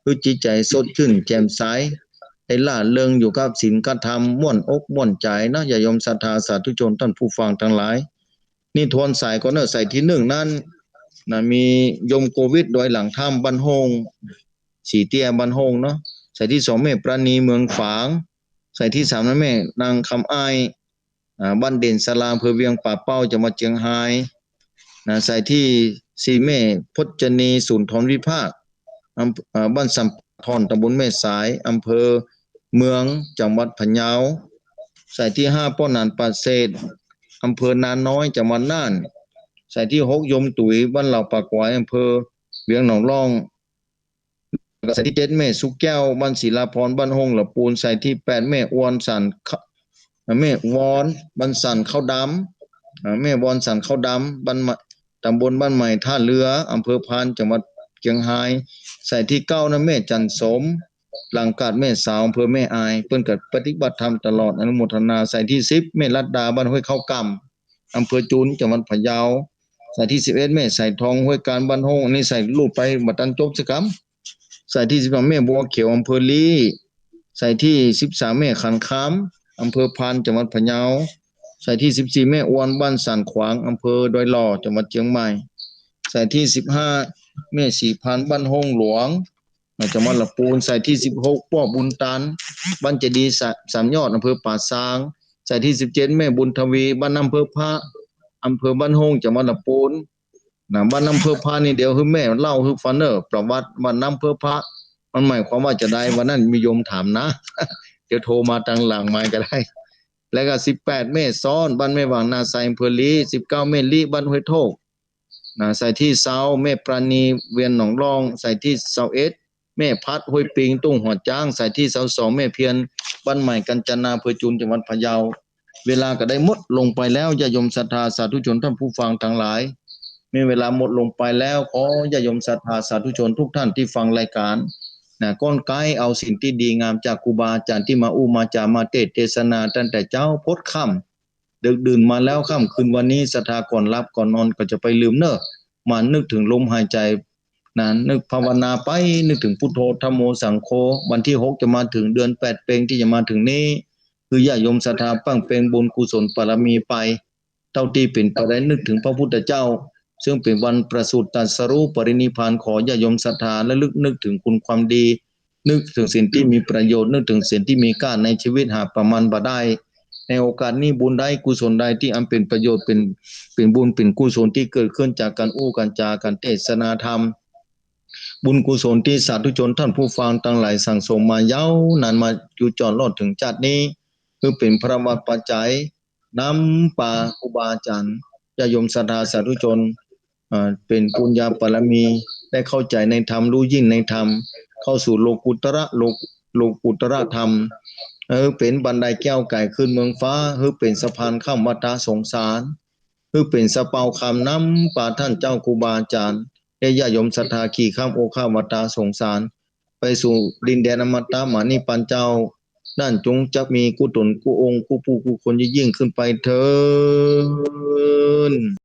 หื้อจิตใจ๋สดชื่นแจ่มใส ได้ร่าเริงอยู่กับศีลกับธรรม ม่วนอกม่วนใจ๋เนาะ ญาติโยมศรัทธาสาธุชนต้านผู้ฟังตังหลาย นี่ทวนสายก่อนเนอะ สายตี้นึ่งนั้นนะ มีโยมโกวิท ดอยหลังถ้ำ บ้านโฮ่ง สีเตี้ย บ้านโฮ่งเนาะ สายตี้สองแม่ปราณี เมืองฝาง สายตี้สามนั้นแม่นางคำอ้าย อ่า บ้านเด่นสารา อำเภอเวียงป่าเป้า จังหวัดเจียงฮาย นะ สายตี้สี่แม่พจนี สุนทรวิภาค อำ อ่า บ้านสัมปะทอน ตำบลแม่สาย อำเภอเมือง จังหวัดพะเยา สายตี้ห้าป้อหนานป่าเศษ อำเภอนาน้อย จังหวัดน่าน สายตี้หกโยมตุ๋ย บ้านเหล่าป่าก๋วาย อำเภอเวียงหนองล่อง สายตี้เจ็ดแม่สุแก้ว บ้านศิลาพร บ้านโฮ่งละปูน สายตี้แปดแม่อวนสัน แม่วอน บ้านสันข้าวดำ อ่า แม่วอนสันข้าวดำ บ้านใหม่ ตำบลบ้านใหม่ท่าเรือ อำเภอพาน จังหวัดเจียงฮาย สายตี้เก้านั้นแม่จันทร์สม หลังกาดแม่สาว อำเภอแม่อาย เปิ้นก็ปฏิบัติธรรมตลอด อนุโมทนา สายตี้สิบแม่รัตดา บ้านห้วยข้าวก่ำ อำเภอจูน จังหวัดพะเยา สายตี้สิบเอ็ดแม่สายทอง ห้วยกาญ บ้านโฮ่ง อันนี้สายลูดไปบ่ตันจบสักกำ สายตี้สิบสองแม่บัวเขียว อำเภอลี้ สายตี้สิบสามแม่ขันคำ อำเภอพาน จังหวัดพะเยา สายตี้สิบสี่แม่อวน บ้านสันขวาง อำเภอดอยหล่อ จังหวัดเจียงใหม่ สายตี้สิบห้าแม่ศรีพันธุ์ บ้านโฮ่งหลวง จังหวัดละปูน สายตี้สิบหกป้อบุญตัน บ้านเจดีย์สะ สามยอด อำเภอป่าซาง สายตี้สิบเจ็ด แม่บุญทวี บ้านน้ำเพิ้พระ อำเภอบ้านโฮ่ง จังหวัดลำปูน นะ บ้านน้ำเพิ้พระนี่เดี๋ยวหื้อแม่เล่าหื้อฟังเน่อ ประวัติบ้านน้ำเพิ้พระ มันหมายความว่าจาใด วันนั้นมีโยมถามนะ เดี๋ยวโทรมาตางหลังไมค์ก็ได้ แล้วก็ สิบแปด แม่ซ้อน บ้านแม่หว่างนาไซ อำเภอลี้ สิบเก้า แม่ลิ บ้านห้วยโทก นะ สายตี้ซาว แม่ปราณี เวียงหนองล่อง สายตี้ซาวเอ็ด แม่พัด ห้วยปิง ตุ้งหัวจ๊าง สายตี้ซาวสอง แม่เพียร บ้านใหม่กัญจนา อำเภอจูน จังหวัดพะเยา เวลาก็ได้หมดลงไปแล้ว ญาติโยมศรัทธาสาธุชนท่านผู้ฟังตังหลาย เมื่อเวลาหมดลงไปแล้ว ขอญาติโยมศรัทธาสาธุชนทุกท่านตี้ฟังรายก๋าน นะ ก้อนไก๊เอาสิ่งตี้ดีงามจากครูบาอาจ๋ารย์ตี้มาอู้มาจ๋ามาเตสน์เตสนาตั้งแต่เจ๊าพดค่ำ ดึกดื่นมาแล้วค่ำคืนวันนี้ ศรัทธาก่อนหลับก่อนนอนก็จะไปลืมเน่อ มานึกเถิงลมหายใจ๋ นะ นึกภาวนาไป นึกเถิงพุทโธ ธัมโม สังโฆ วันตี้หกจะมาเถิง เดือนแปดเป็งตี้จะมาเถิงนี้ คือญาติโยมศรัทธาตั้งเพ็งบุญกุศลบารมีไป เต้าตี้เป๋นไปได้ นึกเถิงพระพุทธเจ้า ซึ่งเป๋นวันประสูติตรัสรู้ปรินิพพาน ขอญาติโยมศรัทธาระลึกนึกเถิงคุณความดี นึกเถิงสิ่งตี้มีประโยชน์ นึกเถิงสิ่งตี้มีค่าในชีวิตหาประมาณบ่ได้ ในโอกาสนี้บุญใดกุศลใดตี้อันเป๋นประโยชน์ เป๋น เป๋นบุญเป๋นกุศลตี้เกิดขึ้นจากก๋านอู้ก๋านจ๋าก๋านเตสนาธรรม บุญกุศลตี้สาธุชนท่านผู้ฟังตังหลายสั่งสมมายาวนานมาอยู่จนรอดเถิงจาตินี้ คือเป๋นพระวปัจจัย นำปาครูบาอาจ๋ารย์ ญาติโยมศรัทธาสาธุชน เอ่อ เป๋นปุญญาบารมี ได้เข้าใจ๋ในธรรม ฮู้ยิ่งในธรรม เข้าสู่โลกุตระ โลก โลกุตระธรรม หื้อเป๋นบันไดแก้วไก๋ขึ้นเมืองฟ้า หื้อเป๋นสะพานข้ามวัฏสงสาร หื้อเป๋นสะเปาคำนำปาต้านเจ้าครูบาอาจ๋ารย์ และญาติโยมศรัทธาขี่ข้ามโอฆะวัฏสงสาร ไปสู่ดินแดนอมตะมหานิพพานเจ้า นั้นจงจักมีกู้ต๋นกู้องค์กู้ผู้กู้คนยิ่งๆ ขึ้นไปเทอญ